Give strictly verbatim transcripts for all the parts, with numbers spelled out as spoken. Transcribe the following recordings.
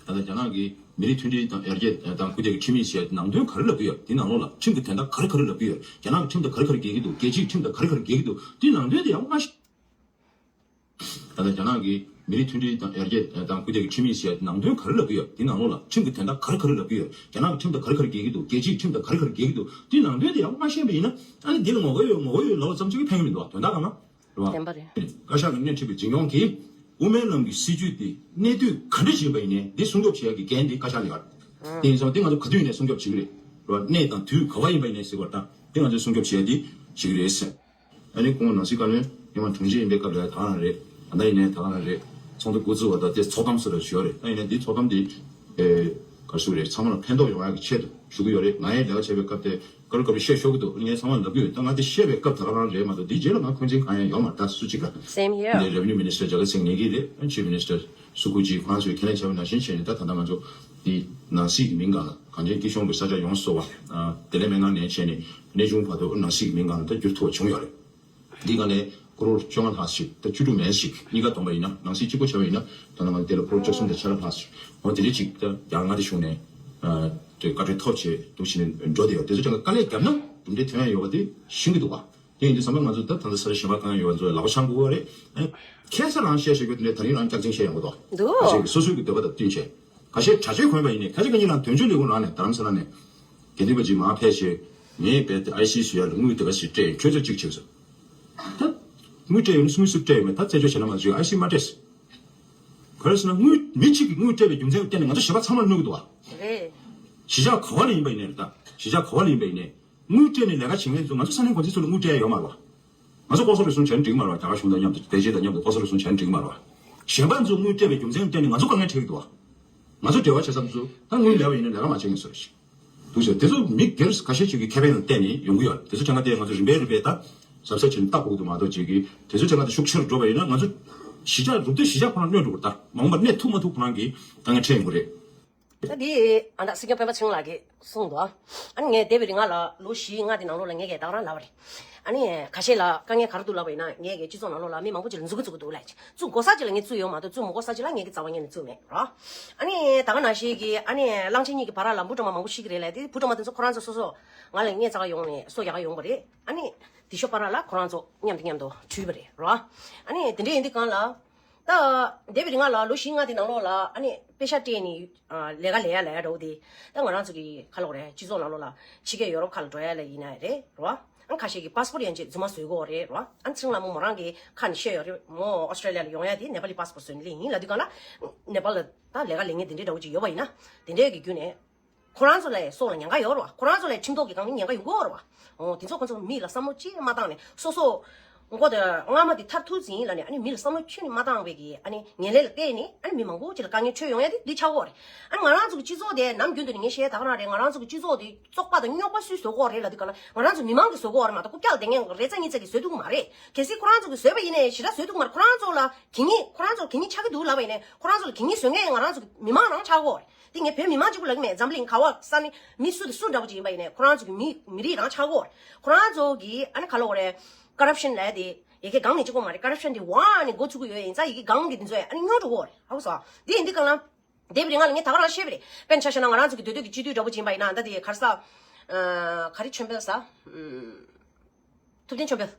ད་ལྟ་རྒྱ་ནག་གི་མི་རིགས་མཐུན་སྒྲིལ་དང་ཡར་རྒྱས་དང་ཁུལ་རྒྱལ་གྱི་ཁྲིམས་ཡིག་ཟེར་ཡ་དེ་ནང་དོན་ག་རེ་ལབ་ཀྱི་ཡོད། དེ་ནང་ལོགས་ལ་ཁྲིམས་ཀྱི་དོན་དག་ག་རེ་ག་རེ་ལབ་ཀྱི་ཡོད། རྒྱ་ནག་གི་ཁྲིམས་དང་ག་རེ་ག་རེ་འགལ་གྱི་འདུག་རྒྱལ་སྤྱིའི་ཁྲིམས་དང་ག་རེ་ག་རེ་འགལ་གྱི་འདུག་དེ་ནང་དོན་དེ་ཡང་མ་ཤེས། ད་ལྟ་རྒྱ་ནག་གི་མི་རིགས་མཐུན་སྒྲིལ་དང་ཡར་རྒྱས་དང་ཁུལ་རྒྱལ་གྱི་ཁྲིམས་ཡིག་ཟེར་ཡ་དེ་ནང་དོན་ག་རེ་ལབ་ཀྱི་ཡོད། དེ་ནང་ལོགས་ལ་ཁྲིམས་ཀྱི་དོན་དག་ག་རེ་ག་རེ་ལབ་ཀྱི་ཡོད། རྒྱ་ནག་གི་ཁྲིམས་དང་ག་རེ་ག་རེ་འགལ་གྱི་འདུག་རྒྱལ་སྤྱིའི་ཁྲིམས་དང་ག་རེ་ག་རེ་འགལ་གྱི་འདུག་དེ་ནང་དོན་དེ་ཡང་མ་ཤེས་པ་ཡིན་ན། ཨ་ནི་འདི་ལ་ངོ་རྒོལ་ཡོད་ངོ་རྒོལ་ཡོད་ལབ་པ་ཙམ་གྱིས་ཕན་གྱི་མི་འདུག་དོན་དག་གང་ན། རེད་བ། བདེན་པ་རེད། བཀའ་ཤག་གིས་སྣེ་ཁྲིད་པའི་འཛིན་སྐྱོང་གིས་དབུ་མའི་ལམ་གྱི་སྲིད་བྱུས་དེ་གནད་དོན་ག་འདྲ་ཞིག་ཡིན་པ་ཡིན་ནའི་འདི་སྲུང་སྐྱོབ་བྱེད་ཡག་གི་འགན་དེ་བཀའ་ཤག་ལ་ཡོད། དེ་ཡིན་ཙང་དེ་ང་ཚོ་ག་དུས་ཡིན་ནའི་སྲུང་སྐྱོབ་བྱེད་ཀྱི་རེད། རེད་བ། གནས་དང་དུས་ག་བ་ཡིན་པ་ཡིན་ནའི་ཟེར་བ་དང་དེ་ང་ཚོས་སྲུང་སྐྱོབ་བྱེད་ཡག་དེ་བྱེད་ཀྱི་རེད་ཟེར། ཨ་ནི་སྐུ་ངོ་ནང་སྲིད་བཀའ་བློན་ཧེ་མ་དྲུང་ཆེ་ཡིན་པའི་སྐབས་ལ་ད་ག་རང་རེད། ད་ལྟ་ཡིན་ནའི་ད་ག་རང་རེད། ཚོགས་འདུ་འགོ་བཙུགས་པ་དང་དེ་ཚོགས་གཏམ་སོགས་ལ་ཞུ་ཡ་རེད། ད་ཡིན་ནའི་འདི་ཚོགས་གཏམ་འདི་ཨེ་ག་རེ་ཞུ་དགོས་རེད། ཚང་མ་ལ་ཕན་ཐོགས་ཡོང་ཡག་གི་ཆེད་དུ་ཞུ་གི་ཡོད་རེད། ང་ཡི་ལས་ཀ་བྱེད་པའི་སྐབས་དེ་སྐབས་ལ་སྐབས་ལ་བཤད་ཤོར་གི་འདུག་ངས་ཚང་མ་ལབ་ཀྱི་ཡོད། ད་ང་དེ་བཤད་པའི་སྐབས་ད་ག་རང་རེད་མ་གཏོགས་འདིའི་རྗེས་ལ་ང་འཁོན་འཛིན་གང་ཡང་ཡོད་མ་རེད། ད་སུ་གཅིག་ལ། Same here. འདི་Revenue Minister ཇཱ་ག་སིང་ནེ་གི་རེད། Chief Minister སུ་ཁུ་ཅི་ཁོ་རང་ཚོས་ཁས་ལེན་བྱས་པ་ནང་བཞིན་བྱས་ནས་ད་ད་ལྟ་ང་ཚོ་འདི་ནང་སྲིད་ཀྱི་མིང་སྒང་ལ་གངས་ཅན་སྐྱིད་གཤོངས་ཀྱི་ས་ཆ་ཡོངས་སུ་རྫོགས་པ་ཨ་བདེ་ལེགས་སྨན་ཁང་ནས་བྱས་ནས་གནས་ཆུང་བར་དུ་ནང་སྲིད་ཀྱི་མིང་སྒང་ལ་ད་བསྒྱུར་ཐུབ་པ་བྱུང་ཡོད་རེད། འདི་སྒང་ནས་ཀོ་རོར་བཅོ་ལྔ་ལྷག་ཞིག་ད་བཅུ་དྲུག་མན་ཞིག་གཉིས་ཀ་བསྡོམས་པ་ཡིན་ན་ནང་སྲིད་གཅིག་པོ་བྱས་པ་ཡིན་ན་ད་ནང་ལ་དེ་ལ་ཀོ་རོར་བཅུ་གསུམ་དང་ཕྱེད་ཀ་ལྷག་ཞིག་འོ་དེ་འདྲ་ཅིག་ད་རྒྱ་གར་ང་དེ་གཞུང་ནས་ཨ་དེ་བཀའ་འཁྲོལ་ཐོབ་བྱས་འདུག་བྱས་ནས་འགྲོ་བསྡད་ཡོད། དེ་ཚོ་ཀྱང་དཀའ་ལས་བརྒྱབ་ན་གྲུབ་འབྲས་ཐོན་ཡ་ཡོད་པ་དེ་ཤེས་ཀྱི་འདུག་ག་དེ་ཡིན་དུས་ཙམ་པ་ང་ཚོ་ད་ད་ལྟ་ས་ར་གཞན་པ་གང་ཡང་ཡོད་པ་ཚོ་ལ་ལག་པ་འཆང་དགོས་པ་རེད། ཨ་ཁ་སང་རང་བཤད་བཤད་རྒྱུ་དེ་འདྲ་ད་རིང་རང་སྐྱག་རྫུན་བཤད་ཡོང་གི་འདུག་ད་ཨ་ཅེ་གི་སོ་སོའི་གི་འདོད་པ་དང་བསྟུན་བྱས་ཁ་ཤས་གྲྭ་ཆས་གོན་པ་ཡིན་ནའི་ཁ་ཤས་ཁ་ཉིན་རང་དོན་གཅོད་ལས་ཁུངས་རང་ནས་རྡ་རམ་ས་ལ་ནས་དགེ་འདུན་པ་ཅིག་མར་ཕེབས་བྱས་ངས་རྦད་དེ་ཨའི་སི་སུ་ཡ་ལ་དངུལ་དེ་ག་ཞིག་སྤྲད་ཡིན། ཁྱོད་ཚོ་གཅིག་བྱེད་ཟེར། ད་དངུལ་སྤྲད་ཡོད་ན་དངུལ་སུས་སྤྲད་ཡོད་མེད་ད་རྩད་གཅོད་བྱས་ན་མ་གཅིག་ཨའི་སི་སུ་མ་སྤྲད་ཟེར། ག་རེ་ཟེར་ན་དངུལ་མི་གཅིག་གིས་དངུལ་སྤྲད་པའི་རྒྱུ་མཚན་ལ་བརྟེན་ནས་ང་ཚོ་གཞན་པ་ཚང་མ་གནོད་ཀྱི་འདུག་བ། རེད། གཞིས་ཆགས་ག་བ་ལ་ཡིན་པ་ཡིན་ནའི་རེད། ད་གཞིས་ཆགས་ག་བ་ལ་ཡིན་པ་ཡིན་ནའི་དངུལ་སྤྲད་ནས་ལས་ཀ་བྱེད་མཁན་ཚོ་ང་ཚོ་ས་གནས་འགོ་འཛིན་ཚོ་ལ་དངུལ་སྤྲད་ཡ་ཡོད་མ་རེད་བ། ང་ཚོ་ལྐོག་ཟ་རུལ་སུངས་བྱས་ན་འགྲིག་མ་རེད་བ། རྒྱ་གར་གཞུང་དང་མཉམ་དུ་རྒྱལ་སྤྱི་དང་མཉམ་དུ་ལྐོག་ཟ་རུལ་སུངས་བྱས་ན་འགྲིག་མ་རེད་བ། གཞན་པ་ཚོ་དངུལ་སྤྲད་པའི་རྒྱུ་མཚན་ལ་བརྟེན་ནས་ང་ཚོ་དཀའ་ངལ་འཕྲད་ཀྱི་འདུག་བ། ང་ཚོ་འབྲེལ་བ་བྱེད་མཁན་ཚོ་ད་དངུལ་ལེན་པ་ཡིན་ན་ལས་ཀ་མ་བྱེད་མཁན་ཚོ་རེད་ཤག་འདུག་ཟེར། དེ་ཚོ་མི་སྒེར་ཁ་ཤས་ཅིག་གི་ཁེ་ཕན་ལ་བརྟེན་ནས་ཡོང་གི་ཡོད་རེད། དེ་ཚོ་ཕྲན་ཁ་དེ་ང་ཚོ་རིམ་པས་རིམ་པས་ད་གཟབ་གཟབ་བྱས་ནས་ལྟ་དགོས་ཀྱི་འདུག་མ་གཏོགས་ཅིག་གིས་དེ་ཚོ་ཕྲན་ཁ་དེ་ཤུགས་ཆེ་རུ་འགྲོ་བ་ཡིན་ན་ང་ཚོ་གཞིས་ཆགས་རུབ་སྟེ་གཞིས་ཆགས་ཁོ་རང་གནོད་འགྲོ་གི་རེད། ད་མ་འོངས་པར་གནས་ཐུབ་མ་ཐུབ་ཁོ་རང་གི་དཀའ་ངལ་འཕྲད་ཡོང་གི་རེད། ད་འདི་ཨ་ད་སྲིད་སྐྱོང་སྤེན་པ་ཚེ་རིང་ལགས་ཀྱིས་གསུངས་འདུག་ཨ་ནི་ངས་འདས་པའི་རིང་ལ་ལོ་བཞི་ལྔ་དེ་ནང་ལོགས་ལ་ངས་ཀྱིས་ད་ག་རང་ལབ་པ་རེད། ཨ་ནི་ཁ་ཤས་ལ་དཀའ་ངལ་ག་རེ་འདུག་ལབ་པ་ཡིན་ན་ངས་ཀྱིས་སྤྱི་ཚོགས་ནང་ལོགས་ལ་མི་མང་པོ་ཅིག་ལ་མཛུབ་གུ་བཙུགས་ཀྱི་འདུག་ལབ་ཅིག་བཙུགས་དགོས་ས་ཅིག་ལ་ངས་ཀྱིས་རྩ་བ་ཉིད་ནས་བཙུགས་མེད་རོ། ཨ་ནི་ད་ག་ནང་བཞིན་གྱི་ཨ་ནི་གླང་ཆེན་གཉིས་ཀྱི་བར་ལ་འབུ་ཕྲ་མ་མང་པོ་ཤི་གི་རེད་ལབ་དེ་བུ་ཕྲ་མ་དེ་ཚོ་ཁོ་རང་ཚོ་སོ་སོ་ང་ལ་སྔས་ཙག་ཡོང་ནས་སོ་རྒྱག་ག་ཡོང་པ་རེད། ཨ་ནི་དེ་ཤོ་པ་ར་ལ་ཁོ་རང་ཚོ་མཉམ་དུ་མཉམ་དུ་ཁྲུས་པ་རེད་རོ། ཨ་ནི་དེ་འདྲ་ཡིན་དུས་གང་ལ། ད་འདས་པའི་རིང་ལ་ལོ་བཞི་ལྔ་དེ་ནང་ལོགས་ལ་ཨ་ནི་པེ་ཤ་སྤྲད་ནས་ལས་ཀ་ལས་ཡ་ལས་ཡ་འདྲ་བོ་དེ་ད་ང་རང་ཚོ་གི་ག་ལབ་དགོས་རེད། སྤྱི་ཚོགས་ནང་ལོགས་ལ་ཕྱི་རྒྱལ་ཡོ་རོབ་ཁག་ལ་འགྲོ་ཡ་ལ་ཡིན་ན་རེད་རོ། ཨ་ཁ་ཤས་ཀྱི་པཱ་སི་པོར་ཡན་ཆད་རྫུན་མ་བཟོ་གི་ཡོད་རེད་རོ། ཨ་ཚེ་རིང་ལྷ་མོ་མོ་རང་གི་ཁ་ནས་བཤད་ཡོད་རེད། མོ་ཨོ་སི་ཀྲེ་ལི་ཡ་ལ་ཡོང་ཡ་དེ་ནེ་པ་ལི་པཱ་སི་པོར་བཟོས་ནས་སླེབས་ཡིན་ལབ་དུས་གང་ལ་ནེ་པ་ལ་ད་ལས་ཀ་ལས་མཁན་དེ་འདྲའི་འདྲ་བོ་ཅིག་ཡོད་པ་ཡིན་ན་དེ་འདྲའི་གི་བརྒྱུད་ནས། ཁོ་རང་ཚོ་ལ་སྲོག་ལ་ཉེན་ཁ་ཡོད་རེད་བ། ཁོ་རང་ཚོ་ལ་ཁྲིམས་ཐོག་གི་སྒང་ནས་ཉེན་ཁ་ཡོང་གི་ཡོད་རེད་བ། འོ་དེ་ཚོ་ཁོ་ཚོ་མི་ལ་བསམ་བློ་ཅིག་མ་བཏང་ནས་སོ་སོ་མགོ་དེ་རྔ་མ་དེ་མཐར་ཐུག་ཟིན་ལ་ནས་ཨ་ནི་མི་ལ་བསམ་བློ་ཁྱོན་ནས་མ་བཏང་བའི་གི་ཨ་ནི་ངན་ལྷད་ལ་བརྟེན་ནས་ཨ་ནི་མི་མང་པོ་ཅིག་ལ་དཀའ་ངལ་འཕྲད་ཡོང་ཡ་དེ་འདི་ཆགས་ཀྱི་ཡོད་རེད། ཨ་ནི་ང་རང་ཚོ་གི་སྤྱི་ཚོགས་དེ་ནམ་རྒྱུན་དུ་ནས་ངས་བཤད་ད་ག་རང་རེད། ང་རང་ཚོ་གི་སྤྱི་ཚོགས་དེ་བཙོག་པ་དང་རྙོག་པ་སུས་བཟོ་གི་ཡོད་རེད་ལབ་དུས་གང་ལ་ང་རང་ཚོ་མི་མང་གིས་བཟོ་གི་ཡོད་རེད་མ་གཏོགས་རྐུབ་བཀྱག་ལ་བསྡད་མཁན་རེ་ཙམ་གཉིས་ཙམ་གིས་བཟོས་ཐུབ་ཀྱི་མ་རེད། གལ་སྲིད་ཁོ་རང་ཚོ་གིས་བཟོས་པ་ཡིན་ནའི་ཞེ་དྲག་བཟོས་ཐུབ་ཀྱི་མ་རེད། ཁོ་རང་ཚོ་ལ་གད་སྙིགས་ཁོ་རང་ཚོ་གད་སྙིགས་ཆགས་ཀྱི་འདུག་ལབ་པ་ཡིན་ནའི་ཁོ་རང་ཚོ་ལ་གད་སྙིགས་བཟོ་མཁན་ང་རང་ཚོ་མི་མང་རང་ཆགས་ཀྱི་ཡོད་རེད། དེ་ངས་བོད་མི་མང་གཅིག་པུ་ལབ་ཀྱི་མེད། འཛམ་གླིང་ག་བ་ས་ནི་མི་སུ་དང་སུ་འདྲ་པོ་ཅིག་ཡིན་པ་ཡིན་ནའི་ཁོ་རང་ཚོ་གི་མི་མི་རིགས་རང་ཆགས་ཀྱི་ཡོད་རེད། ཁོ་རང་ཚོ་གི་ཨ་ནི་ག་ལབ་དགོས་རེད། ཀ་རབ་ཤན་ལབ་ཡ་དེ་ཡ་གི་སྒང་ནས་གཅིག་པོ་མ་རེད། ཀ་རབ་ཤན་དེ་ཝང་ནས་འགོ་ཚུགས་ཀྱི་ཡོད་ཡིན་ཙང་ཡ་གི་སྒང་གི་དེ་ཚོ་ཡ་ཨ་ནི་རྙོག་འགྲོ་གི་ཡོད་རེད། ཧ་གོ་སོང་། དེ་ཡིན་དུས་གང་ལ། འདས་པའི་རིང་ལ་ངས་ད་ག་རང་བཤད་པ་རེད། དཔེར་ན་ཆ་བཞག་ན་ང་རང་ཚོ་གི་མདོ་སྟོད་ཀྱི་སྤྱི་འཐུས་འདྲ་པོ་ཅིག་ཡིན་པ་ཡིན་ན་ད་དེ་ག་རེ་ཟ། ཨ་ག་རེ་ཆོས་འཕེལ་ཟ། ཨུམ། ཐུབ་བསྟན་ཆོས་འཕེལ།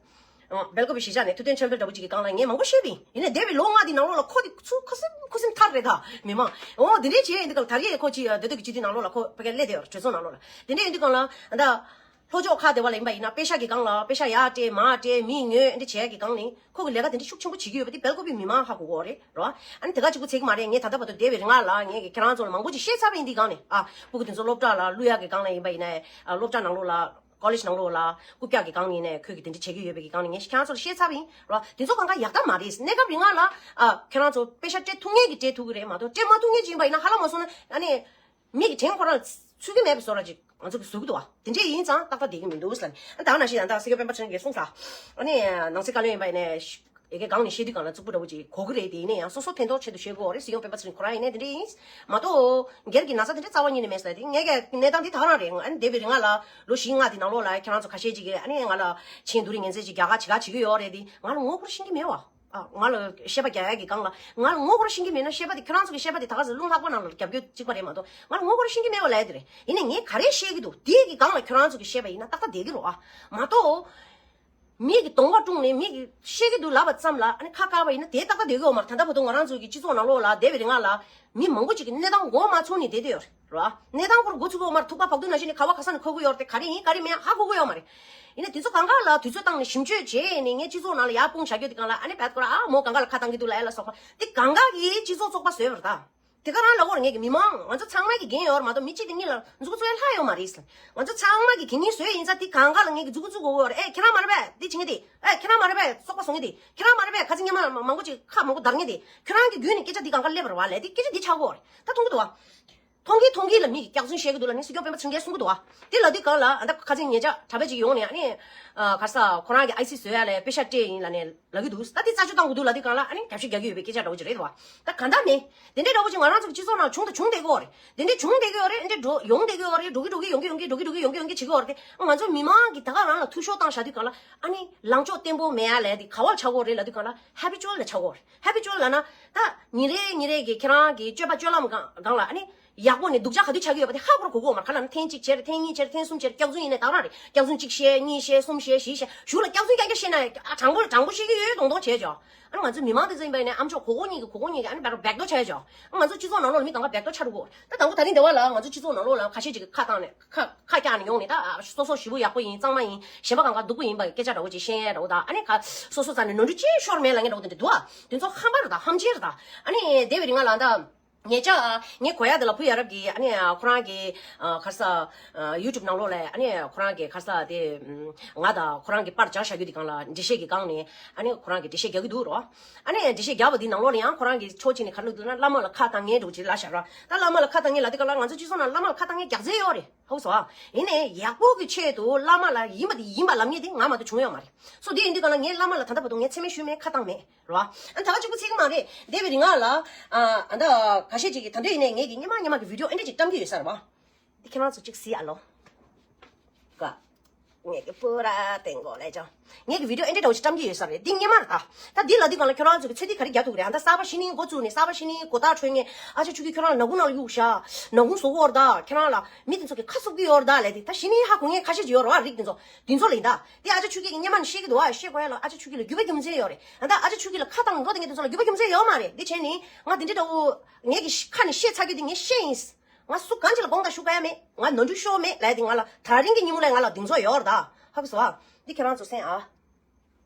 ཨོ་སྦེལ་ཀོབ་གཞིས་ཆགས་ནས་ཐུབ་བསྟན་ཆོས་འཕེལ་འདྲ་པོ་ཅིག་གི་སྒང་ལ་ངས་མང་པོ་བཤད་པ་ཡིན། ཡིན་ནའི་འདས་པའི་ལོ་ལྔ་དེ་ནང་ལོགས་ལ་ཁོ་དེ་ཚུར་ཁུ་སིམ་ཐར་རེད་ད་མི་མང་། ཨོ་དེ་འདྲའི་བྱས་ཡིན་དུས་སྒང་ལ་ད་རེས་ཁོ་ཅིག་མདོ་སྟོད་ཀྱི་སྤྱི་འཐུས་ནང་ལོགས་ལ་ཁོ་ཕ་གིར་སླེབས་བསྡད་ཡོད་རེད། གྲོས་ཚོགས་ནང་ལོགས་ལ། དེ་འདྲ་ཡིན་དུས་སྒང་ལ་ད། ལྷོ་ཕྱོགས་ཁག་དེ་བ་ལ་ཡིན་པ་ཡིན་ན་པེ་ཤ་གི་སྒང་ལ་པེ་ཤ་ཡར་སྤྲད་མར་སྤྲད་མི་ཉོས་འདི་བྱས་ཀྱི་སྒང་ནས་ཁོ་གི་ལས་ཀ་དེ་འདྲ་ཤུགས་ཆེན་པོ་བྱེད་ཀྱི་ཡོད་པ་དེ་སྦེལ་ཀོབ་པའི་མི་མང་ཧ་གོ་གི་ཡོད་རེད་རོ། ཨ་ནི་དེ་ག་གཅིག་པུ་ཚད་ཀྱི་མ་རེད། ངས་ད་ལྟ་བར་དུ་འདས་པའི་རིང་ལ་ངས་ཀྱི་ཁྱེད་རང་ཚོ་ལ་མང་པོ་ཅིག་བཤད་ཚར་བ་ཡིན། འདི་སྒང་ནས་ཨ་སྤུ་གུ་དེ་ཚོ་སློབ་གྲྭ་ལ་བླུག་ཡག་གི་སྒང་ལ་ཡིན་པ་ཡིན་ན་ཨ་སློབ་གྲྭ་ནང་ལོགས་ལ་ཀོ་ལེཇ་ནང་ལོགས་ལ་རྐུབ་བཀྱག་གི་སྒང་ནས་ནས་ཁོས་ཀྱི་དེ་འདྲ་བྱེད་ཀྱི་ཡོད་པའི་གི་སྒང་ནས་ངས་ཁྱེད་རང་ཚོ་ལ་བཤད་ཚར་བ་ཡིན་རོ། དེ་ཚོ་གང་ག་ཡག་ཐབས་མ་རེད། གནས་སྐབས་རིང་ལ་ཨ་ཁྱེད་རང་ཚོ་པེ་ཤ་སྤྲད་ཐུབ་མཁན་གྱི་སྤྲད་ཐུབ་ཀྱི་རེད་མ་གཏོགས་སྤྲད་མ་ཐུབ་མཁན་ཅིག་ཡིན་པ་ཡིན་ན་ཧ་ལམ་མ་སོང་ན་ཨ་ནི། མིག་གི་དྲན་ཁོ་རང་ཚུད་ཀྱི་མེད་པའི་བཟོ་འདྲ་ཅིག་ང་ཚོ་གིས་བཟོ་གི་འདུག་བ། དེ་འདྲས་ཡིན་ཙང་ཏག་ཏག་བསྡད་ཀྱི་མི་འདུག་ཟེར་ནས། ཨ་ད་ག་ནང་བཞིན་ད་ལྟ་སྲིད་སྐྱོང་སྤེན་པ་ཚེ་རིང་གིས་གསུངས་ས། ཨ་ནི་ནང་སྲིད་བཀའ་བློན་ཡིན་པ་ཡིན་ནའི་ཡ་གི་སྒང་ནས་བཤད་དུས་སྒང་ལ་རྩུབ་པོ་འདྲ་བོ་ཅིག་གོ་གི་རེད། དེ་ཡིན་ན་ཡང་སོ་སོ་ཕན་ཐོགས་ཆེད་དུ་བཤད་དགོས་རེད། སྲིད་སྐྱོང་སྤེན་པ་ཚེ་རིང་ཁོ་རང་ཡིན་ནའི་དེ་འདྲས་ཡིན། མ་གཏོགས་སྒེར་གྱི་ན་ཚ་དེ་འདྲས་རྩ་བ་ཉིད་ནས་མེད་ཟེར་ལབ་དེ་ངས་ཀྱི་གནས་སྟངས་དེ་ད་ག་རང་རེད། ཨ་ནི་འདས་པའི་རིང་ལ་ལོ་བཞི་ལྔ་དེ་ནང་ལོགས་ལ་ཁྱེད་རང་ཚོ་ཁ་ཤས་ཅིག་གིས་ཨ་ནི་ང་ལ་ཆེས་སྡུག་རིགས་ངན་ཚད་ཅིག་རྒྱག་ག་བྱེད་ག་བྱེད་ཀྱི་ཡོད་རེད། དེ་ང་ལ་ངོ་ཁུར་ཤེས་ཀྱི་མེད་བ། ཨ། ང་ལ་བཤད་པ་རྒྱག་ཡ་གི་སྒང་ལ་ང་ལ་ངོ་ཧོར་ཤེས་ཀྱི་མེད་ན་བཤད་པ་དེ་ཁྱོད་རང་ཚོ་གི་བཤད་པ་དེ་ད་ག་ཟེ་རླུང་ལྷག་པ་ནང་ལ་རྒྱབ་སྐྱོར་གཅིག་པ་རེད་མ་གཏོགས་ང་ལ་ངོ་ཧོར་ཤེས་ཀྱི་མེད་པ་ལབ་ཡ་དེ་རེད། ཡིན་ནའི་ངས་ག་རེ་བཤད་ཀྱི་འདུག་དེ་གི་སྒང་ལ་ཁྱོད་རང་ཚོ་གི་བཤད་པ་ཡིན་ན་ཏག་ཏག་བསྡད་ཀྱི་རེད་ཨ། མ་གཏོགས། མི་གི་གདོང་པ་བཀྲུངས་ནས་མི་གི་བཤད་ཀྱི་འདུག་ལབ་པ་ཙམ་ལ་ཨ་ནི་ཁ་བཀག་པ་ཡིན་ན་དེ་ཏག་ཏག་བསྡད་ཀྱི་ཡོད་མ་རེད། ད་ལྟ་བར་དུ་ང་རང་ཚོ་གི་སྤྱི་ཚོགས་ནང་ལོགས་ལ་བསྡད་པའི་རིང་ལ་མི་མང་པོ་ཅིག་གི་གནས་སྟངས་མགོ་མ་ཚོས་ནས་བསྡད་དེ་ཡོད་རེད། གནས་སྟངས་སྐོར་འགོ་ཚུགས་ཀྱི་ཡོད་མ་རེད། ཐུག་པ་བག་ཐུག་ནང་བཞིན་ནས་ག་བ་ག་ས་ནས་འཁོར་གྱི་ཡོད་རེད། དེ་ག་རེ་ཡིན་ག་རེ་མིན་ཧ་གོ་གི་ཡོད་མ་རེད། ཡིན་ན་དེ་ཚོ་གང་ག་ལ་དུས་ཚོད་བཏང་ནས་ཞིབ་དཔྱོད་བྱས་ནས་ངས་སྤྱི་ཚོགས་ནང་ལ་ཡར་སྤུངས་བཞག་རྒྱུ་དེ་གང་ལ་ཨ་ནི་བད་སྐོར་ཨ་མོ་གང་ག་ལ་ཁ་བཏང་གི་འདུག་ལབ་ཡ་ལ་སོགས་པ་དེ་གང་ག་གིས་སྤྱི་ཚོགས་བཙོག་པ་བཟོས་པ་རེད་ད། དེ་ག་རང་ལ་འོར་ངེད་ཀྱི་མི་མང་ང་ཚོ་ཚང་མ་གི་འགན་ཡོད་རེད་མ་གཏོགས་མི་གཅིག་དེ་གཉིས་ལ་མཛུབ་གུ་བཙུགས་ཡ་ལྷག་ཡོད་མ་རེད། ང་ཚོ་ཚང་མ་གི་འགན་གཉིས་བཟོས་ཡིན་ཙང་དེ་གང་ག་ལ་ངེད་ཀྱི་མཛུབ་གུ་བཙུགས་དགོས་ཀྱི་ཡོད་རེད། ཨེ་ཁྱེད་རང་མ་རེད་པས་འདི་བྱེད་ངེས་དེ། ཨེ་ཁྱེད་རང་མ་རེད་པས་བཙོག་པ་བཟོ་ངེས་དེ། ཁྱེད་རང་མ་རེད་པས་ཁ་ཚིག་སྙན་མ་མང་པོ་ཅིག་ཁ་མང་པོ་བརྡར་ངེས་དེ། ཁྱོད་རང་གི་བརྒྱུད་ནས་སྐད་ཆ་འདི་གང་ག་སླེབས་པ་རེད་བ་ལས་དེ་སྐད་ཆ་འདི་ཆགས་ཀྱི་ཡོད་རེད། ད་མཐོང་གི་འདུག་བ། མཐོང་གི་མཐོང་གི་ལ་མི་གི་སྐྱག་རྫུན་བཤད་ཀྱི་འདུག་ལ་ནི་སྲིད་སྐྱོང་སྤེན་པ་ཚེ་རིང་གིས་གསུང་གི་འདུག་བ། དེ་ལ་དུས་གང་ལ་ཨ་ད་ཁ་ཚིག་ཉེ་ཆར་གྲྭ་པ་ཅིག་ཡོང་ནས་ཨ་ནི། ཨ་ག་ས་ཁོ་རང་གི་ཨའི་སི་བཟོ་ཡ་ལ་པེ་ཤ་སྤྲད་ཡིན་ལ་ནས་ལབ་ཀྱི་འདུག་ད་དེ་རྩད་གཅོད་བཏང་གི་འདུག་ལ་དུས་གང་ལ་ཨ་ནི་རྒྱབ་ཤིག་རྒྱག་གི་ཡོད་པའི་སྐད་ཆ་འདྲ་བོ་ཅིག་རེད་དོ། ད་གང་ལྟར་མེད། དེ་འདྲའི་འདྲ་བོ་ཅིག་ང་རང་ཚོ་གི་སྤྱི་ཚོགས་ནང་བྱུང་དང་བྱུང་བསྡད་ཀྱི་ཡོད་རེད། དེ་འདྲའི་བྱུང་བསྡད་ཀྱི་ཡོད་རེད། འདྲ་འགྲོ་ཡོང་བསྡད་ཀྱི་ཡོད་རེད། འགྲོ་གི་འགྲོ་གི་ཡོང་གི་ཡོང་གི་འགྲོ་གི་འགྲོ་གི་ཡོང་གི་ཡོང་གི་བྱེད་ཀྱི་ཡོད་རེད། དེ་ང་ཚོ་མི་མང་གི་ད་ག་རང་ལ་འཐུས་ཤོར་བཏང་བཞག་དུས་གང་ལ་ཨ་ནི་ལངས་ཕྱོགས་བརྟན་པོ་མེད་ཡ་ལས་དེ་ག་བ་ལ་ཆགས་ཀྱི་ཡོད་རེད་ལབ་དུས་གང་ལ་ཧེ་བི་ཅུ་ཨལ་ལ་ཆགས་ཀྱི་ཡོད་རེད། ཧེ་བི་ཅུ་ཨལ་ལབ་ན་ད་ཉིན་རེ་ཉིན་རེ་གི་ཁྱེད་རང་གི་སྤྱོད་པ་སྤྱོད་ལམ་སྒང་སྒང་ལ་ཨ་ནི། ཡག་པོ་ནས་སྡུག་ཅག་ག་དུས་ཆགས་ཀྱི་ཡོད་པ་དེ་ཧ་གོ་ར་གོ་གི་ཡོད་མ་རེད། ག་ལབ་ན་ཐེངས་གཅིག་བྱས་རེད། ཐེངས་གཉིས་བྱས་རེད། ཐེངས་གསུམ་བྱས་རེད། སྐྱག་རྫུན་ཡིན་ནའི་ད་རང་རེད། སྐྱག་རྫུན་གཅིག་བཤད། གཉིས་བཤད། གསུམ་བཤད། བཞི་བཤད། གཞུག་ལ་སྐྱག་རྫུན་རྐྱང་རྐྱང་བཤད་ན་ཨ་དྲང་པོ་དྲང་པོ་བཤད་ཀྱི་ཡོད་ཡོད་མདོག་མདོག་བྱས་ཅོག་ཨ་ང་ཚོ་མི་མང་དེ་ཚོ་ཡིན་པ་ཡིན་ནའི་ཨ་མཆོག་གོ་གོ་གཉིས་ཀྱི་གོ་གོ་གཉིས་ཀྱི་ཨ་ནི་བེག་བེག་ཏོ་བྱས་ཅོག་ཨ་ང་ཚོ་སྤྱི་ཚོགས་ནང་ལོགས་ལ་མི་གང་ག་བེག་ཏོ་ཆགས་འགྲོ་གི་ཡོད་རེད། ད་དང་པོ་ད་རིང་འདི་བ་ལ་ང་ཚོ་སྤྱི་ཚོགས་ནང་ལོགས་ལ་ཁ་ཤས་ཅིག་གིས་ཁ་བཏང་ནས་ཁ་ཁ་བཀྱག་ནས་ཡོང་ནས་ད་སོ་སོ་ཞི་བོ་ཡག་པོ་ཡིན། གཙང་མ་ཡིན། གཞན་པ་གང་ག་སྡུག་པོ་ཡིན་པ་སྐད་ཆ་འདྲ་བོ་ཅིག་བཤད་ཡ་འདྲ་བོ་དང་ཨ་ནི་ག་སོ་སོ་རྩ་ནས་ནོར་འཁྲུལ་ཅི་ཤོར་མེད་ལབ་མཁན་འདྲ་བོ་དེ་འདྲ་འདུག་ཨ། དེ་ཚོ་ཁམས་པ་རེད་ད། ཧམ་ཆེན་རེད་ད། ཨ་ནི་དེ་བའི་རིང་ང་ལ་ད། ངས་བྱ། ངས་གོ་ཡ་དེ་ལ་བུ་ཡ་རབས་ཀྱིས་ཨ་ནི་ཁོ་རང་གི་ཨ་ག་རེ་ཟ། ཡུ་ཊུབ་ནང་ལོགས་ལ་ཨ་ནི་ཁོ་རང་གི་ག་རེ་ཟ་དེ་ང་དང་ཁོ་རང་གི་པར་སྦྱར་བཞག་རྒྱུ་དེ་སྒང་ལ་འགྲེལ་བཤད་ཀྱི་སྒང་ནས་ཨ་ནི་ཁོ་རང་གི་འགྲེལ་བཤད་རྒྱག་གི་འདུག་རོ། ཨ་ནི་འགྲེལ་བཤད་རྒྱག་པ་དེ་ནང་ལོགས་ལ་ཡང་ཁོ་རང་གི་ཕྱོགས་གཅིག་ནས་ག་རེ་ལབ་འདུག་ན་བླ་མ་ལ་ཁ་བཏང་མཁན་འདྲ་བོ་ཅིག་ལབ་བཞག་རོ། ད་བླ་མ་ལ་ཁ་བཏང་མཁན་ལབ་དུས་སྒང་ལ་ང་ཚོ་སྤྱི་ཚོགས་ནང་བླ་མ་ལ་ཁ་བཏང་མཁན་རྒྱག་རྩིས་ཡོད་རེད། ཧ་གོ་སོང་ཨ། ཡིན་ནའི་ཡག་པོ་གི་ཆེད་དུ་བླ་མ་ལ་ཡིན་པ་དེ་ཡིན་པ་ལབ་མཁན་དེ་ང་མ་གཏོགས་བྱུང་ཡོད་མ་རེད། སོ་དེ་ཡིན་དུས་སྒང་ལ་ངས་བླ་མ་ལ་ད་ལྟ་བར་དུ་ངས་མཚན་སྨད་ཞུས་མེད། ཁ་བཏང་མེད་རེད་བ། ཨ་ད་ག་གཅིག་པུ་ཚིག་མ་རེད། དེ་བའི་རིང་ལ་ཨ་ད་ཁ་ཤས་ཅིག་གིས་ད་འདོད་ཡིན་ནའི་ངེད་ཀྱི་སྔོན་མ་སྔོན་མ་གི་བི་ཌི་ཡོ་ཨེ་འདྲ་ཅིག་བཀྲམ་གྱི་ཡོད་ས་རེད་བ། འདི་ཁྱེད་རང་ཚོ་ཅིག་གཟིགས་ཨ་ལོ། ཀ་ངེད་ཀྱི་པུ་ར་ཏེང་གོ་ལས་ཅང་། ངེད་ཀྱི་བི་ཌི་ཡོ་ཨེ་འདྲ་འདྲ་བོ་ཞིག་བཀྲམ་གྱི་ཡོད་ས་རེད། འདི་སྔོན་མ་རེད་ད། ད་འདི་ལ་འདི་སྒང་ལ་ཁྱོད་རང་ཚོ་གི་ཚོད་འདི་ག་རེ་རྒྱག་ཐུབ་ཀྱི་རེད། ཨ་ད་གསར་པ་གཞི་ནས་འགོ་བཙུགས་ནས་གསར་པ་གཞི་ནས་གོ་བརྡ་འཕྲོད་མཁན་ཨ་ཅག་ཆོས་སྐྱིད་ཁྱོད་རང་ལ་ལག་ཁུང་ནང་ལ་གཡུགས་བཞག་ལག་ཁུང་བཟོ་གི་ཡོད་རེད་ད། ཁྱེད་རང་ལ་མི་དེ་ཚོ་གི་ཁ་སུབ་ཀྱི་ཡོད་རེད་ད་ལབ་དེ། ད་གཞི་ནས་ཧ་གོ་མཁན་ཁ་ཤས་ཅིག་ཡོད་རེད་བ། རིགས་དེ་ཚོ་དེ་ཚོ་ལ་ཡིན་ད། དེ་ཨ་ཅག་ཆོས་སྐྱིད་ཀྱི་སྔོན་མ་ནས་བཤད་ཀྱི་འདུག་བ། བཤད་དགོས་ཡ་ལ་ཨ་ཅག་ཆོས་སྐྱིད་ལ་རྒྱུས་པ་རྒྱུ་མཚན་ཡོད་རེད། ཨ་ད་ཨ་ཅག་ཆོས་སྐྱིད་ལ་ཁ་བཏང་འགྲོ་བསྡད་མཁན་དེ་ཚོ་ལ་རྒྱུས་པ་རྒྱུ་མཚན་ཡོད་མ་རེད། དེ་བྱས་ནས་ང་དེ་འདྲ་འདྲ་བོ་ངེད་ཀྱི་ཁ་ནས་བཤད་ཚར་རྒྱུ་དེ་ངས་བཤད་ཡིན། ང་སུ་གང་ཅིག་ལ་དགོངས་དག་ཞུ་ག་ཡ་མེད། ང་ནོར་འཁྲུལ་ཤོར་མེད་ལབ་ཡ་དེ། ང་ལ་ད་རིང་གི་ཉིན་མོ་ལ་ང་ལ་དེ་ཚོ་ཡོད་རེད་ད། ཧ་གོ་སོང་ཨ། འདི་ཁྱེད་རང་ཚོ་གསན་ཨ།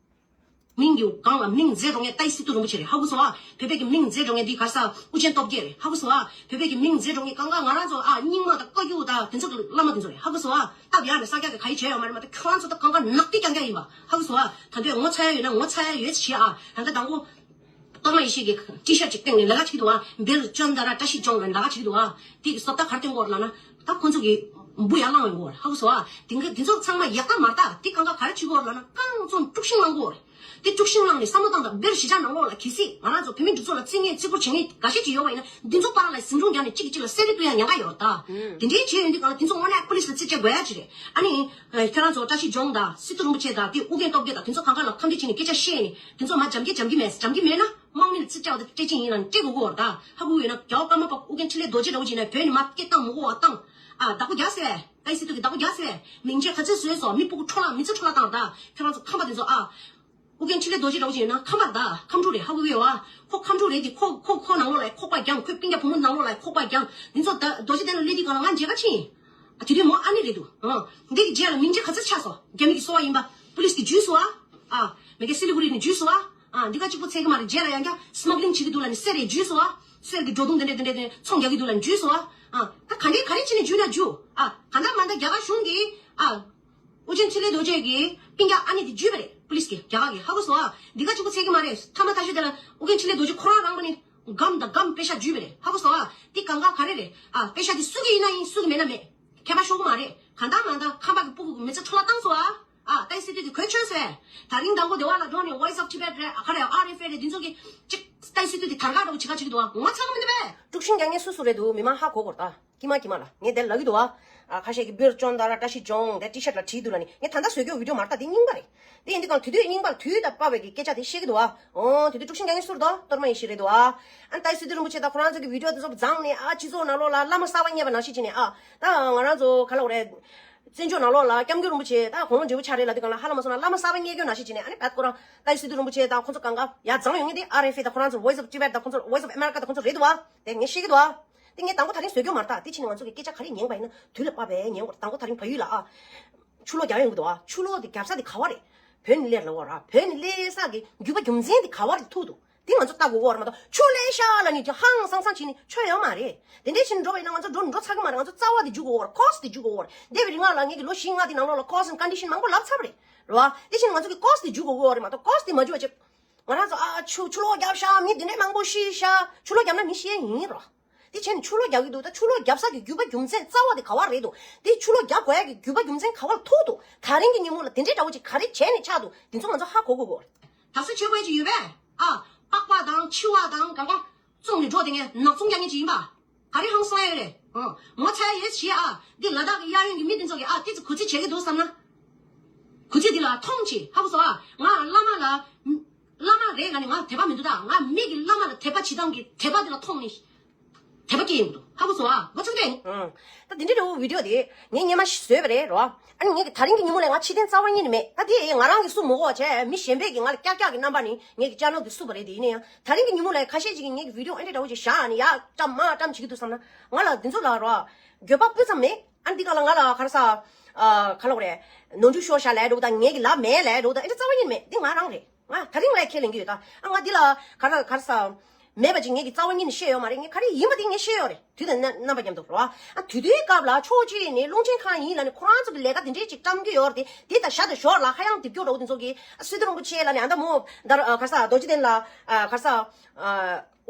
མིང་གི་སྒང་ལ་མིང་མཛད་འགྲོ་མཁན་ཏའི་སི་ཏུ་རིན་པོ་ཆེ་རེད། ཧ་གོ་སོང་ཨ། བོད་པའི་གི་མིང་མཛད་འགྲོ་མཁན་འདི་ག་རེ་ཟ། ཨུ་རྒྱན་སྟོབས་རྒྱལ་རེད། ཧ་གོ་སོང་ཨ། བོད་པའི་གི་མིང་མཛད་འགྲོ་མཁན་གང་ག་ང་རང་ཚོ་ཨ་རྙིང་མ་དང་བཀའ་བརྒྱུད་དང་དེ་ཚོ་གི་བླ་མ་དེ་ཚོ་རེད། ཧ་གོ་སོང་ཨ། སྟབས་ཡག་ནས་ས་སྐྱ་གི་ག་ཡི་བྱས་ཡོད་མ་རེད་མ་གཏོགས་ཁྱོད་རང་ཚོ་ད་གང་ག་ནག་ཏི་རྐྱང་རྐྱང་ཡིན་པ། ཧ་གོ་སོང་ཨ། ད་འདོད་ངོ་ཚ་ཡ་ཡོད་ན་ངོ་ཚ་ཡ་ཡོད་ཅེས་བྱེད་ཨ། ད་ལྟ་དང་པོ། གཏོར་མ་ཡེ་ཤེས་ཀྱི་ཊི་ཤར་ཅིག་བཏིང་ནས་ལས་ཀ་བྱེད་ཀྱི་འདུག་ཨ། འབེལ་ཅོན་ད་ར་བཀྲ་ཤིས་ལྗོངས་ལ་ལས་ཀ་བྱེད་ཀྱི་འདུག་ཨ། དེ་གི་བཟོ་ལྟ་ག་རེ་བཏོན་གྱི་ཡོད་རེད་ལབ་ན། ད་ཁོ་ཚོ་གི་འབུ་ཡར་བླངས་ཡོང་གི་ཡོད་རེད། ཧ་གོ་སོང་ཨ། དེ་འདྲ་དེ་ཚོ་ཚང་མ་ཡག་ལྟ་མ་ལྟ་དེ་གང་ག་ག་རེ་བྱེད་ཀྱི་ཡོད་རེད་ལབ་ན་རྐང་བཙུགས་དཀྲུག་ཤིང་བླང་གི་ཡོད་རེད། དེ་དཀྲུག་ཤིང་བླངས་ནས་བསམ་བློ་བཏང་དང་འབེལ་གཞིས་ཆགས་ནང་ལོགས་ལ་གལ་སྲིད་ང་རང་ཚོ་བོད་མི་འདི་ཚོ་ལ་བརྩི་ངེས་བརྩི་བཀུར་བྱེད་ངེས་འགའ་ཤས་ཅིག་ཡོད་པ་ཡིན་ན་འདི་ཚོ་བར་ལ་ཟིང་ཆུང་རྒྱག་ནས་གཅིག་གིས་གཅིག་ལ་བསད་རེས་གཏོང་ཡ་ཉེན་ཁ་ཡོད་རེད་ད། དེ་འདྲའི་བྱས་ཡོང་དུས་གང་ལ་དེ་ཚོ་དངོས་གནས་པུ་ལིས་ལ་རྩིས་སྤྲད་དགོས་ཡ་ཅིག་རེད། ཨ་ནི། ཁྱེད་རང་ཚོ་བཀྲ་ཤིས་ལྗོངས་དང་སི་ཏུ་རིན་པོ་ཆེ་དང་དེ་ཨུ་རྒྱན་སྟོབས་རྒྱལ་དང་དེ་ཚོ་གང་ག་ལ་ཁ་འདྲི་བྱས་ནས་སྐད་ཆ་བཤད་ནས་དེ་ཚོ་མ་འཇམ་གྱི་འཇམ་གྱི་མེད་འཇམ་གྱི་མེད་ན་དམག་མི་ལ་རྩིས་སྤྲད་པ་དེ་སྤྲད་ཅིག་ཡིན་ལ་སྤྲད་དགོས་ཀྱི་ཡོད་རེད་ད། ཧ་གོ་ཡོད་ན་རྒྱལ་བ་ཀརྨ་པ་ཨུ་རྒྱན་འཕྲིན་ལས་རྡོ་རྗེ་འདྲ་བོ་ཅིག་ཡིན་ན་བོད་ནས་མར་སྐད་བཏང་མི་དགོས་པ་བཏང་། ཨ་བདག་པོ་རྒྱག་ཟེར། ཨའི་སི་ཏུ་གི་བདག་པོ་རྒྱག་ཟེར། མིང་ཆད་ག་ཚོད་བཟོས་སོང་། མི་སྤུ་གུ་འཕྲོ་བརླག་མི་ཚེ་འཕྲོ་བརླག་བཏང་ད། ཁྱོད་རང་ཚོ་ཁམས་པ་དེ་ཚོ་ཨ། ཨུ་རྒྱན་འཕྲིན་ལས་རྡོ་རྗེ་འདྲ་བོ་ཅིག་ཡིན་ན་ཁམས་པ་རེད་ད། ཁམས་ཕྲུག་རེད། ཧ་གོ་གི་ཡོད་ཨ། ཁོ་ཁམས་ཕྲུག་རེད་དེ་ཁོ་ཁོ་ཁོ་ནང་ལོགས་ལ་ཁོག་པ་རྒྱང་། ཁོའི་སྤུན་ཀྱག་བུ་མོ་ནང་ལོགས་ལ་ཁོག་པ་རྒྱང་། འདི་ཚོ་ད་རྡོ་རྗེ་གདན་ལ་སླེབས་དུས་གང་ལ་ང་མཇལ་ཁ་ཕྱིན་ཡིན། ཨ་དེ་དུས་མོ་ཨ་ནེ་རེད་འདུག་ཨ། འདི་གི་རྗེས་ལ་མིང་ཆད་ག་ཚོད་ཆགས་སོང་། རྒྱ་མི་གི་སོ་པ་ཡིན་པ་པུ་ལིས་གིས་འཇུས་སོང་ཨ། ཨ། མ་གི་སི་ལི་གུ་རི་ནས་འཇུས་སོང་ཨ། ཨ། འདི་ག་གཅིག་པོ་ཚད་གི་མ་རེད། རྗེས་ལ་ཡང་བསྐྱར་སི་མག་ལིང་བྱེད་ཀྱི་འདུག་ལབ་ནས་གསེར་རེ་འཇུས་སོང་ཨ། གསེར་གྱི་སྒྲོ་མདུང་དེ་འདྲ་དེ་འདྲ་དེ་ཚོང་རྒྱག་གི་འདུག་ལབ་ནས་འཇུས་སོང་ཨ། ཨ། ད་ག་འདྲས་ག་རེ་བྱས་ནས་འཇུས་ན་འཇུ། ཨ། གང་ལྟར་མ་ལྟར་རྒྱ་གར་གཞུང་གིས། ཨ། ཨུ་རྒྱན་འཕྲིན་ལས་རྡོ་རྗེ་གི་སྤུན་ཀྱག་ཨ་ནེ་དེ་འཇུས་པ་རེད། པུ་ལིས་ཀྱིས་རྒྱ་གར་གྱིས། ཧ་གོ་སོང་ཨ། འདི་ག་གཅིག་པོ་ཚད་གི་མ་རེད། ཐ་མ་ཐ་ཤོས་དེ་ལ་ཨུ་རྒྱན་འཕྲིན་ལས་རྡོ་རྗེ་ཁོ་རང་རང་པ་ནས་སྒམ་དང་སྒམ་པེ་ཤ་འཇུས་པ་རེད། ཧ་གོ་སོང་ཨ། འདི་གང་ག་ག་རེ་རེད། ཨ། པེ་ཤ་དེ་སུ་གི་ཡིན་ན་ཡིན། སུ་གི་མེད་ན་མེད། ཁྱད་པར་ཤོར་གི་མ་རེད། གང་ལྟར་མ་ལྟར་ཁམས་པ་གི་སྤུ་གུ་གི་མི་ཚེ་འཕྲོ་བརླག་བཏང་སོང་ཨ། ཨ། ཏའི་སི་ཏུ་དེ་གོད་ཆོད་སོང་། ད་རིང་དང་པོ་དེ་བ་ལ་འགྲོ་ནས་Voice of Tibet་རེད། ཨ་ག་རེ་ཨར་ཨེཕ་ཨེ་རེད། འདི་ཚོ་གི་ཅིག་ཏའི་སི་ཏུ་དེ་དར་ག་འདྲ་བོ་བྱེད་ག་བྱེད་ཀྱི་འདུག་ཨ། ངོ་ཚ་གི་མི་འདུག་པས། དཀྲུག་ཤིང་རྒྱག་མཁན་སུ་སུ་རེད་འདུག་མི་མང་ཧ་གོ་དགོས་རེད་ད། ཀྱི་མ་ཀྱི་མ་ལ་ངས་དེ་ལབ་ཀྱི་འདུག་ཨ། ཨ་ཁ་ཤས་ཀྱིས་བོད་བཙོན་དང་ར་བཀྲ་ཤིས་ལྗོངས་དེ་ཊི་ཤར་ཊི་ལ་བྲིས་འདུག་ལ་ནི་ངས་ད་ལྟ་བཟོས་རྒྱུ་བི་ཌི་ཡོ་མ་རེད་ད། དེ་རྙིང་པ་རེད། དེ་ཡིན་དུས་གང་དེ་དུས་རྙིང་པ་དུས་དང་བབ་པའི་གི་སྐད་ཆ་དེ་བཤད་ཀྱི་འདུག་ཨ། ཨོ་དེ་དུས་དཀྲུག་ཤིང་རྒྱག་མཁན་སུ་རེད་དོ། གཏོར་མ་ཡེ་ཤེས་རེད་འདུག་ཨ། ཨ་ནི་ད་སི་ཏུ་རིན་པོ་ཆེ་དང་ཁོ་རང་ཚོ་གི་བི་ཌི་ཡོ་དེ་ཚོ་བརྫངས་ནས་ཨ་སྤྱི་ཚོགས་ནང་ལོགས་ལ་བླ་མ་གསར་པ་རྙེད་པ་ནང་བཞིན་བྱས་ནས་ཨ་ད་ང་རང་ཚོ་ག་ལ་འོ་རེད། བཙན་བྱོལ་ནང་ལོགས་ལ་སྐྱབས་མགོན་རིན་པོ་ཆེ་ད་དགུང་ལོ་བགྲེས་པོ་ཆགས་རེད་ལབ་དུས་གང་ལ་ཧ་ལམ་མ་སོང་ན་བླ་མ་གསར་པ་རྙེད་རྒྱུ་ནང་བཞིན་བྱས་ནས་ཨ་ནི་བད་ཁོ་རང་ད་སི་ཏུ་རིན་པོ་ཆེ་དང་ཁོ་ཚོ་གང་ག་ཡར་བརྫངས་ཡོང་མཁན་དེ་ཨར་ཨེཕ་ཨེ་དང་ཁོ་ཚོ་Voice of Tibet་དང་ཁོ་ཚོ་Voice of America་དང་ཁོ་ཚོ་རེད་འདུག་ཨ། དེ་ངས་བཤད་ཀྱི་འདུག་ཨ། དེ་ངས་དང་པོ་ད་རིང་བཟོས་རྒྱུ་མ་རེད་ད། དེ་ཕྱིན་ནས་ང་ཚོ་གི་སྐད་ཆ་ག་རེ་ཉན་པ་ཡིན་ན་དུས་ལ་བབ་པའི་ཉན་དགོས་རེད། དང་པོ་ད་རིང་བལ་ཡུལ་ལ་ཨ། ཆུ་ལོག་རྒྱག་ཡོང་གི་འདུག་ཨ། ཆུ་ལོག་དེ་རྒྱབ་ས་དེ་ག་བ་རེད། བོད་ནས་སླེབས་ལ་བ་ར། བོད་ནས་སླེབས་ས་གི་རྒྱུད་པ་རྒྱུ་མཚན་དེ་ག་བ་རེད་ཐུག་འདུག་དེ་ང་ཚོ་ལྟ་དགོས་ཀྱི་ཡོད་རེད་མ་གཏོགས་ཆུ་ལེན་ཤག་ལབ་ནས་ཀྱང་ཧང་སང་སང་བྱས་ནས་ཆོ་ཡོད་མ་རེད། དེ་འདྲས་བྱས་ནས་འགྲོ་བ་ཡིན་ན་ང་ཚོ་འགྲོ་འགྲོ་ཚར་གི་མ་རེད། ང་ཚོ་རྩ་བ་དེ་འཇུག་དགོས་ཀྱི་ཡོད་རེད། ཁོ་སི་དེ་འཇུག་དགོས་ཀྱི་ཡོད་རེད། འདས་པའི་རིང་ལ་ངེད་ཀྱི་ལོ་བཞི་ལྔ་དེ་ནང་ལོགས་ལ་ཁོ་སི་ཨེན་ཌི་ཤན་མང་པོ་ལབ་ཚར་བ་རེད་རེད་བ། དེ་བྱས་ནས་ང་ཚོ་གི་ཁོ་སི་དེ་འཇུག་དགོས་ཀྱི་ཡོད་རེད་མ་གཏོགས་ཁོ་སི་དེ་མ་འཇུག་པ་བྱས། ང་རང་ཚོ་ཨ་ཆུ་ཆུ་ལོག་བརྒྱབ་ཤག་མི་དེ་འདྲས་མང་པོ་ཤི་ཤག་ཆུ་ལོག་བརྒྱབ་ན་མི་ཤི་ཡ་ཡིན་རོ། དེ་བྱས་ནས་ཆུ་ལོག་རྒྱག་གི་འདུག་ད་ཆུ་ལོག་རྒྱབ་ས་གི་རྒྱུ་པ་རྒྱུ་མཚན་རྩ་བ་དེ་ག་བ་རེད་འདུག་དེ་ཆུ་ལོག་རྒྱག་དགོས་ཡ་གི་རྒྱུ་པ་རྒྱུ་མཚན་ག་བར་ཐུག་འདུག་ད་རིང་གི་ཉིན་མོ་ལ་དེ་འདྲའི་འདྲ་བོ་ཅིག་ག་རེ་བྱས་ནས་ཆགས་འདུག་དེ་ཚོ་ང་ཚོ་ཧ་གོ་དགོས་གོ། ད་སུ་བྱེད་དགོས་ཅིག་ཡོད་པས། ཨ། པགས་པ་དང་མཆེ་བ་དང་གང་ག་བཙོང་ནས་འགྲོ་དེ་ངས་ནག་ཚོང་རྒྱག་མཁན་ཅིག་ཡིན་པ། ག་རེ་ཧང་སང་ཡ་ཡོད་རེད། ཨ། ངོ་ཚ་ཡ་ཡོད་ཞེས་ཨ། འདི་ལ་དྭགས་ཀྱི་གཡས་གཡོན་གྱི་མི་དེ་ཚོ་གིས་ཨ་ཏི་ཙི་གུ་ཙི་བྱེད་ཀྱི་འདུག་བསམ་ན། གུ་ཙི་འདི་ལ་མཐོང་ཅིག་ཧ་གོ་སོང་ཨ། ང་བླ་མ་ལ། བླ་མ་རེད་ལ་ནི་ང་དད་པ་མི་འདུག་ད་ང་མི་གི་བླ་མ་ལ་དད་པ་བྱེད་སྟངས་ཀྱི་དད་པ་འདི་ལ་མཐོང་ནི། དད་པ་སྐྱེ་ཡོང་གི་འདུག་ཧ་གོ་སོང་ཨ། གོ་ཚུགས་ཏེ། ཨང་། ད་འདི་འདྲའི་འདྲ་བོ་བི་ཌི་ཡོ་དེ་ངས་སྔོན་མ་བཟོས་པ་རེད་རོ། ཨ་ནི་ངས་ཀྱི་ད་རིང་གི་ཉིན་མོ་ལ་ང་ཕྱི་རྟེན་རྩ་བ་ཉིད་ནས་མེད། ད་དེ་ང་རང་གིས་བསུབ་མི་དགོས་པ་བྱས་མི་གཞན་པས་ཀྱིས་ང་ལ་ཀྱག་ཀྱག་གི་རྣམ་པ་ནི་ངས་ཀྱི་ཅེ་ནལ་དེ་བསུབ་པ་རེད། དེ་ཡིན་ན་ཡང་ད་རིང་གི་ཉིན་མོ་ལ་ཁ་ཤས་ཅིག་གིས་ངས་ཀྱི་བི་ཌི་ཡོ་ཨེ་འདྲ་འདྲ་བོ་ཅིག་བཞག་ནས་ཡར་བཀྲམ་མར་བཀྲམ་བྱེད་ཀྱི་འདུག་བསམ་ན་ང་ལ་འདི་ཚོ་ལ་རོ། འགྱོད་པ་སྤུ་ཙམ་མེད། ཨ་ནི་འདི་ག་ལ་ང་ལ་ག་རེ་ཟ། ཨ། ག་ལ་བ་རེད། ནོར་འཁྲུལ་ཤོར་ཤག་ལབ་འདྲ་བོ་དང་ངས་ཀྱི་ལབ་མེད་ལབ་འདྲ་བོ་དང་ཨེ་འདྲ་རྩ་བ་ཉིད་ནས་མེད། འདི་ང་རང་རེད། ང་ད་རིང་ལ་ཁས་ལེན་གྱི་ཡོད་ད། ཨ་ང་འདི་ལ་ག་རེ་ག་རེ་ཟ། མེད་པ་ཅིག་ངས་ཀྱི་རྩ་བ་ཉིད་ནས་བཤད་ཡོད་མ་རེད། ངས་ག་རེ་ཡིན་པ་དེ་ངས་བཤད་ཡོད་རེད། དུས་དང་རྣམ་པ་མཉམ་དུ་རོ། ཨ་དུས་དུས་སྐབས་ལ་ཕྱོགས་གཅིག་ནས་རླུང་འཕྲིན་ཁང་ཡིན་ལབ་ནས་ཁོ་རང་ཚོ་གི་ལས་ཀ་དེ་འདྲས་ཅིག་བཀྲམ་གྱི་ཡོད་རེད་དེ། དེ་དང་ཞར་དང་ཞོར་ལ་ཧ་ཡང་དེབ་སྐྱོ་འདྲ་བོ་དེ་ཚོ་གིས་ཨ་སི་ཏུ་རིན་པོ་ཆེ་ལབ་ནས་ཨ་ད་མོ་ད་ག་རེ་ཟ་རྡོ་རྗེ་གདན་ལ་ཨ་ག་རེ་ཟ་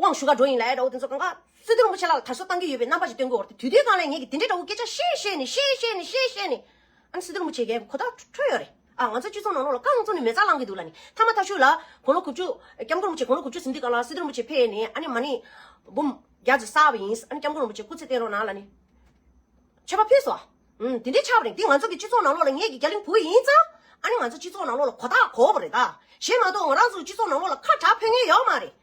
དབང་ཞུ་ག་འགྲོ་ཡིན་ལབ་འདྲ་བོ་དེ་ཚོ་གང་ག་སི་ཏུ་རིན་པོ་ཆེ་ལ་དར་སྲོལ་བཏང་གི་ཡོད་པའི་རྣམ་པ་ཞིག་སྟོན་གྱི་ཡོད་རེད་དེ། དུས་དུས་སྒང་ལ་ངས་ཀྱི་དེ་འདྲའི་འདྲ་བོ་སྐད་ཆ་བཤད་བཤད་ནས་བཤད་བཤད་ནས་བཤད་བཤད་ནས། ཨ་ནི་སི་ཏུ་རིན་པོ་ཆེ་གིས་གོ་བརྡ་འཕྲོད་ཡོད་རེད། ཨ་ང་ཚོ་སྤྱི་ཚོགས་ནང་ལོགས་ལ་རྐང་བཙུགས་ནས་མེ་བཙའ་ལངས་ཀྱི་འདུག་ལབ་ནས་མཐའ་མ་ཐག་ཤུལ་ལ་དགུང་ལོ་དགུ་བཅུ་སྐྱབས་མགོན་རིན་པོ་ཆེ་དགུང་ལོ་དགུ་བཅུ་ཟིན་དུས་སྒང་ལ་སི་ཏུ་རིན་པོ་ཆེ་ཕེབས་ནས་ཨ་ནི་མ་ཎི་འབུམ་བརྒྱ་ཙམ་བསགས་པ་ཡིན། ཨ་ནི་སྐྱབས་མགོན་རིན་པོ་ཆེ་སྐུ་ཚེ་བརྟན་རོགས་གནང་ལབ་ནས་མཆོད་པ་ཕུལ་སོང་། ཨུམ། དེ་འདྲའི་ཆགས་པ་རེད། འདི་ང་ཚོ་གི་སྤྱི་ཚོགས་ནང་ལོགས་ལ་ངེད་ཀྱི་རྒྱ་གླིང་བུ་ཡིན་ཙང་ཨ་ནི་ང་ཚོ་སྤྱི་ཚོགས་ནང་ལོགས་ལ་གོ་བརྡ་གོ་བ་རེད་ད། གཞན་མ་གཏོགས་ང་རང་ཚོ་སྤྱི་ཚོགས་ནང་ལོགས་ལ་ཁ་གྲག་ཕོད་མཁན་ཡོད་མ་རེད།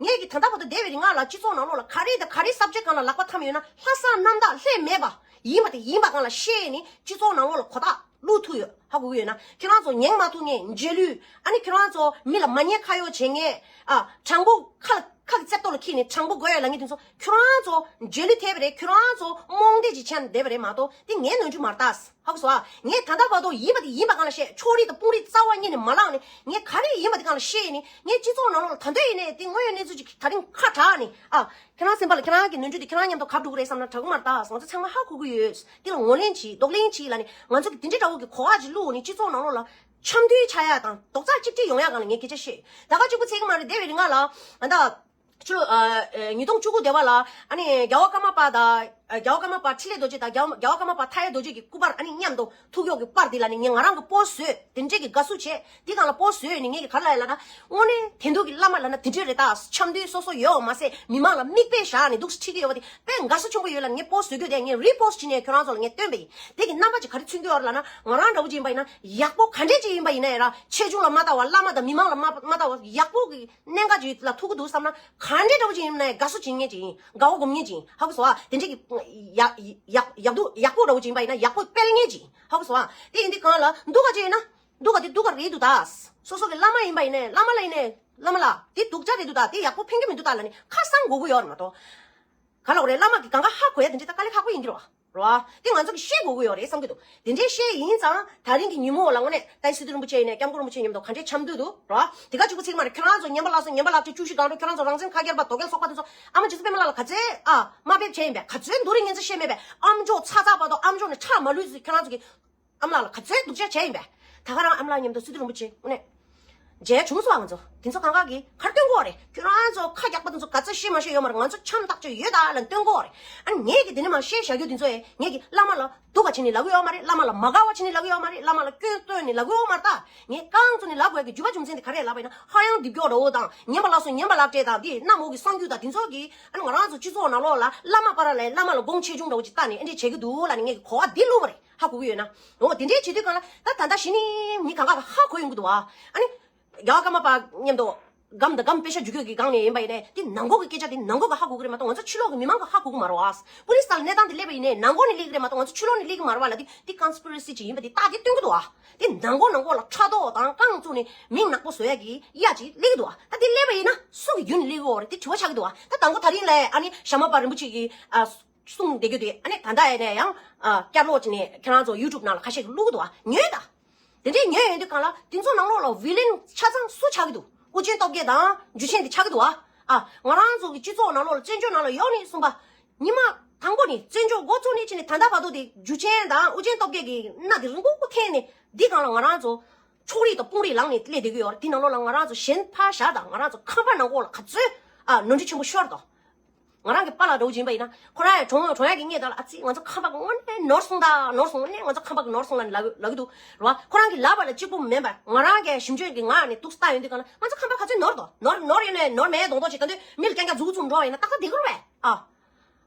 ངེད་ཀྱི་ད་ལྟ་བར་དུ་འདས་པའི་རིང་ལ་སྤྱི་ཚོགས་ནང་ལོགས་ལ་ག་རེ་དང་ག་རེ་སབ་ཇེག་སྒང་ལ་ལག་པ་འཐམས་ཡོད་ན་ལྷག་བསམ་རྣམ་དག་ལྷད་མེད་པ་ཡིན་པ་དེ་ཡིན་པ་སྒང་ལ་བཤད་ནས་སྤྱི་ཚོགས་ནང་ལོགས་ལ་གོ་བརྡ་བླུག་ཐུབ་ཡོད། ཧ་གོ་གི་ཡོད་ན་ཁྱོད་རང་ཚོ་ཉན་མ་ཐུབ་མཁན་རྗེས་ལུས། ཨ་ནི་ཁྱོད་རང་ཚོ་མི་ལ་མ་ཉན་ཁ་གཡོག་བྱེད་མཁན། ཨ་དྲང་པོ་ཁ་ལ་ཁ་གི་རྩེ་ཏོག་ལ་འཁྱེར་ནས་དྲང་པོ་དགོས་ཡོད་ལབ་མཁན་དེ་ཚོ་ཁྱོད་རང་ཚོ་རྗེས་ལུས་ཐེབས་པ་རེད། ཁྱོད་རང་ཚོ་རྨོངས་དད་ཅིག་བྱས་ནས་བསྡད་པ་རེད་མ་གཏོགས་དེ་ངའི་ནོར་འཁྲུལ་མ་རེད་ད། ཧ་གོ་སོང་ཨ། ངས་ད་ལྟ་བར་དུ་ཡིན་པ་དེ་ཡིན་པ་སྒང་ལ་བཤད། ཕྱོགས་རིས་དང་དཔུང་རིས་རྩ་བ་ཉིད་ནས་མ་བླངས་ནས་ངས་ག་རེ་ཡིན་པ་དེ་སྒང་ལ་བཤད་ནས་ངས་སྤྱི་ཚོགས་ནང་ལོགས་ལ་ད་དུང་ཡིན་ནའི་དེ་དངོས་ཡོད་གནས་ཚུལ་ཅིག་ད་རིང་ཁ་གྲགས་ནས་ཨ། ཁྱེད་རང་སེམས་པ་ལ་ཁྱེད་རང་གི་ནོར་འཁྲུལ་དེ་ཁྱེད་རང་མཉམ་དུ་གབ་འགྲོ་གི་རེད་བསམ་ན་དྲག་པོ་མ་རེད་ད། ང་ཚོ་ཚང་མ་ཧ་གོ་གི་ཡོད། དེ་ལ་ངོས་ལེན་གྱིས་གདོང་ལེན་གྱིས་ལབ་ནས་ང་ཚོ་གི་དེ་འདྲའི་འདྲ་བོ་གི་གོ་བ་ཅིག་བླུགས་ནས་སྤྱི་ཚོགས་ནང་ལོགས་ལ་འཆམ་མཐུན་ཆགས་ཡ་དང་རྡོག་རྩ་གཅིག་སྒྲིལ་ཡོང་ཡ་སྒང་ལ་ངས་སྐད་ཆ་བཤད། ད་ག་གཅིག་པུ་ཚད་ཀྱི་མ་རེད། འདས་པའི་རིང་ལ་ཨ་ད། ཕྱི་ལོ་ཨ་ཨ་ཉིས་སྟོང་བཅུ་དགུ་དེ་བ་ལ་ཨ་ནི་རྒྱལ་བ་ཀརྨ་པ་དང་ཨ་རྒྱལ་བ་ཀརྨ་པ་འཕྲིན་ལས་རྡོ་རྗེ་དང་རྒྱལ་བ་རྒྱལ་བ་ཀརྨ་པ་མཐའ་ཡས་རྡོ་རྗེ་གི་སྐུ་པར་ཨ་ནི་མཉམ་དུ་ཐུག་ཡོད་ཀྱི་པར་དེ་ལ་ནི་ངས་ང་རང་གི་པོ་སི་བཟོས། དེ་འདྲས་ཀྱི་དགའ་བསུ་བྱས། དེ་སྒང་ལ་པོ་སི་བཟོས་ནས་ངས་ཀྱི་ག་རེ་ལབ་ཡ་ལབ་ན། དངོས་གནས་དེ་འདྲས་ཀྱི་བླ་མ་ལབ་ན་དེ་འདྲས་རེད་ད། འཆམ་མཐུན་སོ་སོ་ཡོད་མ་ཟད་མི་མང་ལ་མིག་དཔེ་བཞག་ནས་འདུག་སེ་ཁྲིད་ཀྱི་ཡོད་པ་དེ་དཔེ་དགའ་བསུ་ཆེན་པོ་ཡོད་ལབ་ནས་ངས་པོ་སི་བཟོས་རྒྱུ་དེ་ངས་རི་པོ་སི་བྱས་ནས་ཁྱོད་རང་ཚོ་ལ་ངས་སྟོན་པ་ཡིན། དེ་གི་རྣམ་པ་ཅིག་ག་རེ་མཚོན་གྱི་ཡོད་རེད་ལབ་ན། ང་རང་འདྲ་བོ་ཅིག་ཡིན་པ་ཡིན་ན་ཡག་པོ་ག་འདྲས་ཅིག་ཡིན་པ་ཡིན་ན་ཡང་ར་ཆེ་ཆུང་ལ་མ་ལྟ་བར་བླ་མ་དང་མི་མང་ལ་མ་མ་ལྟ་བར་ཡག་པོ་གི་གནད་འགག་ཅིག་ལ་ཐུག་གི་འདུག་བསམ་ན། ག་འདྲའི་འདྲ་བོ་ཅིག་ཡིན་ན་ཡང་དགའ་བསུ་བྱེད་མཁན་ཅིག་ཡིན། དགའ་བ་སྒོམ་མཁན་ཅིག་ཡིན། ཧ་གོ་སོང་ཨ། དེ་འདྲའི་གི་ཡག་ཡག་ཡག་སྡུག་ཡག་པོ་འདྲ་བོ་ཅིག་ཡིན་པ་ཡིན་ན་ཡག་པོ་སྤེལ་མཁན་ཅིག་ཡིན། ཧ་གོ་སོང་ཨ། དེ་ཡིན་དུས་གང་ལ་སྡུག་ག་ཅིག་ཡིན་ན་སྡུག་ག་དེ་སྡུག་ག་རེད་འདུག་ད། སོ་སོ་གི་བླ་མ་ཡིན་པ་ཡིན་ནའི་བླ་མ་ལ་ཡིན་ནའི་བླ་མ་ལ་དེ་སྡུག་ཅག་རེད་འདུག་ད། དེ་ཡག་པོ་ཕན་གྱི་མི་འདུག་ད་ལབ་ནས་ཁ་གསང་དགོས་ཀྱི་ཡོད་རེད་མ་གཏོགས། ག་ལ་འོ་རེད། བླ་མ་གི་གང་ག་ཧ་གོ་ཡ་དེ་འདྲའི་ད་དཀའ་ལས་ཁག་པོ་ཡིན་གྱི་རེད་བ། རེད་བ། དེ་ང་ཚོ་གི་ཤེས་དགོས་ཀྱི་ཡོད་རེད་བསམ་གྱི་འདུག་དེ་འདྲའི་ཤེས་ཡིན་ཙང་ད་རིང་གི་ཉིན་མོ་ལ་དངོས་གནས་ད་སི་ཏུ་རིན་པོ་ཆེ་ཡིན་ནའི་སྐྱབས་མགོན་རིན་པོ་ཆེ་མཉམ་དུ་ག་འདྲའི་འཆམ་མཐུན་འདུག་རེད་བ། དེ་ག་གཅིག་པུ་ཚིག་མ་རེད། ཁྱོད་རང་ཚོ་ཉན་པ་ལ་སོང་། ཉན་པ་ལ་སོང་། ཁྱོད་རང་ཚོ་རང་བཙན་ཁ་སྒེར་པ་རྡོ་སྐལ་ཚོགས་པ་དེ་ཚོ་ཨ་མ་རྗེ་བཙུན་པད་མ་ལགས་ལ་ག་ཚོད་ཨ་དམའ་འབེབས་བྱས་ཡིན་པས། ག་ཚོད་མདོ་རིགས་སྙན་ཚིག་བཤད་མེད་པས། ཨམ་ཅོག་ཚ་ཚ་བར་དུ་ཨམ་ཅོག་ནས་ཁྲག་མ་ལུས་ཚུལ་ཁྱོད་རང་ཚོ་གི་ཨ་མ་ལགས་ལ་ག་ཚོད་སྡུག་ཅག་བྱས་ཡིན་པས། ད་ག་རང་ཨ་མ་ལགས་མཉམ་དུ་སི་ཏུ་རིན་པོ་ཆེ་དངོས་གནས། མཇལ་བྱུང་སོང་ང་ཚོ། དེ་ཚོ་གང་ག་གིས་གར་སྟོན་གོ་རེད། ཁྱོད་རང་ཚོ་ཁ་རྒྱག་པ་དེ་ཚོ་ག་ཚོད་ཤེས་མ་ཤེས་ཡོད་མ་རེད། ང་ཚོ་ཆམ་ཐག་ཆོད་ཡོད་ད་ལ་སྟོན་གོ་རེད། ཨ་ནི་ངས་ཀྱི་དེ་ནི་མ་ཤེས་བཞག་རྒྱུ་དེ་ཚོ་ཨེ་ངས་ཀྱི་བླ་མ་ལ་སྡུག་ག་བྱེད་ནི་ལབ་གི་ཡོད་མ་རེད། བླ་མ་ལ་མ་དགའ་བ་བྱེད་ནི་ལབ་གི་ཡོད་མ་རེད། བླ་མ་ལ་སྐྱོན་སྟོན་ནི་ལབ་གི་ཡོད་མ་རེད། ད་ངས་རྐང་བཙུགས་ནི་ལབ་དགོས་ཀྱི་རྒྱུ་བ་རྒྱུ་མཚན་དེ་ག་རེ་ལབ་པ་ཡིན་ན། ཧ་ཡང་རྡིབ་སྐྱོ་འདྲ་བོ་དང་ཉན་པ་ལ་སོ་ཉན་པ་ལ་སྤྲད་དང་དེ་གནམ་འོག་གི་གསང་རྒྱུ་དང་དེ་ཚོ་གིས་ཨ་ནི་ང་རང་ཚོ་སྤྱི་ཚོགས་ནང་ལོགས་ལ་བླ་མ་པ་ར་ལས་བླ་མ་ལ་དགོངས་ཆེ་ཆུང་འདྲ་བོ་ཅིག་བཏགས་ནས་ཨེ་འདྲས་བྱེད་ཀྱི་འདུག་ལབ་ནི་ངས་ཀྱི་གོ་བ་འདི་བླུགས་པ་རེད། ཧ་གོ་གི་ཡོད་ན། འོ་དེ་འདྲའི་བྱེད་དུས་གང་ལ་ད་ད་ལྟ་གཞི་ནས་མི་གང་ག་ཧ་གོ་ཡོང་གི་འདུག་བ། ཨ་ནི་རྒྱལ་བ་ཀརྨ་པ་མཉམ་དུ་སྒམ་དང་སྒམ་པེ་ཤ་རྒྱུག་རྒྱུག་གི་སྒང་ནས་ཡིན་པ་ཡིན་ནའི་དེ་ནང་ཁོག་གི་སྐད་ཆ་དེ་ནང་ཁོག་གི་ཧ་གོ་གི་རེད་མ་གཏོགས་ང་ཚོ་ཕྱི་ལོགས་གི་མི་མང་གི་ཧ་གོ་གི་མ་རེད་བ། པུ་ལིས་ལ་གནས་སྟངས་དེ་སླེབས་པ་ཡིན་ནའི་ནང་ཁོག་ནས་སླེབས་ཀྱི་རེད་མ་གཏོགས་ང་ཚོ་ཕྱི་ལོགས་ནས་སླེབས་ཀྱི་མ་རེད་བ་ལ། དེ་དེ་ཀོན་སི་པི་རེ་སི་ཅིག་ཡིན་པ་དེ་རྟགས་དེ་སྟོན་གི་འདུག་བ། དེ་ནང་ཁོག་ནང་ཁོག་ལ་ཕྲག་དོག་དང་རྐང་བཙུགས་ནས་མིང་ནག་པོ་བཟོ་ཡ་གི་གཡའ་ཅིག་སླེབས་ཀྱི་འདུག་བ། ད་དེ་སླེབས་པ་ཡིན་ན་སུ་གི་རྒྱུ་ནས་སླེབས་ཀྱི་ཡོད་རེད། དེ་དྲི་བ་ཆགས་ཀྱི་འདུག་བ། ད་དང་པོ་ད་རིང་ལ་ཨ་ནི་ཞྭ་མོ་པ་རིན་པོ་ཆེ་གི་ཨ། གསུངས་བསྡད་རྒྱུ་དེ་ཨ་ནི་ད་ལྟ་ཡིན་ནའི་ཡང་ཨ་སྐྱབས་ལོག་བྱས་ནས་ཁྱེད་རང་ཚོ་ཡུ་ཊུབ་ནང་ལ་ཁ་ཤས་ཀྱིས་བླུག་གི་འདུག་བ། ཉོས་ད། དེ་འདྲའི་ཉོས་ཡོང་དུས་གང་ལ་དེ་ཚོ་ནང་ལོགས་ལ་བི་ལན་ཆ་ཚང་སུ་ཆགས་ཀྱི་འདུག། ཨུ་རྒྱན་སྟོབས་རྒྱལ་དང་འཇུ་ཆེན་དེ་ཆགས་ཀྱི་འདུག་བ། ཨ་ང་རང་ཚོ་གི་སྤྱི་ཚོགས་ནང་ལོགས་ལ་བཙན་བྱོལ་ནང་ལ་ཡོང་ནས་གསུངས་པ། ཉི་མ་དང་པོ་ནས་བཙན་བྱོལ་འགོ་བཙུགས་ནས་བྱས་ནས་ད་ལྟ་བར་དུ་དེ་འཇུ་ཆེན་དང་ཨུ་རྒྱན་སྟོབས་རྒྱལ་གྱི་མནའ་དེ་རིང་པོ་འཐེན་ནས་འདི་གང་ལ་ང་རང་ཚོ་ཕྱོགས་རིས་དང་དཔུང་རིས་ལངས་ནས་སླེབས་བསྡད་ཀྱི་ཡོད་རེད། དེ་ནང་ལོགས་ལ་ང་རང་ཚོ་གཞན་ཕར་བཞག་དང་ང་རང་ཚོ་ཁང་པ་ནང་ཁོག་ལ་ག་ཚོད་ཨ་ནོར་འཁྲུལ་ཆེན་པོ་ཤོར་དང་། ང་རང་གི་པཱ་ལགས་འདྲ་བོ་ཅིག་ཡིན་པ་ཡིན་ན་ཁོ་རང་ཡང་གྲོངས་གྲོངས་ཡག་གི་སྔོན་དག་ལ་ཨ་ཙི་ང་ཚོ་ཁང་པ་དངོས་གནས་ནོར་སོང་ད་ནོར་སོང་། དངོས་གནས་ང་ཚོ་ཁང་པ་གི་ནོར་སོང་ལབ་ནས་ལབ་ལབ་ཀྱི་འདུག་རེད་བ། ཁོ་རང་གི་ལབ་པ་ལ་གཅིག་པོ་མིན་པར་ང་རང་གི་ཞིབ་འཇུག་གི་ངག་ནས་ཏོག་ཙམ་ལྟ་ཡོང་དུས་གང་ལ་ང་ཚོ་ཁང་པ་ག་ཚོད་ནོར་དོ། ནོར་ནོར་ཡོད་ནས་ནོར་མེད་མདོག་མདོག་ཅིག་ད་དུང་མི་ལ་རྐྱང་རྐྱང་མཛུབ་གུ་བཙུམ་འགྲོ་བ་ཡིན་ན་ཏག་ཏག་བསྡད་ཀྱི་རེད་པས། ཨ།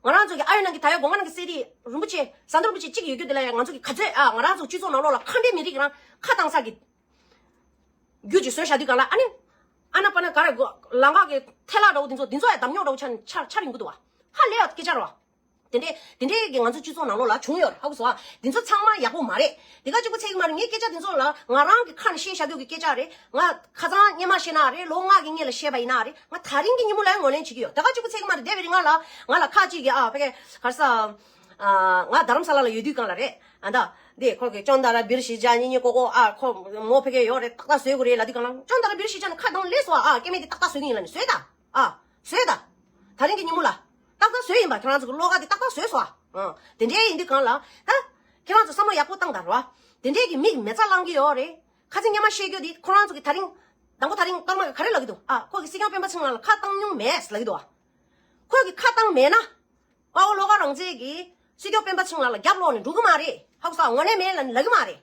ང་རང་ཚོ་གི་ཨ་ཡོད་ནང་གི་ད་ཡོད་སྒོ་ང་ནང་གི་སེ་རི་རིན་པོ་ཆེ་ཟམ་གདོང་རིན་པོ་ཆེ་གཅིག་ཡོད་རྒྱུ་དེ་ལ་ཡང་ང་ཚོ་གི་ག་ཚོད་ཨ་ང་རང་ཚོ་སྤྱི་ཚོགས་ནང་ལོགས་ལ་ཁ་འདྲེ་མི་རིགས་རང་ཁ་བཏང་ས་གི་རྒྱུ་ཅིག་བཟོས་བཞག་དུས་གང་ལ་ཨ་ནི། ཨ་ན་པ་ན་ག་རེ་གོ་ལང་ཀ་གི་ཐལ་ལ་འདྲ་བོ་འདི་ཚོ་འདི་ཚོ་ཡང་འདམ་ཉོག་འདྲ་བོ་ཆགས་ཆགས་ཆགས་ཡོང་གི་འདུག་བ། ཧ་ལས་ཡ་སྐད་ཆ་རེད་བ། དེ་འདྲས་དེ་འདྲས་ཀྱི་ང་ཚོ་སྤྱི་ཚོགས་ནང་ལོགས་ལ་བྱུང་ཡོད་རེད། ཧ་གོ་སོང་ཨ། འདི་ཚོ་ཚང་མ་ཡག་པོ་མ་རེད། དེ་ག་གཅིག་པོ་ཚད་ཀྱི་མ་རེད། ངས་སྐད་ཆ་འདི་ཚོ་ལ་ང་རང་གི་ཁ་ནས་བཤད་བཞག་རྒྱུ་གི་སྐད་ཆ་རེད། ང་ཁ་སང་སྔོན་མ་བཤད་ན་རེད། ལོ་ལྔ་གི་སྔོན་ལ་བཤད་པ་ཡིན་ན་རེད། ང་ད་རིང་གི་ཉིན་མོ་ལ་ཡང་ངོས་ལེན་བྱེད་ཀྱི་ཡོད། དེ་ག་གཅིག་པོ་ཚད་ཀྱི་མ་རེད། འདས་པའི་རིང་ང་ལ་ང་ལ་ཁ་ཅིག་གིས་ཨ་ཕ་གི་ག་རེ་ཟ། ཨ། ང་རྡ་རམ་ས་ལ་ལ་ཡོད་དུས་སྒང་ལ་རེད། ཨ་ད། འདི་ཁོ་གི་ཅོན་ཏ་ར་བིར་ཤི་ཇ་ཉི་ཉི་ཀོ་ཀོ་ཨ་ཁོ་མོ་ཕ་གི་ཡོད་རེད། ཏག་ཏག་བཟོས་དགོས་རེད་ལབ་དུས་སྒང་ལ་ཅོན་ཏ་ར་བིར་ཤི་ཇ་ནི་ཁ་གདངས་ལས་སོ་ཨ། སྐྱེ་དམན་དེ་ཏག་ཏག་བཟོས་ཀྱི་ཡིན་ལབ་ནི་བཟོས་ད། ཨ། བཟོས་ད། ད་རིང་གི་ཉིན་མོ་ལ། ཏག་ཏག་བཟོས་ཡིན་པ། ཁྱེད་རང་ཚོ་གི་བློ་ཁ་དེ་ཏག་ཏག་བཟོས་སོ་ཨ། ཨ། དེ་འདྲའི་ཡིན་དུས་སྒང་ལ། ད། ཁྱེད་རང་ཚོ་བསམ་བློ་ཡག་པོ་བཏང་དང་རོ། དེ་འདྲའི་གི་མིག་མེ་བཙའ་བླང་གི་ཡོད་རེད། ཁ་ཚིག་སྔོན་མ་བཤད་རྒྱུ་དེ་ཁོ་རང་ཚོ་གི་ད་རིང་། དང་པོ་ད་རིང་གཏོར་མ་གི་ག་རེ་ལབ་ཀྱི་འདུག་ཨ། ཁོ་གི་སྲིད་སྐྱོང་སྤེན་པ་ཚེ་རིང་ལགས་ལ་ཁ་བཏང་མྱོང་མེད་ལབ་ཀྱི་འདུག་ཨ། ཁོ་གི་ཁ་བཏང་མེད་ན། དཔའ་བོ་བློ་དགའ་རང་བཙན་གྱིས་སྲིད་སྐྱོང་སྤེན་པ་ཚེ་རིང་ལགས་ལ་རྒྱབ་ལོག་ནས་འགྲོ་གི་མ་རེད། ཧ་གོ་སོང་ཨ། དངོས་གནས་མེད་ལབ་ནས་ལབ་གི་མ་རེད།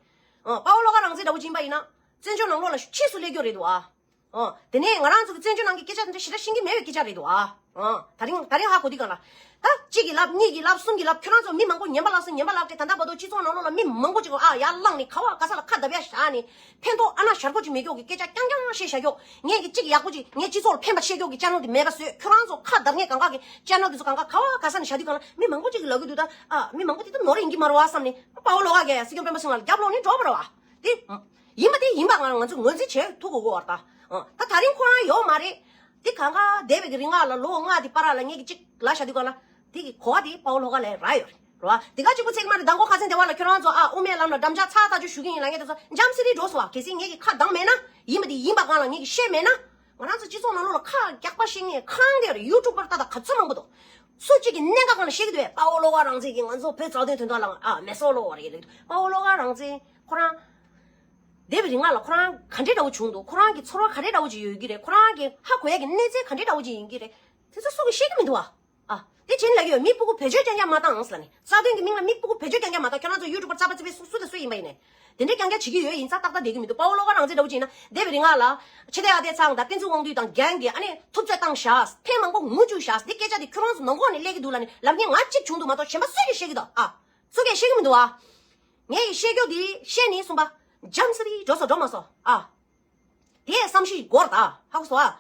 ཨ། དཔའ་བོ་བློ་དགའ་རང་བཙན་འདྲ་བོ་ཅིག་ཡིན་པ་ཡིན་ན། བཙན་བྱོལ་ནང་ལོགས་ལ་ཕྱིས་སུ་སླེབས་རྒྱུ་རེད་འདུག་ཨ། ཨ། དེ་ནས་ང་རང་ཚོ་གི་བཙན་བྱོལ་ནང་གི་སྐད་ཆ་དེ་འདྲ་ཞེ་དྲག་ཤེས་ཀྱི་མེད་པའི་སྐད་ཆ་རེད་འདུག་ཨ། ཨ། ད་རིང་ད་རིང་ཧ་གོ་དུས་སྒང་ལ། ད་གཅིག་གིས་ལབ། གཉིས་ཀྱིས་ལབ། གསུམ་གྱིས་ལབ། ཁྱོད་རང་ཚོ་མི་མང་པོ་ཉན་པ་ལ་སོང་། ཉན་པ་ལབ་སྟེ་ད་ལྟ་བར་དུ་སྤྱི་ཚོགས་ནང་ལོགས་ལ་མི་མང་པོ་ཅིག་གིས་ཨ་ཡར་བླངས་ནས་ག་བ་ག་ས་ལ་ཁ་བརྡབ་ཡ་བཞག་ནས་ཕན་ཐོགས་ཨ་ན་ཞར་གོ་ཅིག་མེད་ཀྱོག་གི་སྐད་ཆ་རྐྱང་རྐྱང་བཤད་བཞག་ཀྱོག་ངས་ཀྱི་གཅིག་ཡག་པོ་ཅིག་ངས་སྤྱི་ཚོགས་ལ་ཕན་པ་བཤད་ཀྱོག་གི་ཅེ་ནལ་དེ་མེད་པ་བཟོས། ཁྱོད་རང་ཚོ་ཁ་བརྡབ་མཁན་གང་ག་གི་ཅེ་ནལ་དེ་ཚོ་གང་ག་ག་བ་ག་ས་ནས་བཞག་དུས་སྒང་ལ་མི་མང་པོ་ཅིག་གིས་ལབ་ཀྱི་འདུག་ད་ཨ་མི་མང་པོ་དེ་ད་ནོར་ཡིན་གྱི་མ་རེད་བ་བསམ་ནས་དཔའ་བོ་བློ་དགའ་གིས་སྲིད་སྐྱོང་སྤེན་པ་ཚེ་རིང་ལགས་ལ་རྒྱབ་ལོག་ནས་འགྲོ་བ་རེད་བ། དེ། ཡིན་པ་དེ་ཡིན་པ་ང་ང་ཚོ་ངོས་འཛིན་བྱེད་ཐུབ་དགོས་ཀྱི་ཡོད་རེད་ད། ཨ། ད་ད་རིང་ཁོ་རང་ཡོད་མ་རེད། དེ་གང་ག་འདས་པའི་གི་རིང་ལ་ལོ་ལྔ་དེ་བར་ལ་ངས་ཀྱི་གཅིག་ལབ་བཞག་དུས་སྒང་ལ། དེ་གི་གོ་བ་དེ་དཔའ་བོ་བློ་དགའ་ལ་རག་ཡོད་རེད། རེད་བ། དེ་ག་གཅིག་པོ་ཚད་ཀྱི་མ་རེད། མདང་དགོང་ཁ་སང་དེ་བ་ལ་ཁྱོད་རང་ཚོ་ཨ་དབུ་མའི་ལམ་ལ་འགྲམ་ལྕག་ཚ་ཐག་ཆོད་གཞུ་གི་ཡིན་ལབ་མཁན་དེ་ཚོ་འཇམ་སི་རི་འགྲོ་སོང་བ། གལ་སྲིད་ངས་ཀྱི་ཁ་གདངས་མེད་ན། ཡིན་པ་དེ་ཡིན་པ་སྒང་ལ་ངས་ཀྱི་བཤད་མེད་ན། ང་རང་ཚོ་སྤྱི་ཚོགས་ནང་ལོགས་ལ་ཁ་རྒྱག་པ་བཤད་མཁན་གང་དེ་རེད། ཡུ་ཊུབ་པར་ཏག་ཏག་ག་ཚོད་མང་པོ་འདུག་སུ་གཅིག་གིས་གནད་འགག་སྒང་ལ་བཤད་ཀྱི་འདུག་བས། དཔའ་བོ་བློ་དགའ་རང་བཙན་གྱིས་ང་ཚོ་བོད་རྩ་དོན་དོན་དག་ལ་ཨ་མེ་སྲེག་བློ་བ་རེད་ལབ་ཀྱི་འདུག་དཔའ་བོ་བློ་དགའ་རང་བཙན་ཁོ་རང་། འདས་པའི་རིང་ལ་ཁོ་རང་ག་འདྲའི་འདྲ་བོ་བྱུང་འདུག་ཁོ་རང་གི་ཚོར་བ་ག་འདྲའི་འདྲ་བོ་ཅིག་ཡོད་ཀྱི་རེད། ཁོ་རང་གི་ཧ་གོ་ཡ་གི་གནས་ཚད་ག་འདྲའི་འདྲ་བོ་ཅིག་ཡིན་གྱི་རེད། དེ་ཚོ་སུ་གིས་ཤེས་ཀྱི་མི་འདུག་བ། ཨ། དེ་བྱས་ནས་ལབ་ཀྱི་ཡོད། མི་སྤུ་གུ་བེད་སྤྱོད་རྐྱང་རྐྱང་མ་བཏང་ཟེར་ནས། རྩ་དོན་གྱི་མིང་ལ་མི་སྤུ་གུ་བེད་སྤྱོད་རྐྱང་རྐྱང་མ་བཏང་། ཁྱོད་རང་ཚོ་ཡུ་ཊུབ་པར་རྩ་བ་རྩེ་བའི་སུ་སུ་དང་སུ་ཡིན་པ་ཡིན་ནས། དེ་འདྲའི་རྐྱང་རྐྱང་བྱེད་ཀྱི་ཡོད་ཡིན་ཙང་ཏག་ཏག་བསྡད་ཀྱི་མི་འདུག་དཔའ་བོ་བློ་དགའ་རང་བཙན་འདྲ་བོ་ཅིག་ཡིན་ན་འདས་པའི་རིང་ལ་ཕྱི་དེ་ཨ་དེ་ཚང་དང་བསྟན་འཛིན་དབང་འདུས་དང་རྒྱན་གྱིས་ཨ་ནི་ཐུབ་ཚོད་བཏང་བཞག་ཐེངས་མང་པོ་ངུ་བཅུག་བཞག་འདི་སྐད་ཆ་དེ་ཁྱོད་རང་ཚོ་ནང་ཁོག་ནས་སླེབས་ཀྱི་འདུག་ལབ་ནས་ལབ་མཁན་ང་གཅིག་བྱུང་འདུག་མ་གཏོགས་གཞན་པ་སུས་ཀྱང་ཤེས་ཀྱི་འདུག་ཨ། སུས་ཀྱང་ཤེས་ཀྱི་མི་འདུག་ཨ། ངས་ཀྱི་བཤད་རྒྱུ་འདི་བཤད་ནས་གསུངས་པ། འཇམ་སི་རི་འགྲོ་སོང་འགྲོ་མ་སོང་ཨ། དེ་བསམ་གཞིག་དགོས་རེད་ད། ཧ་གོ་སོང་ཨ།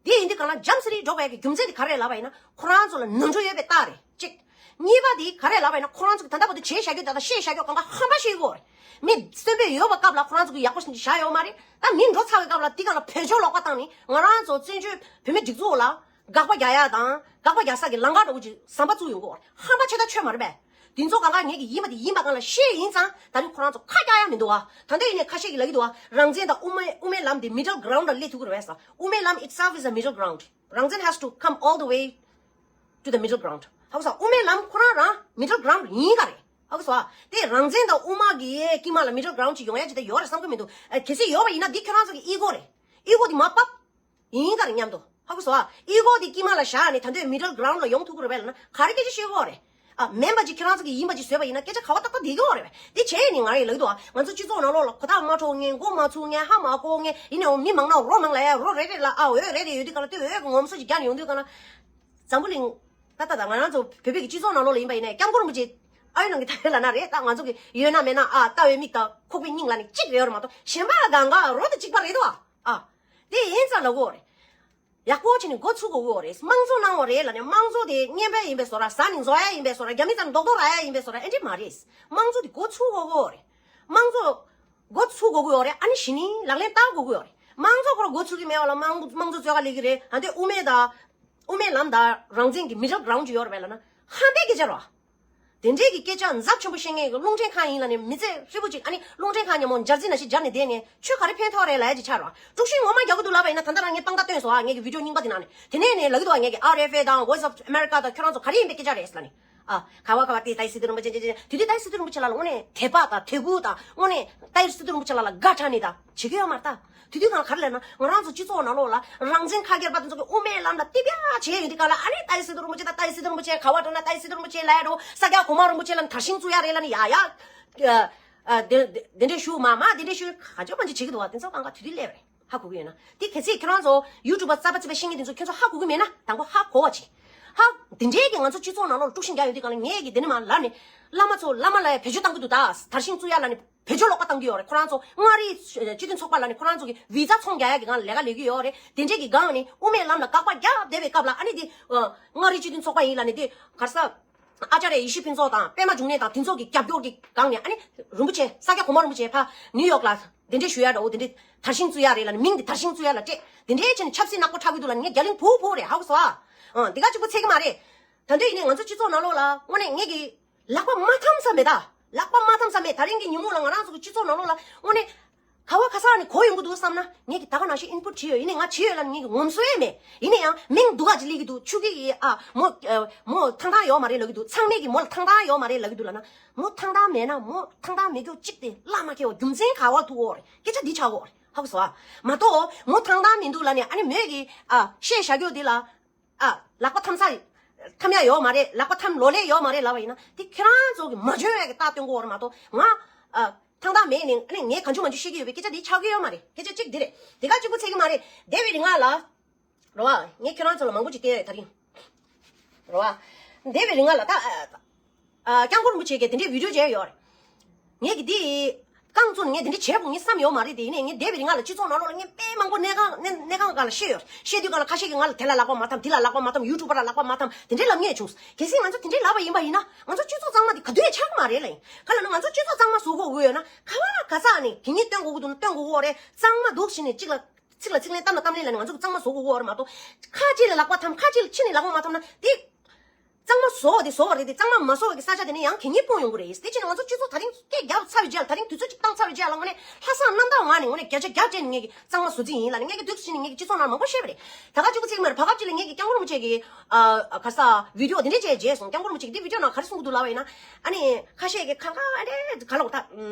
དེ་ཡིན་དུས་གང་ལ་འཇམ་སི་རི་འགྲོ་དགོས་ཡ་གི་རྒྱུ་མཚན་དེ་ག་རེ་ལབ་པ་ཡིན་ན། ཁོ་རང་ཚོ་ལ་ནོར་འཁྲུལ་ཡོད་པའི་རྟགས་རེད། གཅིག་གཉིས་པ་དེ་ག་རེ་ལབ་པ་ཡིན་ན། ཁོ་རང་ཚོ་གི་ད་ལྟ་བར་དུ་བྱས་བཞག་རྒྱུ་ད་ལྟ་བཤད་བཞག་རྒྱུ་གང་ག་ཧམ་པ་བཤད་ཀྱི་ཡོད་རེད། མི་གསོན་པོ་ཡོད་པའི་སྐབས་ལ་ཁོ་རང་ཚོ་གི་ཡག་པོ་བཞག་ཡོད་མ་རེད། ད་མི་འགྲོ་ཚར་བའི་སྐབས་ལ་དེ་གང་ལ་བེད་སྤྱོད་ལོག་པ་བཏང་ནས་ང་རང་ཚོ་བཙན་བྱོལ་བོད་མི་སྒྲིག་འཛུགས་ལ་དགག་པ་རྒྱག་ཡ་དང་དགག་པ་རྒྱག་ས་གི་ལམ་ཁ་འདྲ་བོ་ཅིག་ཟམ་པ་བཙུགས་ཡོང་གི་ཡོད་རེད། ཧམ་པ་ཆེ་ད་ཆོད་མ་རེད་པས། དེ་ཚོ་གང་ག་ངེད་ཀྱི་ཡིན་པ་དེ་ཡིན་པ་གང་ལ་ཤེས་ཡིན་ཙང་ད་རིང་ཁོ་རང་ཚོ་ཁ་རྒྱག་ཡ་མི་འདུག་བ། ད་ལྟ་ཡིན་ནའི་ཁ་ཤས་ཀྱིས་ལབ་ཀྱི་འདུག་བ། རང་བཙན་དང་དབུ་མའི་དབུ་མའི་ལམ་དེ་མི་ཌལ་གྷ་རའུན་ཌ་ལ་སླེབས་ཐུབ་ཀྱི་རེད་པས་ཟེར། དབུ་མའི་ལམ་itself is a middle ground. Rang Tsen has to come all the way to the middle ground. ཧ་གོ་སོང་། དབུ་མའི་ལམ་ཁོ་རང་རང་མི་ཌལ་གྷ་རའུན་ཌ་ཡིན་ག་རེད། ཧ་གོ་སོང་། དེ་རང་བཙན་དང་དབུ་མ་གི་དཀྱིལ་མ་ལ་མི་ཌལ་གྷ་རའུན་ཌ་ཅིག་ཡོང་ཡ་ཅིག་ད་ཡོད་རེད་བསམ་གི་མི་འདུག་ཨ། གལ་སྲིད་ཡོད་པ་ཡིན་ན་འདི་ཁྱོད་རང་ཚོ་གི་ཨི་གོ་རེད། ཨི་གོ་དེ་མར་ཕབ། ཡིན་ག་རེ་མཉམ་དུ། ཧ་གོ་སོང་ཨ། ཨི་གོ་དེ་དཀྱིལ་མ་ལ་བཞག་ནས་ད་དུང་མི་ཌལ་གྷ་རའུན་ཌ་ལ་ཡོང་ཐུབ་ཀྱི་རེད་པས་ལབ་ན་ག་རེ་སྐད་ཆ་བཤད་ཀྱི་ཡོད་རེད། ཨ། མིན་པ་ཅིག་ཁྱེད་རང་ཚོ་གིས་ཡིན་པ་ཅིག་བཟོས་པ་ཡིན་ན་སྐད་ཆ་ག་བ་ཏག་ཏག་བསྡད་ཀྱི་ཡོད་རེད་པས། དེ་བྱས་ནས་ང་རེ་ལབ་ཀྱི་འདུག་ཨ། ང་ཚོ་སྤྱི་ཚོགས་ནང་ལོགས་ལ་གོ་ཐག་མ་འཕྲོག་མཁན། མགོ་མ་ཚོས་མཁན། ཧ་མ་གོ་མཁན། ཡིན་ནའང་མི་མང་ན་རོ་མང་ལ་ཡ་རོ་རེད་རེད་ལ། ཨ། འོས་རེད་རེད་ཡོད་དུས་ག་ལ། དེ་འོས་ཀྱི་ངོམ་སོ་ཅིག་རྒྱག་ནས་ཡོང་དུས་ག་ལ། འཛམ་བུ་གླིང་། ད་ལྟ་ད་ང་རང་ཚོ་བོད་པའི་གི་སྤྱི་ཚོགས་ནང་ལོགས་ལ་ཡིན་པ་ཡིན་ནའི་སྐྱབས་མགོན་རིན་པོ་ཆེ་ཨ་ཡོད་ནང་གི་ད་ཡོད་ལ་ན་རེད། ད་ང་ཚོ་གི་ཡོད་ན་མེད་ན། ཨ། ལྟ་བའི་མིག་དང་ཁོག་པའི་སྙིང་ལ་ནི་གཅིག་རེད་ཡོད་རེད་མ་གཏོགས་གཞན་པ་གང་ག་རོ་དེ་གཅིག་པ་རེད་དོ། ཨ། དེ་ཡིན་ཙང་ལ་གོ་རེད། ཡག་པོ་བྱས་ནས་འགོ་ཚུགས་དགོས་ཀྱི་ཡོད་རེད། དམངས་གཙོ་གནང་བ་རེད་ལབ་ནས་དམངས་གཙོ་དེ་བསྙེན་པ་ཡིན་པའི་བཟོ་འདྲ། ཟ་ནས་འཛོ་ཡ་ཡིན་པའི་བཟོ་འདྲ། རྒྱ་མི་ཚོ་ལ་རྡོག་རྡོག་རག་ཡ་ཡིན་པའི་བཟོ་འདྲ། ཨེ་འདྲ་མ་རེད། དམངས་གཙོ་དེ་འགོ་ཚུགས་དགོས་ཀྱི་ཡོད་རེད། དམངས་གཙོ་འགོ་ཚུགས་དགོས་ཀྱི་ཡོད་རེད། ཨ་ནི་གཞི་ནས་ལག་ལེན་བསྟར་དགོས་ཀྱི་ཡོད་རེད། དམངས་གཙོ་ཁོ་རང་འགོ་ཚུགས་ཀྱི་མེད་པ་ལ་དམངས་དམངས་གཙོ་རྩོད་ག་སླེབས་ཀྱི་རེད། ཨ། དེ་དབུ་མའི་དང་དབུ་མའི་ལམ་དང་རང་བཙན་གྱི་མི་ཌལ་གྷ་རའུན་ཌ་ཅིག་ཡོད་རེད་པས་ལབ་ན་ཧམ་པའི་སྐད་ཆ་རེད། དེ་འདྲའི་གི་སྐད་ཆ་ཚབས་ཆེན་པོ་བཤད་མཁན་གྱི་རླུང་འཕྲིན་ཁང་ཡིན་ལབ་ནས་མི་ཚེ་ཧྲིལ་པོ་ཅིག་ཨ་ནི་རླུང་འཕྲིན་ཁང་ཉིན་མོ་འཇར་རྩི་ནང་བཞིན་འཇར་ནས་བསྡད་ནས་ཆོས་ག་རེ་ཕན་ཐོགས་རེད་ལབ་ཡ་ཅིག་ཆགས་རེད། དཀྲུག་ཤིང་ངོ་མ་རྒྱག་གི་འདུག་ལབ་པ་ཡིན་ན། ད་ལྟ་རང་ངས་དཔང་རྟགས་བཏོན་སོང་ཨ། ངས་ཀྱི་བི་ཌི་ཡོ་རྙིང་པ་དེ་ནང་ནས། དེ་ནས་ནས་ལབ་ཀྱི་འདུག་ཨ། ངས་ཀྱི་ཨར་ཨེཕ་ཨེ་དང་Voice of America དང་ཁྱོད་རང་ཚོ་ག་རེ་ཡིན་པའི་སྐད་ཆ་རེད་ཟེར་ལབ་ནས། ཨ། ག་བ་ག་བ་དེ་ཏཱའི་སི་ཏུ་རིན་པོ་ཆེ་ཅེ་ཅེ། དེ་དུས་ཏཱའི་སི་ཏུ་རིན་པོ་ཆེ་ལ་ལ་དངོས་གནས་དད་པ་དང་དད་གུས་དང་། དངོས་གནས་ཏཱའི་སི་ཏུ་རིན་པོ་ཆེ་ལ་ལ་དགའ་དྲགས་ནས་ད་བྱེད་ཀྱི་ཡོད་མ་རེད་ད། དེ་དུས་གང་ག་རེ་ལབ་ན། ང་རང་ཚོ་སྤྱི་ཚོགས་ནང་ལོགས་ལ་རང་བཙན་ཁ་སྒེར་པ་དེ་ཚོ་གི་དབུ་མའི་ལམ་ལ་རྟིང་རྒྱག་བྱས་ཡོང་དུས་ག་ལ། ཨ་ནི་ཏཱའི་སི་ཏུ་རིན་པོ་ཆེ་དང་། ཏཱའི་སི་ཏུ་རིན་པོ་ཆེ་ག་བ་འགྲོ་ན་ཏཱའི་སི་ཏུ་རིན་པོ་ཆེ་ལ་ཡ་འགྲོ། ས་སྐྱ་གོང་མ་རིན་པོ་ཆེ་ལ་དར་ཞིང་བཙུགས་ཡ་རེད་ལབ་ནས་ཡ་ཡ། ཨ། དེ་དེ་འདྲས་ཞུ། མ་མ་དེ་འདྲས་ཞུ། ག་ཅོ་མ་ཅོ་བྱེད་ཀྱི་འདུག་བ། དེ་ཚོ་གང་ག་དུས་དུས་སླེབས་རེད། ཧ་གོ་གི་ཡོད་ན། དེ་གལ་སྲིད་ཁྱེད་རང་ཚོ་ཡུ་ཊུབ་པ་གསར་པ་རྩིས་པ་ཤེས་མཁན་དེ་ཚོ་ཁྱེད་ཚོ་ཧ་གོ་གི་མེད་ན་དང་པོ་ཧ་གོ་བ་བྱེད། ཧ། དེ་འདྲའི་གི་ང་ཚོ་སྤྱི་ཚོགས་ནང་ལོགས་ལ་དཀྲུག་ཤིང་རྒྱག་ཡོང་དུས་ག་ལ་ངས་གི་དེ་ནས་མར་ལབ་ནས། བླ་མ་ཚོ་བླ་མ་ལ་ཡ་བེད་སྤྱོད་བཏང་གི་འདུག་ད། དར་ཞིང་བཙུགས་ཡ་ལབ་ནས་བེད་སྤྱོད་ལོག་པ་བཏང་གི་ཡོད་རེད། ཁོ་རང་ཚོ་མངའ་རིས་སྤྱི་མཐུན་ཚོགས་པ་ལབ་ནས་ཁོ་རང་ཚོ་གི་བི་ཛ་ཚོང་རྒྱག་ཡ་གི་སྒང་ལ་ལས་ཀ་ལས་ཀྱི་ཡོད་རེད། དེ་འདྲས་གི་སྒང་ནས་དབུ་མའི་ལམ་ལ་དགག་པ་རྒྱབ་བསྡད་པའི་སྐབས་ལ། ཨ་ནི་དེ་མངའ་རིས་སྤྱི་མཐུན་ཚོགས་པ་ཡིན་ལབ་ནས་དེ་ག་རེ་ཟ། ཨ་ཅཱརྱ་ཡེ་ཤེས་ཕུན་ཚོགས་དང་པད་མ་འབྱུང་གནས་དང་དེ་ཚོ་གི་རྒྱབ་སྐྱོར་གྱི་སྒང་ནས། ཨ་ནི་རིན་པོ་ཆེ་ས་སྐྱ་གོང་མ་རིན་པོ་ཆེ་ཕར་ནིའུ་ཡོག་ལ་དེ་འདྲས་ཞུ་ཡ་འདྲ་བོ། དེ་འདྲས་དར་ཞིང་བཙུགས་ཡ་རེད་ལབ་ནས། མིང་དེ་དར་ཞིང་བཙུགས་ཡ་ལ་སྤྲད། དེ་འདྲས་བྱས་ནས་ཆབ་སྲིད་ནག་པོ་འཁྲབ་གི་འདུག་ལབ་ནས་ངས་རྒྱ་གླིང་བུ་བུ་རེད། ཧ་གོ་སོང་ཨ། ཨ། དེ་ག་གཅིག་པོ་ཚད་ཀྱི་མ་རེད། ད་དུང་ཡིན་ནའི་ང་ཚོ་སྤྱི་ཚོགས་ནང་ལོགས་ལ་དངོས་གནས་ངས་གི་ལག་པ་མ་འཐམ་ས་མེད་ད། ལག་པ་མ་འཐམ་ས་མེད། ད་རིང་གི་ཉིན་མོ་ལ་ང་རང་ཚོ་གི་སྤྱི་ཚོགས་ནང་ལོགས་ལ་དངོས་གནས་ག་བ་ག་ས་ནས་གོ་ཡོང་གི་འདུག་བསམ་ན། ངས་ཀྱི་ད་ག་ནང་བཞིན་ཨིན་པུཊ་བྲིས་ཡོད། ཡིན་ནའི་ང་བྲིས་ཡོད་ལབ་ངས་ཀྱི་ངོམ་སོ་ཡས་མེད། ཡིན་ནའི་ཡང་མིང་སྡུག་ག་ཅིག་སླེབས་ཀྱི་འདུག་ཆུ་ཁྱི་ཡི། ཨ། མོ། ཨ། མོ་ཐང་ཐང་ཡོད་མ་རེད་ལབ་ཀྱི་འདུག་ཚང་མས་ཀྱི་མོ་ལ་ཐང་ཐང་ཡོད་མ་རེད་ལབ་ཀྱི་འདུག་ལབ་ན། མོ་ཐང་ཐང་མེད་ན་མོ་ཐང་ཐང་མེད་རྒྱུ་གཅིག་དེ་བླ་མ་ཁེལ་བ་རྒྱུ་མཚན་ག་བ་ཐུག་འོ་རེད། སྐད་ཆ་འདི་ཆགས་འོ་རེད། ཧ་གོ་སོང་ཨ། མ་གཏོགས་མོ་ཐང་ཐང་མི་འདུག་ལབ་ནས། ཨ་ནི་མོས་ཀྱི། ཨ། བཤད་བཞག་རྒྱུ་འདི་ལ། ཨ། ལག་པ་འཐམ་ས་འཐམ་ཡ་ཡོད་མ་རེད། ལག་པ་འཐམ་ལོ་ལེགས་ཡོད་མ་རེད་ལབ་པ་ཡིན་ན། དེ་ཁྱེད་རང་ཚོ་གི་མ་འཇོན་ཡ་གི་རྟགས་སྟོན་གོ་བ་རེད་མ་གཏོགས། ང་། ཨ། ཐང་ཐང་མེད་ནས་ཨ་ནི་ངས་གང་བྱུང་མང་བྱུང་བཤད་ཀྱི་ཡོད་པའི་སྐད་ཆ་འདི་ཆགས་ཀྱི་ཡོད་མ་རེད། སྐད་ཆ་གཅིག་འདི་རེད། དེ་ག་གཅིག་པོ་ཚད་ཀྱི་མ་རེད། འདས་པའི་རིང་ལ་རེད་བ། ངས་ཁྱེད་རང་ཚོ་ལ་མང་པོ་ཅིག་བསྟན་ཡོད་ད་རིང་། རེད་བ། འདས་པའི་རིང་ལ་ད། ཨ། སྐྱབས་མགོན་རིན་པོ་ཆེ་གིས་དེ་འདྲའི་བི་ཌི་ཡོ་བྱས་ཡོད་རེད། ངས་ཀྱི་འདི་རྐང་བཙུགས་ནས་ངས་དེ་འདྲ་བྱས་དགོས་ངས་བསམ་ཡོད་མ་རེད་དེ། ཡིན་ནའི་ངས་འདས་པའི་རིང་ལ་སྤྱི་ཚོགས་ནང་ལོགས་ལ་ངས་དཔེ་མང་པོ་གནས་ཁང་གནས་གནས་ཁང་སྒང་ལ་བཤད་ཡོད། བཤད་དུས་སྒང་ལ་ཁ་ཤས་ཀྱིས་ང་ལ་དེ་ལ་ལག་པ་མ་འཐམ། དེ་ལ་ལག་པ་མ་འཐམ། ཡུ་ཊུབ་པ་ལ་ལག་པ་མ་འཐམ། དེ་འདྲའི་ལབ་མཁན་བྱུང་། གལ་སྲིད་ང་ཚོ་དེ་འདྲའི་ལབ་པ་ཡིན་པ་ཡིན་ན་ང་ཚོ་སྤྱི་ཚོགས་གཙང་མ་དེ་ག་དུས་ཡང་ཆགས་ཀྱི་མ་རེད་ལ། ཡིན་ག་ལ་ན་ང་ཚོ་སྤྱི་ཚོགས་གཙང་མ་བཟོ་དགོས་ཀྱི་ཡོད་ན་ག་བ་ག་ས་ནས་གད་སྙིགས་བཏོན་དགོས་ཀྱི་འདུག་ན་བཏོན་དགོས་ཀྱི་ཡོད་རེད། གཙང་མ་འདུག་བྱས་ནས་གཅིག་ལ་ཚིག་ལ་ཚིག་ལན་གཏམ་ལ་གཏམ་ལན་ལབ་ནས་ང་ཚོ་གི་གཙང་མ་བཟོ་དགོས་ཀྱི་ཡོད་རེད་མ་གཏོགས། ཁ་ཅིག་ལ་ལག་པ་འཐམ། ཁ་ཅིག་ལ་ཕྱི་ནས་ལག་པ་མ་འཐམ་ན་དེ། གཙང་མ་བཟོ་བ་དེ་བཟོ་བ་རེད་དེ། གཙང་མ་མ་བཟོ་བ་གི་ས་ཆ་དེ་ནས་ཡང་གད་སྙིགས་སྤུངས་ཡོང་གི་རེད། དེ་བྱས་ནས་ང་ཚོ་སྤྱི་ཚོགས་ད་རིང་སྐད་བརྒྱབ་ཚར་བའི་རྗེས་ལ། ད་རིང་དུས་ཚོད་ཅིག་བཏང་ཚར་བའི་རྗེས་ལ་དངོས་གནས་ལྷག་བསམ་རྣམ་དག་ངང་ནས་དངོས་གནས་བརྒྱ་ཆ་བརྒྱ་སྤྲད་ནས་ངས་ཀྱི་གཙང་མ་བཟོ་རྩིས་ཡིན་ལབ་ནས་ངས་ཀྱི་འདུག་བྱས་ནས་ངས་ཀྱི་སྤྱི་ཚོགས་ནང་མང་པོ་བཤད་པ་རེད། ད་ག་གཅིག་པོ་ཚིག་མ་རེད། བར་སྐབས་ཅིག་ལ་ངས་ཀྱི་སྐྱབས་མགོན་རིན་པོ་ཆེ་གི་ཨ་ག་ས་བི་ཌི་ཡོ་དེ་འདྲས་བྱས་རྗེས་སོང་། སྐྱབས་མགོན་རིན་པོ་ཆེ་གི་དེ་བི་ཌི་ཡོ་ནང་ག་རེ་གསུང་གི་འདུག་ལབ་པ་ཡིན་ན། ཨ་ནི་ཁ་ཤས་ཀྱིས་ཁ་ཁ་ཨ་འདྲས་ག་ལ་གོ་ད།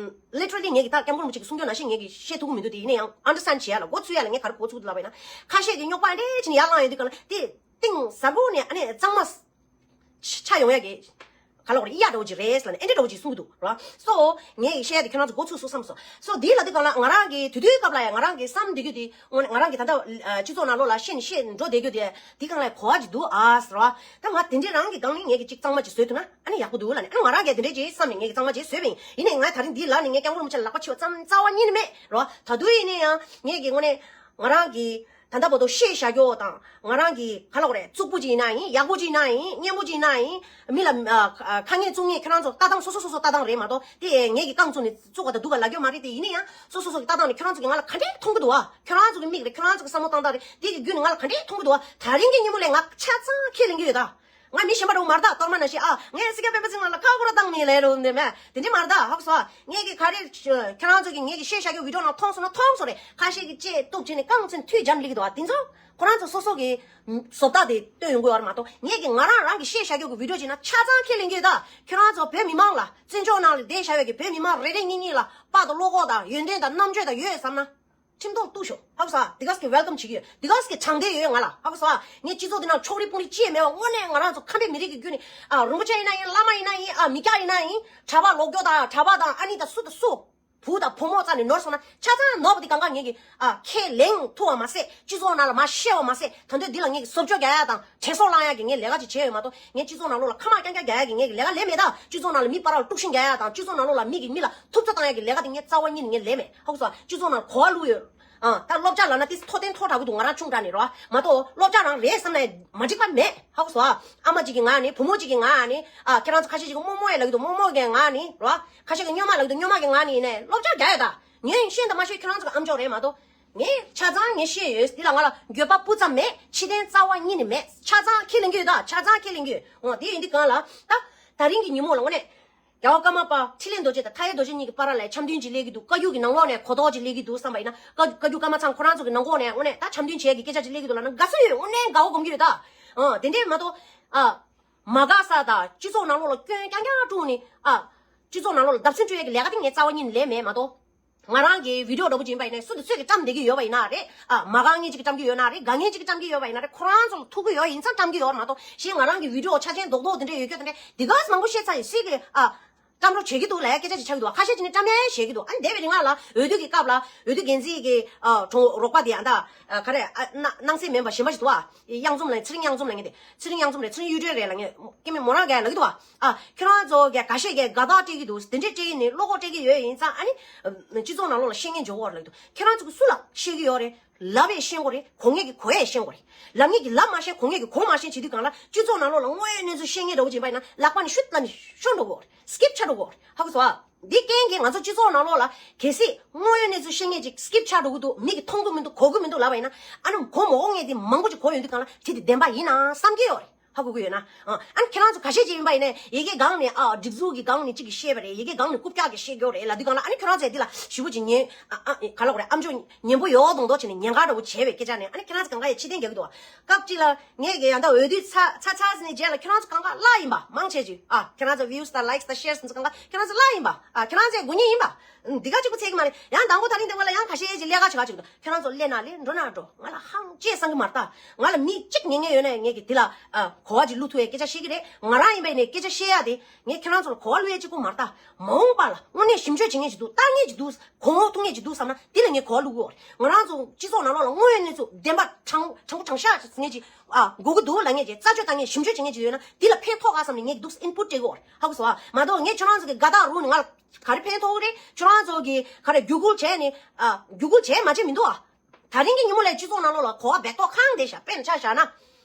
ལི་ཊི་རལ་ལི་ངས་ཀྱི་ད་སྐྱབས་མགོན་རིན་པོ་ཆེ་གི་གསུང་རྒྱུ་ནང་བཞིན་ངས་ཀྱི་བཤད་ཐུབ་ཀྱི་མི་འདུག་དེ་ཡིན་ན་ཡང་ཨན་ཌར་སི་ཊེན་ཌ་བྱེད་ཡ་ལ་འགོ་ཚུགས་ཡ་ལ་ངས་ག་རེ་འགོ་ཚུགས་འདུག་ལབ་པ་ཡིན་ན། ཁ་ཤས་ཀྱིས་རྙོག་པ་ཨ་འདྲས་བྱས་ནས་ཡར་ལངས་ཡོང་དུས་ག་ལ་དེ། གཏིང་ཟབ་པོ་ནས་ཨ་ནི་གཙང་མ་ཆ་ཡོང་ཡ་གི་ག་ལ་གོ་རེ་ཡ་འདྲ་བོ་ཅིག་རེད་ལབ་ནས་ཨེ་འདྲ་འདྲ་བོ་ཅིག་གསུང་གི་འདུག་ར། སོ་ངས་བཤད་ཡ་དེ་ཁྱེད་རང་ཚོ་འགོ་ཚུགས་སོང་བསམ་སོང་། སོ་དེ་ལབ་དུས་ག་ལ་ང་རང་གི་དུས་དུས་སྐབས་ལ་ཡ་ང་རང་གི་བསམ་བསྡད་རྒྱུ་དེ། ང་རང་གི་ད་ལྟ་སྤྱི་ཚོགས་ནང་ལོགས་ལ་བཤད་ནས་བཤད་འགྲོ་བསྡད་རྒྱུ་དེ་དེ་གང་ལ་གོ་བ་ཅིག་འདུག་ཨ་ཟེར་བ། ད་ང་དེ་འདྲའི་རང་གི་སྒང་ནས་ངས་ཀྱི་ཅིག་གཙང་མ་ཅིག་བཟོས་ཐུབ་ན་ཨ་ནི་ཡག་པོ་འདུག་ལབ་ནས། ཨ་ནི་ང་རང་གིས་དེ་འདྲའི་ཅིག་བསམ་ནས་ངས་ཀྱི་གཙང་མ་ཅིག་བཟོས་པ་ཡིན། ཡིན་ནའི་ང་ད་རིང་འདི་ལབ་ནས་ངས་སྐྱབས་མགོན་རིན་པོ་ཆེ་ལ་ལག་པ་འཆང་བ་ཙམ་རྩ་བ་ཉིད་ནས་མེད་ར། ད་དུང་ཡིན་ནའི་ཡང་ངས་ཀྱི་དངོས་གནས་ང་རང་གི་ད་ལྟ་བར་དུ་བཤད་བཞག་རྒྱུ་དང་། ང་རང་གི་ག་ལ་གོ་རེ་རྩུབ་པོ་ཅིག་ཡིན་ན་ཡིན། ཡག་པོ་ཅིག་ཡིན་ན་ཡིན། སྙན་པོ་ཅིག་ཡིན་ན་ཡིན། མི་ལ་ཨ་ཁ་ངན་བཙུགས་ངན་ཁྱེད་རང་ཚོ་ལྟ་སྟངས་སོ་སོ་སོ་སོ་ལྟ་སྟངས་རེད་མ་གཏོགས། དེ་ངས་ཀྱི་རྐང་བཙུགས་ནས་བཙུགས་པ་དང་སྡུག་ག་ལབ་རྒྱུ་མ་རེད་དེ། ཡིན་ན་ཡང་སོ་སོ་སོ་གི་ལྟ་སྟངས་ནས་ཁྱེད་རང་ཚོ་གི་ང་ལ་ག་འདྲས་མཐོང་གི་འདུག་བ། ཁྱེད་རང་ཚོ་གི་མིག་རེད། ཁྱེད་རང་ཚོ་གི་བསམ་བློ་བཏང་སྟངས་རེད། དེ་གི་བརྒྱུད་ནས་ང་ལ་ག་འདྲས་མཐོང་གི་འདུག་བ། ད་རིང་གི་ཉིན་མོ་ལས་ང་ཆ་ཚང་ཁས་ལེན་གྱི་ཡོད་ད། ང་མི་གཞན་པ་འདྲ་བོ་མ་རེད་ད། གཏོར་མ་ནང་བཞིན་ཨ་ངས་སྲིད་སྐྱོང་སྤེན་པ་ཚེ་རིང་ལ་ཁ་སྐོར་བཏང་ནས་ལས་རོགས་འདེམས་མེད་དེ་འདྲས་མ་རེད་ད། ཧ་གོ་སོང་། ངས་ཀྱི་ག་རེ་ཁྱེད་རང་ཚོ་གི་ངས་ཀྱི་བཤད་བཞག་རྒྱུ་བི་ཌི་ཡོ་ནང་མཐོང་སོང་ན་མཐོང་སོང་རེད། ཁ་ཤས་ཀྱིས་ལྕེ་གཏུབ་བྱས་ནས་རྐང་བཙུགས་ནས་མཐུད་སྦྱར་སླེབས་ཀྱི་འདུག་བ། དེ་ཚོ་ཁོ་རང་ཚོ་སོ་སོ་གི་བཟོ་ལྟ་དེ་སྟོན་ཡོང་གི་ཡོད་རེད་མ་གཏོགས། ངས་ཀྱི་ང་རང་རང་གི་བཤད་བཞག་རྒྱུ་གི་བི་ཌི་ཡོ་བྱས་ན་ཆ་ཚང་ཁས་ལེན་གྱི་ཡོད་ད། ཁྱེད་རང་ཚོ་བོད་མི་མང་ལ་བཙན་བྱོལ་ནང་ལ་བསྡད་བཞག་པའི་གི་བོད་མི་མང་རེ་རེ་གཉིས་གཉིས་ལ་དཔའ་དང་བློ་ཁོག་དང་ཡོན་ཏན་དང་རྣམ་དཔྱོད་དང་ཡོད་བསམ་ན། ཁྲིམས་ཐོག་གཏུགས་ཤོག་ཧ་གོ་སོང་། འདི་ག་ཟེ་གི་ཝེལ་ཀམ་བྱེད་ཀྱི་ཡོད། འདི་ག་ཟེ་གི་དྲང་བདེན་ཡོད་ང་ལ། ཧ་གོ་སོང་། ངས་སྤྱི་ཚོགས་འདི་ནང་ཕྱོགས་རིས་དཔོན་རིས་ཅི་ཡང་མེད་པ། དངོས་གནས་ང་རང་ཚོ་ཁམས་པའི་མི་རིགས་ཀྱི་བརྒྱུད་ནས། ཨ། རིན་པོ་ཆེ་ཡིན་ན་ཡིན། བླ་མ་ཡིན་ན་ཡིན། ཨ། མི་སྐྱ་ཡིན་ན་ཡིན། གྲྭ་པ་ལོག་སྐྱོ་དང་གྲྭ་པ་དང་ཨ་ནི་དང་སུ་དང་སུ། བུ་དང་བུ་མོ་རྩ་ནས་ནོར་སོང་ན་ཆ་ཚང་ནོར་བ་འདི་གང་ག་ངེད་ཀྱིས། ཨ། ཁས་ལེན་ཐུབ་པ་མ་ཟད། སྤྱི་ཚོགས་ནང་ལ་མར་བཤད་པ་མ་ཟད། ད་དུང་འདི་ལ་ངེད་ཀྱིས་བཟོ་བཅོས་རྒྱག་ཡ་དང་དྲན་གསོ་བསླང་ཡ་གི་ངས་ལས་ཀ་ཅིག་བྱས་ཡོད་མ་གཏོགས། ངས་སྤྱི་ཚོགས་ནང་ལོགས་ལ་ཁ་དམག་རྐྱང་རྐྱང་རྒྱག་ཡ་གི་ངེད་ཀྱི་ལས་ཀ་ལས་མེད་ད། སྤྱི་ཚོགས་ནང་ལ་མི་བར་ལ་དཀྲུག་ཤིང་རྒྱག་ཡ་དང་། སྤྱི་ཚོགས་ནང་ལོགས་ལ་མི་གིས་མི་ལ་ཐུབ་ཚོད་བཏང་ཡ་གི་ལས་ཀ་དེ་ངས་རྩ་བ་ཉིད་ནས་ངས་ལས་མེད། ཧ་གོ་སོང་། སྤྱི་ཚོགས་ནང་ལ་གོ་བ་བླུགས་ཡོད། ཨ། ད་སློབ་སྦྱོང་ལབ་ན་ཏིས་མཐོ་བརྟན་མཐོ་དྲགས་ཀྱི་འདུག་ང་རང་ཆུང་དྲགས་ནས་རོ། མ་གཏོགས་སློབ་སྦྱོང་རང་རེད་བསམ་ན་མ་འགྲིག་པ་མེད། ཧ་གོ་སོང་། ཨ་མ་གཅིག་གི་ངག་ནས། བུ་མོ་གཅིག་གི་ངག་ནས། ཨ། ཁྱེད་རང་ཚོ་ཁ་ཤས་ཅིག་གིས་རྨོ་མོ་ཡ་ལབ་ཀྱི་འདུག་རྨོ་མོ་གི་ངག་ནས་རོ། ཁ་ཤས་ཀྱིས་སྨྱོན་མ་ལབ་ཀྱི་འདུག་སྨྱོན་མ་གི་ངག་ནས། ཡིན་ནའི་སློབ་སྦྱོང་རྒྱག་ཡོད་ད། ངས་ཤེས་དང་མ་ཤེས་ཁྱེད་རང་ཚོ་གི་ཨམ་ཅོག་རེད་མ་གཏོགས། ངས་ཆ་ཚང་ངས་ཤེས་ཡོད། འདི་ལ་ང་ལ་འགྱོད་པ་སྤུ་ཙམ་མེད། ཕྱི་བརྟན་རྩ་བ་ཉིད་ནས་མེད། ཆ་ཚང་ཁས་ལེན་གྱི་ཡོད་ད། ཆ་ཚང་ཁས་ལེན་གྱི་ཡོད། འོ་དེ་ཡིན་དུས་གང་ལ་ད། ད་རིང་གི་ཉིན་མོ་ལ་དངོས་གནས། རྒྱལ་བ་ཀརྨ་པ་འཕྲིན་ལས་རྡོ་རྗེ་དང་མཐའ་ཡས་རྡོ་རྗེ་གཉིས་ཀྱི་བར་ལ་འཆམ་མཐུན་ཅིག་སླེབས་ཀྱི་འདུག་བཀའ་བརྒྱུད་ཀྱི་ནང་ལོགས་ནས་གོ་རྟོགས་ཅིག་སླེབས་ཀྱི་འདུག་བསམ་པ་ཡིན་ན། བཀའ་བཀའ་བརྒྱུད་ཀརྨ་ཚང་ཁོ་རང་ཚོ་གི་ནང་ལོགས་ནས་དངོས་གནས་ད་འཆམ་མཐུན་བྱེད་ཀྱི་སྐད་ཆ་ཅིག་སླེབས་ཀྱི་འདུག་ལབ་ན་དགའ་བསུ་ཡོད། དངོས་གནས་དགའ་བོ་སྒོམ་གྱི་ཡོད་ད། ཨ། དེ་འདྲས་མ་གཏོགས། ཨ། མ་དགའ་ས་དང་སྤྱི་ཚོགས་ནང་ལོགས་ལ་སྐྱོན་རྐྱང་རྐྱང་བསྐྲུན་ནས། ཨ། སྤྱི་ཚོགས་ནང་ལོགས་ལ་བརྡབ་གསིག་སྤྲོད་ཡས་ཀྱི་ལས་ཀ་དེ་ངས་རྩ་བ་ཉིད་ནས་ལས་མེད་མ་གཏོགས། ང་རང་གི་བི་ཌིའོ་འདྲ་པོ་ཅིག་ཡིན་པ་ཡིན་ན་སུ་དང་སུས་ཀྱིས་བཀྲམ་བསྡད་ཀྱི་ཡོད་པ་ཡིན་ན་རེད། ཨ། མ་དགའ་མཁན་ཅིག་གིས་བཀྲམ་གྱི་ཡོད་ན་རེད། དགའ་མཁན་ཅིག་གིས་བཀྲམ་གྱི་ཡོད་པ་ཡིན་ན་རེད། ཁོ་རང་ཚོ་ལ་ཐུག་གི་ཡོད་ཡིན་ཙང་བཀྲམ་གྱི་ཡོད་མ་གཏོགས། གཞན་ང་རང་གི་བི་ཌིའོ་ཆ་ཆེན་རྡོག་རྡོག་དེ་འདྲས་ཡོད་རྒྱུ་དེ་འདྲས་དེ་ག་ཙམ་མང་པོ་བཤད་ཚར་ཡིན། སུས་ཀྱིས། ཨ། བཀྲམ་རོགས་བྱེད་ཀྱི་འདུག་ལབ་ཡ་སྐད་ཆ་ཅིག་ཆགས་ཀྱི་འདུག་ཁ་ཤས་ཅིག་ནི་བཀྲམ་ཡ་བྱེད་ཀྱི་འདུག་ཨ་ནི་འདས་པའི་རིང་ལ་འོས་བསྡུ་གི་སྐབས་ལ་འོས་བསྡུ་འགན་འཛིན་གྱི། ཨ། གྲོང་རོགས་པ་དེ་ཡང་ད། ཨ། ག་རེ། ཨ། སྣང་སྣང་སྲིད་མིན་པ་གཞན་པ་ཞིག་འདུག་ཨ། གཡང་འཛོམས་ལ། ཚེ་རིང་གཡང་འཛོམས་ལ་ངེས་ཏེ། ཚེ་རིང་གཡང་འཛོམས་རེད། ཚེ་རིང་གཡུ་སྒྲོན་རེད་ལ། ངས་སྐྱེ་དམན་མོ་རང་གིས་ལབ་ཀྱི་འདུག་ཨ། ཨ། ཁྱོད་རང་ཚོ་གིས་འགའ་ཤས་ཀྱིས་དགའ་རྟགས་སྤྲད་ཀྱི་འདུག་དེ་འདྲས་སྤྲད་ཀྱི་ནི་བློ་ཁོག་སྤྲད་ཀྱི་ཡོད་ཡིན་ཙང་། ཨ་ནི་སྤྱི་ཚོགས་ནང་ལོགས་ལ་བཤད་མཁན་འཇོག་གི་ཡོད་རེད་ལབ་ཀྱི་འདུག་ཁྱེད་རང་ཚོ་གིས་སུ་ལ་བཤད་ཀྱི་ཡོད་རེད། ལབ་ཡས་ཤེས་དགོས་རེད། གོ་མཁན་གྱིས་གོ་ཡས་ཤེས་དགོས་རེད། ལབ་མཁན་གྱིས་ལབ་མ་ཤེས། གོ་མཁན་གྱིས་གོ་མ་ཤེས་བྱེད་དུས་གང་ལ་སྤྱི་ཚོགས་ནང་ལོགས་ལ་དངོས་ཡོད་གནས་ཚུལ་བཤད་མཁན་འདྲ་པོ་ཅིག་ཡིན་པ་ཡིན་ན་ལག་པ་ནས་ཤུད་ལ་ནས་ཤོར་འགྲོ་གི་ཡོད་རེད། སི་ཀིབ་ཆགས་འགྲོ་གི་ཡོད་རེད། ཧ་གོ་སོང་ཨ། འདི་རྐྱེན་གྱིས་ང་ཚོ་སྤྱི་ཚོགས་ནང་ལོགས་ལ་གལ་སྲིད་དངོས་ཡོད་གནས་ཚུལ་བཤད་མཁན་ཅིག་སི་ཀིབ་ཆགས་འགྲོ་གི་འདུག་མི་གིས་མཐོང་གི་མི་འདུག་གོ་གི་མི་འདུག་ལབ་པ་ཡིན་ན། ཨ་ནི་གོ་མ་གོ་མཁན་དེ་མང་པོ་ཅིག་གོ་ཡོང་དུས་གང་ལ་དེ་དེ་བདེན་པ་ཡིན་ན་བསམ་གྱི་ཡོད་རེད། ཧ་གོ་གི་ཡོད་ན། ཨ། ཨ་ནི་ཁྱེད་རང་ཚོ་ཁ་ཤས་ཅིག་ཡིན་པ་ཡིན་ནའི་ཡི་གེ་སྒང་ནས། ཨ། སྒྲིག་འཛུགས་ཀྱི་སྒང་ནས་གཅིག་གིས་བཤད་པ་རེད། ཡི་གེ་སྒང་ནས་རྐུབ་བཀྱག་གིས་བཤད་རྒྱུ་རེད་ལབ་དུས་གང་ལ། ཨ་ནི་ཁྱོད་རང་ཚོས་འདི་ལ་ཞེ་པོ་ཅིག་ཉན། ཨ། ཨ། ག་ལབ་དགོས་རེད། ཨམ་ཅོག་ཉན་པོ་ཡོད་མདོག་མདོག་བྱས་ནས་ཉན་ག་འདྲ་པོ་བྱས་པའི་སྐད་ཆ་ནས། ཨ་ནི་ཁྱེད་རང་ཚོ་གང་ག་ཡ་ཕྱིར་འཐེན་རྒྱག་གི་འདུག་སྐབས་གཅིག་ལ་ངས་ཀྱི་ཡང་ད་འོས་བསྡུ་ཚར་ཚར་ཚར་ནས་རྗེས་ལ་ཁྱོད་རང་ཚོ་གང་ག་གླ་ཡིན་པ་མང་ཆེ་ཅིག་ཨ། ཁྱོད་རང་ཚོ་ཝིའུ་སི་དང་ལའིག་སི་དང་ཤེར་སི་ཚོ་གང་ག་ཁྱོད་རང་ཚོ་གླ་ཡིན་པ། ཨ། ཁྱོད་རང་ཚོས་དགོས་མཁན་ཡིན་པ། འདི་ག་གཅིག་པུ་ཚད་ཀྱི་མ་རེད། ཡང་དང་པོ་ད་རིང་དེ་བ་ལ་ཡང་ཁ་ཤས་ཀྱིས་ལས་ཀ་བྱེད་ག་བྱེད་ཀྱི་འདུག་ཁྱོད་རང་ཚོ་སླེབས་ན་སླེབས། འགྲོ་ན་འགྲོ། ང་ལ་ཧང་ཅེས་བསམ་གྱི་མ་རེད་ད། ང་ལ་མི་གཅིག་ཉན་མཁན་ཡོད་ན་ངས་ཀྱི་འདི་ལ། ཨ། གོ་བ་ཅིག་བླུག་ཐུབ་ཡས་སྐད་ཆ་བཤད་ཀྱི་རེད། ང་རང་ཡིན་པ་ཡིན་ནའི་སྐད་ཆ་བཤད་ཡ་དེ་ངས་ཁྱོད་རང་ཚོ་ལ་གོ་བ་བླུག་ཡས་གཅིག་པུ་མ་རེད་ད། མ་འོངས་པ་ལ་དངོས་གནས་ཞིབ་འཇུག་བྱེད་མཁན་ཅིག་འདུག་ལྟ་མཁན་ཅིག་འདུག་གོང་འོག་ཐུག་མཁན་ཅིག་འདུག་བསམ་ན་དེ་ལ་ངས་གོ་བ་བླུག་གི་ཡོད་རེད། ང་རང་ཚོ་སྤྱི་ཚོགས་ནང་ལོགས་ལ་དངོས་ཡོད་གནས་ཚུལ་བདེན་པ་དྲང་དྲང་པོ་དྲང་བཞག་ཟེར་མཁན་ཅིག་ཨ། དགོས་ཀྱི་འདུག་ལབ་མཁན་ཅིག་རྩད་གཅོད་བཏང་མཁན་ཞིབ་འཇུག་བྱེད་མཁན་ཅིག་ཡོད་ན་དེ་ལ་ཕན་ཐོགས་ག་བསམ་ནས་ངས་འདུག་ཨིན་པུཊ་སྤྲད་ཀྱི་ཡོད་རེད། ཧ་གོ་སོང་ཨ། མ་གཏོགས་ངས་ཁྱོད་རང་ཚོ་གི་དགའ་རྟགས་རུ་ནས་ང་ལ་ག་རེ་ཕན་ཐོགས་ཀྱི་རེད། ཁྱོད་རང་ཚོ་གིས་ག་རེ་བརྒྱུད་སྐུལ་བྱས་ནས། ཨ། བརྒྱུད་སྐུལ་བྱས་མ་བྱས་མི་འདུག་ཨ། ད་རིང་གི་ཉིན་མོ་ལ་སྤྱི་ཚོགས་ནང་ལོགས་ལ་གོ་བ་སྦེལ་ཏོག་ཁེངས་བསྡད་ཤག་དཔེར་ན་ཆ་བཞག་ན།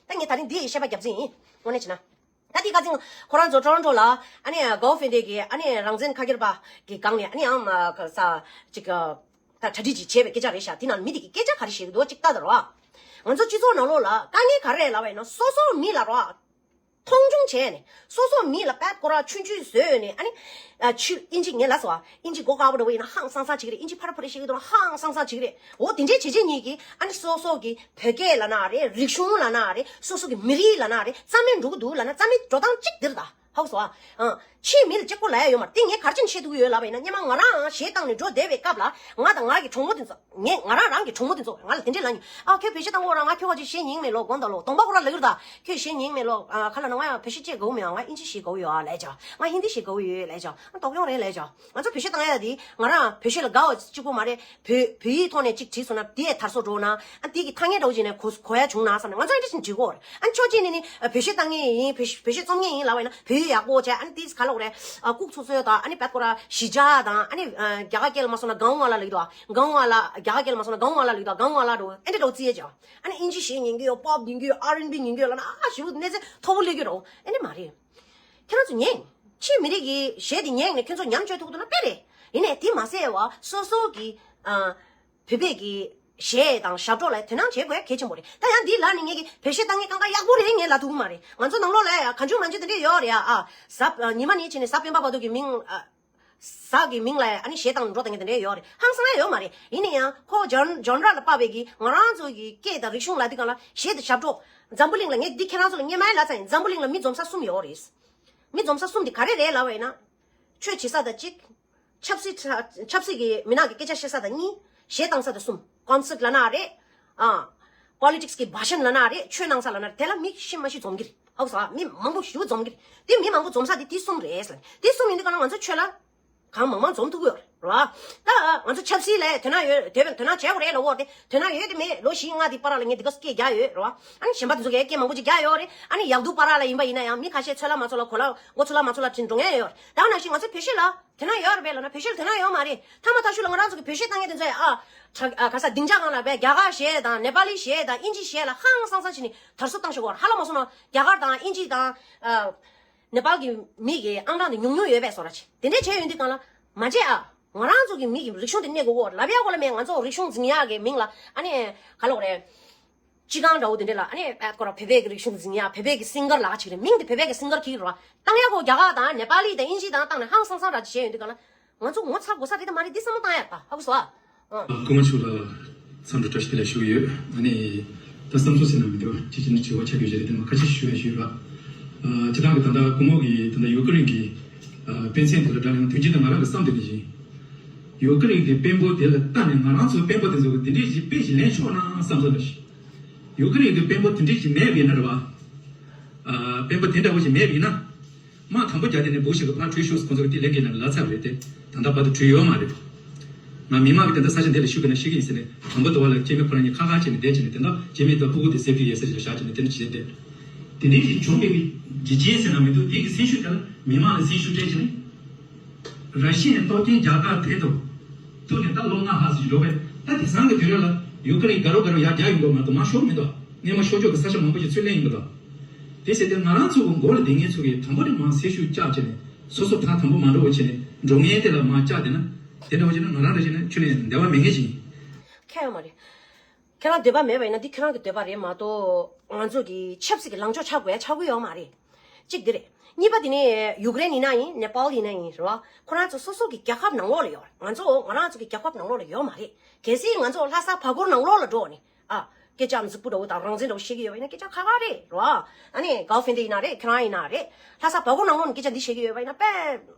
ད་ངས་ད་རིང་འདི་ཡི་བཤད་པ་རྒྱབ་རྩིས་ཡིན། དངོས་གནས་བྱས་ན། ད་འདི་ཁ་སང་ཁོ་རང་ཚོ་ཊོ་རོན་ཊོ་ལ། ཨ་ནི་གོ་ཧྥེ་འདྲེ་གི་ཨ་ནི་རང་བཙན་ཁ་སྒེར་པ་གི་སྒང་ནས་ཨ་ནི་ཨང་ས་ཅིག་ད་གྲ་སྒྲིག་ཅིག་བྱས་པའི་སྐད་ཆ་རེད་ཤག་དེ་ནང་མི་དེ་གི་སྐད་ཆ་ག་རེ་བཤད་ཀྱི་འདུག་ཅིག་ལྟ་དང་རོགས། ང་ཚོ་སྤྱི་ཚོགས་ནང་ལོགས་ལ་དཀའ་ངལ་ག་རེ་རེད་ལབ་པ་ཡིན་ན། སོ་སོ་མི་ལ་རོགས། མཐོང་ཆུང་བྱས་ནས་སོ་སོ་མི་ལ་པད་སྐོར་ར་ཆུང་ཆུང་བཟོས་ནས། ཨ་ནི། ཨ། ཆུ་ཨིན་ཇི་ངས་ལབ་སོང་ཨ། ཨིན་ཇི་མགོ་དཀར་པོ་འདྲ་པོ་ཡིན་ན་ཧང་སང་སང་བྱེད་ཀྱི་རེད། ཨིན་ཇི་ཕར་ཕུ་རེ་བཤད་ཀྱི་འདུག་ན་ཧང་སང་སང་བྱེད་ཀྱི་རེད། འོ་དེ་འདྲའི་བྱས་བྱས་ཉིད་ཀྱིས་ཨ་ནི་སོ་སོ་གི་བོད་སྐད་ལབ་ན་རེད། རིག་གཞུང་ལབ་ན་རེད། སོ་སོ་གི་མི་རིགས་ལབ་ན་རེད། རྩ་མེད་འགྲོ་གི་འདུག་ལབ་ན་རྩ་མེད་འགྲོ་སྟངས་གཅིག་འདི་རེད་ད། ཧ་གོ་སོང་ཨ། ཨ། ཕྱིའི་མི་ལ་གཅིག་པོ་ལབ་ཡ་ཡོད་མ་རེད། དེ་ངས་ག་རེ་བྱས་ནས་བཤད་ཐུབ་ཀྱི་ཡོད་ལབ་པ་ཡིན་ན། སྔོན་མ་ང་རང་གཞས་བཏང་ནས་འགྲོ་བསྡད་པའི་སྐབས་ལ་ང་དང་ང་གི་གྲོགས་མོ་དེ་ཚོ། ངས་ང་རང་རང་གི་གྲོགས་མོ་དེ་ཚོ་ང་ལ་དེ་འདྲས་ལབ་མྱོང་། ཨ། ཁྱོད་བོད་གཞས་བཏང་གོ་ར། ང་ཁྱོད་ཁ་ཅིག་གཞས་ཉན་མེད་ལོ་དགོངས་དག་ལོ། གདོང་པ་ཁོ་ར་ལབ་ཀྱི་རེད་ད། ཁྱོད་གཞས་ཉན་མེད་ལོ། ཨ། ག་ལབ་ན། ང་ཡང་བོད་གཞས་བཅས་དགའ་བོ་མེད། ང་ཨིན་ཇི་གཞས་དགའ་བོ་ཡོད་ཨ་ལབ་ཀྱང་། ང་ཧིན་དི་གཞས་དགའ་བོ་ཡོད་ལབ་ཀྱང་། ང་དོགས་ཡོང་རེད་ལབ་ཀྱང་། ང་ཚོ་བོད་གཞས་བཏང་ཡ་དེ་ང་རང་བོད་གཞས་ལ་དགའ་བ་གཅིག་པོ་མ་རེད། བོད་བོད་ཡིག་ཐོག་ནས་གཅིག་བྲིས་སོང་ན་དེ་ཡང་དར་སོ་འགྲོ་ན། ཨ། དེ་གི་ཐ་སྙད་འདྲ་བོ་ཅིག་ནས་གོ་གོ་ཡ་བྱུང་ན་བསམ་ནས་ང་ཚོ་ཨེ་འདྲ་ཞིག་བྲིས་གོ་རེད། ཨ། ཕྱོགས་གཅིག་ནས་ནི་བོད་གཞས་བཏང་མཁན་ཡིན། བོད་བོད་གཞས་རྩོམ་མཁན་ཡིན་ལབ་པ་ཡིན་ན་བོད་ཡིག་ཡག་པོ་བྱས། ཨ་ནི་དེ་ག་ལབ་དགོས་རེད། ཨ། ལྐུགས་ཚོད་ཚོད་དང་། ཨ་ནི་བད་ཀོ་ར་གཞིས་ཆགས་དང་། ཨ་ནི། ཨ། རྒྱ་གར་སྐད་ལ་མ་སོང་ན་གའོན་ཝ་ལ་ལབ་ཀྱི་འདུག་ག་གའོན་ཝ་ལ། རྒྱ་གར་སྐད་ལ་མ་སོང་ན་གའོན་ཝ་ལ་ལབ་ཀྱི་འདུག་གའོན་ཝ་ལ་འདྲ་བོ་ཨེ་འདྲ་འདྲ་བོ་བརྩི་ཡས་ཀྱང་། ཨ་ནི་ཨིན་ཇི་གཞས་ཉན་གྱི་ཡོད། པོབ་ཉན་གྱི་ཡོད། ཨར་ཨེན་བི་ཉན་གྱི་ཡོད་ལབ་ན། ཨ། ཞེ་པོ་གནས་ཚད་མཐོ་པོ་སླེབས་ཀྱི་རེད། ཨེ་འདྲ་མ་རེད། ཁྱེད་རང་ཚོ་ཉན། ཕྱིའི་མི་རིགས་ཀྱི་གཞས་དེ་ཉན་ནས་ཁྱེད་ཚོ་ཉམས་བཅོས་ཐུབ་ཀྱི་འདུག་ན་དཔེ་རེད། ཡིན་ནའི་དེ་མ་ཟད་པ་སོ་སོ་གི། ཨ། བོད་པའི་གི་གཞས་དང་ཞབས་བྲོ་ལ་དོ་སྣང་བྱེད་དགོས་གལ་ཆེན་པོ་རེད། ད་ཡང་འདི་ལ་ནི་ངས་ཀྱི་བོད་གཞས་བཏང་མཁན་གང་ག་ཡག་པོ་རེད། ངས་ལབ་ཐུབ་ཀྱི་མ་རེད། ང་ཚོ་ནང་ལོགས་ལ་ཡ་གང་བྱུང་མང་བྱུང་དེ་འདྲས་ཡོད་རེད་ཡ། ཨ། གཟའ། ཨ། ཉི་མ་ནས་བྱས་ནས་གཟའ་སྤེན་པ་བར་དུ་གི་མིང་། ཨ། གཟའ་གི་མིང་ལ་ཨ་ནི་གཞས་བཏང་འགྲོ་བཏང་མཁན་དེ་འདྲས་ཡོད་རེད། ཧང་སང་ཡ་ཡོད་མ་རེད། ཡིན་ན་ཡང་ཁོ་ཇོན་ཇོན་ར་ལ་དཔག་པའི་གི་ང་རང་ཚོ་གི་སྐད་དང་རིག་གཞུང་ལབ་དུས་སྒང་ལ་གཞས་དང་ཞབས་བྲོ། འཛམ་བུ་གླིང་ལ། ངས་འདི་ཁྱེད་རང་ཚོ་ལ་སྔོན་མ་ལབ་ཚར་ཡིན། འཛམ་བུ་གླིང་ལ་མི་འཛོམས་ས་གསུམ་ཡོད་རེད། མི་འཛོམས་ས་གསུམ་དེ་ག་རེ་རེད་ལབ་པ་ཡིན་ན། ཆོས་བྱེད་ས་དང་གཅིག་ཆབ་སྲིད། ཆབ་སྲིད་ཀྱི་མི་ནག་གི་སྐད་ཆ་བཤད་ས་དང་གཉིས། གཞས་བཏང་ས་དང་གསུམ། ཀོན་སརཊ་ལབ་ན་རེད། ཨ། པོ་ལི་ཊིག་སི་གི་བྷ་ཤན་ལབ་ན་རེད། ཆོས་གནང་ས་ལབ་ན་རེད། དེ་ལ་མི་ཤི་མ་ཤི་འཛོམས་ཀྱི་རེད། ཧ་གོ་སོང་ཨ། མི་མང་པོ་ཞེ་པོ་འཛོམས་ཀྱི་རེད། དེ་མི་མང་པོ་འཛོམས་ས་དེ་དེ་གསུམ་རེད་ཟེར། དེ་གསུམ་ཡིན་དུས་ག་ན་ང་ཚོ་ཆོས་ལ་གང་མང་མང་འཛོམས་ཐུབ་ཀྱི་ཡོད་རེད་བ། ད་ང་ཚོ་ཆབ་སྲིད་ལ་དོ་སྣང་ཡོད། དོ་དོ་སྣང་བྱས་དགོས་རེད་ལབ་ཡོད་རེད་དེ། དོ་སྣང་ཡོད་དེ་མེད། ལོ་བཞི་ལྔ་དེ་བར་ལ་ངས་འདི་ག་སྐད་རྒྱག་ཡོད་རེད་བ། ཨ་ནི་གཞན་པ་དེ་ཚོ་གིས་སྐད་མང་པོ་ཅིག་རྒྱག་ཡོད་རེད། ཨ་ནི་ཡག་སྡུག་བར་ལ་ཡིན་པ་ཡིན་ན་ཡང་མི་ཁ་ཤས་ཚོད་ལ་མ་ཚོད་ལ་གོ་ལ་མགོ་ཚོད་ལ་མ་ཚོད་ལ་དྲན་འགྲོ་མཁན་ཡོད་རེད། ད་ག་ནང་བཞིན་ང་ཚོ་བོད་གཞས་ལ་དོ་སྣང་ཡོད་རེད་པས་ལབ་ན། བོད་གཞས་ལ་དོ་སྣང་ཡོད་མ་རེད། མཐའ་མ་མཐའ་གཞུག་ལ་ང་རང་ཚོ་གི་བོད་གཞས་བཏང་མཁན་དེ་ཚོ་ཡ་ཨ། གྲ- ཨ། ག་ས་སྡིངས་ཆ་སྒང་ལ་བས་རྒྱ་གར་གཞས་དང་ནེ་པ་ལི་གཞས་དང་དབྱིན་ཇི་གཞས་ལ་ཧང་སང་སང་བྱས་ནས་དར་སྲོལ་བཏང་བཞག་གོ། ཧ་ལམ་མ་སོང་ན་རྒྱ་གར་དང་དབྱིན་ཇི་དང་། ཨ། ནེ་པ་ལི་གི་མི་གི་ཨང་གྲངས་དེ་ཉུང་ཉུང་ཡོད་པས་བཟོ་འདྲ་བྱས། དེ་འདྲས་བྱས་ཡོང་དུས་སྒང་ལ་མ་བྱས་ཨ། ང་རང་ཚོ་གི་མི་གི་རིག་གཞུང་དེ་གནས་དགོས་གོ། ལབ་ཡག་གོ་ལ་མེད། ང་ཚོ་རིག་གཞུང་འཛིན་ཡག་གི་མིང་ལ་ཨ་ནི་ག་ལབ་དགོས་རེད། སྤྱི་ཁང་འདྲ་བོ་དེ་འདྲས་ལ་ཨ་ནི་ཨ་ཁོ་རང་བོད་པའི་གི་རིག་གཞུང་འཛིན་ཡག་བོད་པའི་གི་སིང་གར་ལབ་ཅིག་རེད། མིང་དེ་བོད་པའི་གི་སིང་གར་གྱི་རེད་བ། བཏང་ཡག་གོ་རྒྱ་གར་དང་ནེ་པ་ལི་དང་དབྱིན་ཇི་དང་བཏང་ནས་ཧང་སང་སང་འདྲ་ཅིག་བྱས་ཡོང་དུས་སྒང་ལ། ང་ཚོ་ངོ་ཚ་དགོས་ས་རེད་དམ་མ་རེད། འདི་བསམ་བློ་བཏང་ཡག་ད་ཧ་གོ་སོང་ཨ། ཨ། སྐུ་ངོ་མཆོག་ལ་འཚམས་འདྲི་བཀྲ་ཤིས་བདེ་ལེགས་ཞུ་གི་ཡོད། ཨ་ནི་ད་བསམ་ཚུལ་ཟེར་ན་མི་འདུག་ཅི་ཅི་ནི་དྲི་བ་ཆགས་ཀྱི་ཡོད་ཞེས་དེ་མ་ཁ་ཅིག་ཞུ་ཡ་ཞུས་ར། ཨ། སྤྱིར་བཏང་གི་ད་ལྟ་སྐུ་ངོ་གིས་ད་ལྟ་ཡུ་ཀེ་རེན་གྱི་ཨ། དཔེ་མཚོན་དེ་ལ་སྒྲ་ལ་ཡང་དོན་སྤྱི་དང་ང་རང་གི་བསམ་དེ་ནི་བཞིན། ཡུ་ཀེ་རེན་གྱི་དཔོན་པོ་དེ་ལ་ལྟ་ནས་ང་རང་ཚོའི་དཔོན་པོ་དེ་ཚོ་གི་དེ་འདྲས་ཞིག་དཔེ་ཞིག་ལེན་ཆོག་ན་བསམ་ཚུལ་ལ་ཞིག་ཡུ་ཀེ་རེན་གྱི་དཔོན་པོ་དེ་འདྲས་ཞིག་མེད་པ་ཡིན་ན་རེད་བ། ཨ། དཔོན་པོ་དེ་འདྲ་བོ་ཞིག་མེད་པ་ཡིན་ན། དམག་དང་པོ་རྒྱག་དེ་ནས་འབུ་ཞིག་གི་ཕར་བྲོས་ཤོག་ཁོང་ཚོ་གི་དེ་ལས་ཀའི་ནང་ལ་ཚར་རེད་དེ། ད་ལྟ་བར་དུ་བྲོས་ཡོད་མ་རེད། ང་མི་མང་གི་དེ་འདྲ་ས་ཆ་འདི་ལ་ཞུགས་པ་ན་ཤེས་ཀྱི་ཡིན་ཟེར་ནས། དང་པོ་དུ་བ་ལ་སྐྱེ་དམན་ཁོ་རང་གཉིས་ཁ་ཁ་བྱས་ནས་བསྡད་བྱས་ནས། དེ་འདྲ་སྐྱེ་དམན་དང་ཕྲུ་གུ་དེ་སེབ་ཀྱི་ཡོད་ས་ཞིག་ལ་བཞག་བྱས་ནས་དེ་འདྲ་བྱས་བསྡད། དེ་འདྲའི་ཞིག་བྱུང་བའི་རྒྱུ་རྐྱེན་ཟེར་ན་མི་འདུག་དེ་གི་སེམས་ཤུགས་དེ་ལ་མི་མང་ལ་སེམས་ཤུགས་སྤྲད་བྱས་ནས། ར་ཤི་ཡའི་སྟོབས་ཆེན་རྒྱ་གར་དེ་དང་ཐུག་ནས་ད་ལོ་ལྔ་ལྷག་ཙམ་འགྲོ་བས། ད་དེང་སང་གི་དུས་རབས་ལ་ཡུ་ཀེ་རེན་དགའ་རོགས་དགའ་རོགས་ཡར་རྒྱག་ཡོང་གི་མ་གཏོགས་མར་ཤོར་མི་འདུག་སྔོན་མ་ཤོར་ཕྱོགས་ཀྱི་ས་ཆ་མང་པོ་ཞིག་ཚུར་ལེན་ཡོང་གི་འདུག་དེ་བྱས་ཏེ་ང་རང་ཚོ་གི་མགོ་ལ་བསྡད་མཁན་ཚོ་གིས་དང་པོ་ནས་མར་སེམས་ཤུགས་བཅག་བྱས་ནས། སོ་སོ་ཕར་དང་པོ་མ་འགྲོ་བ་བྱས་ནས་འགྲོ་མཁན་དེ་ལ་མར་བཅག་བསྡད་ན། དེ་འདྲ་བ་བྱས་ན་ང་རང་འདྲ་བྱས་ན་ཁྱོན་ནས་འདོད་པ་མེད་མཁན་ཞིག་ཡིན། ཁྱད་ཡོད་མ་རེད། ཁྱེད་རང་འདོད་པ་མེད་པ་ཡིན་ན་འདི་ཁྱེད་རང་གི་འདོད་པ་རེད་མ་གཏོགས། ང་ཚོ་གི་ཆབ་སྲིད་ཀྱི་ལངས་ཕྱོགས་ཆགས་དགོས་ཡ་ཆགས་ཀྱི་ཡོད་མ་རེད། གཅིག་འདི་རེད། གཉིས་པ་དེ་ནི་ཡུཀ་རེན་ཡིན་ན་ཡིན། ནེ་པཱལ་ཡིན་ན་ཡིན་རེད་བ། ཁོ་རང་ཚོ་སོ་སོ་གི་རྒྱལ་ཁབ་ནང་ལོགས་ལ་ཡོད་རེད། ང་ཚོ་ང་རང་ཚོ་གི་རྒྱལ་ཁབ་ནང་ལོགས་ལ་ཡོད་མ་རེད། གལ་སྲིད་ང་ཚོ་ལྷ་ས་བར་སྐོར་ནང་ལོགས་ལ་འགྲོ་ནས་ཨ། སྐད་ཆ་མཛུབ་པོ་འདྲ་བོ་དང་རང་བཙན་འདྲ་བོ་བཤད་ཀྱི་ཡོད་པ་ཡིན་ན་སྐད་ཆ་ཁག་ཁག་རེད་རེད་བ། ཨ་ནི་གའོ་ཧྥིན་ཏེ་ཡིན་ན་རེད། ཁྱེད་རང་ཡིན་ན་རེད། ལྷ་ས་བར་སྐོར་ནང་ལོགས་ནས་སྐད་ཆ་འདི་བཤད་ཀྱི་ཡོད་པ་ཡིན་ན་དཔེ་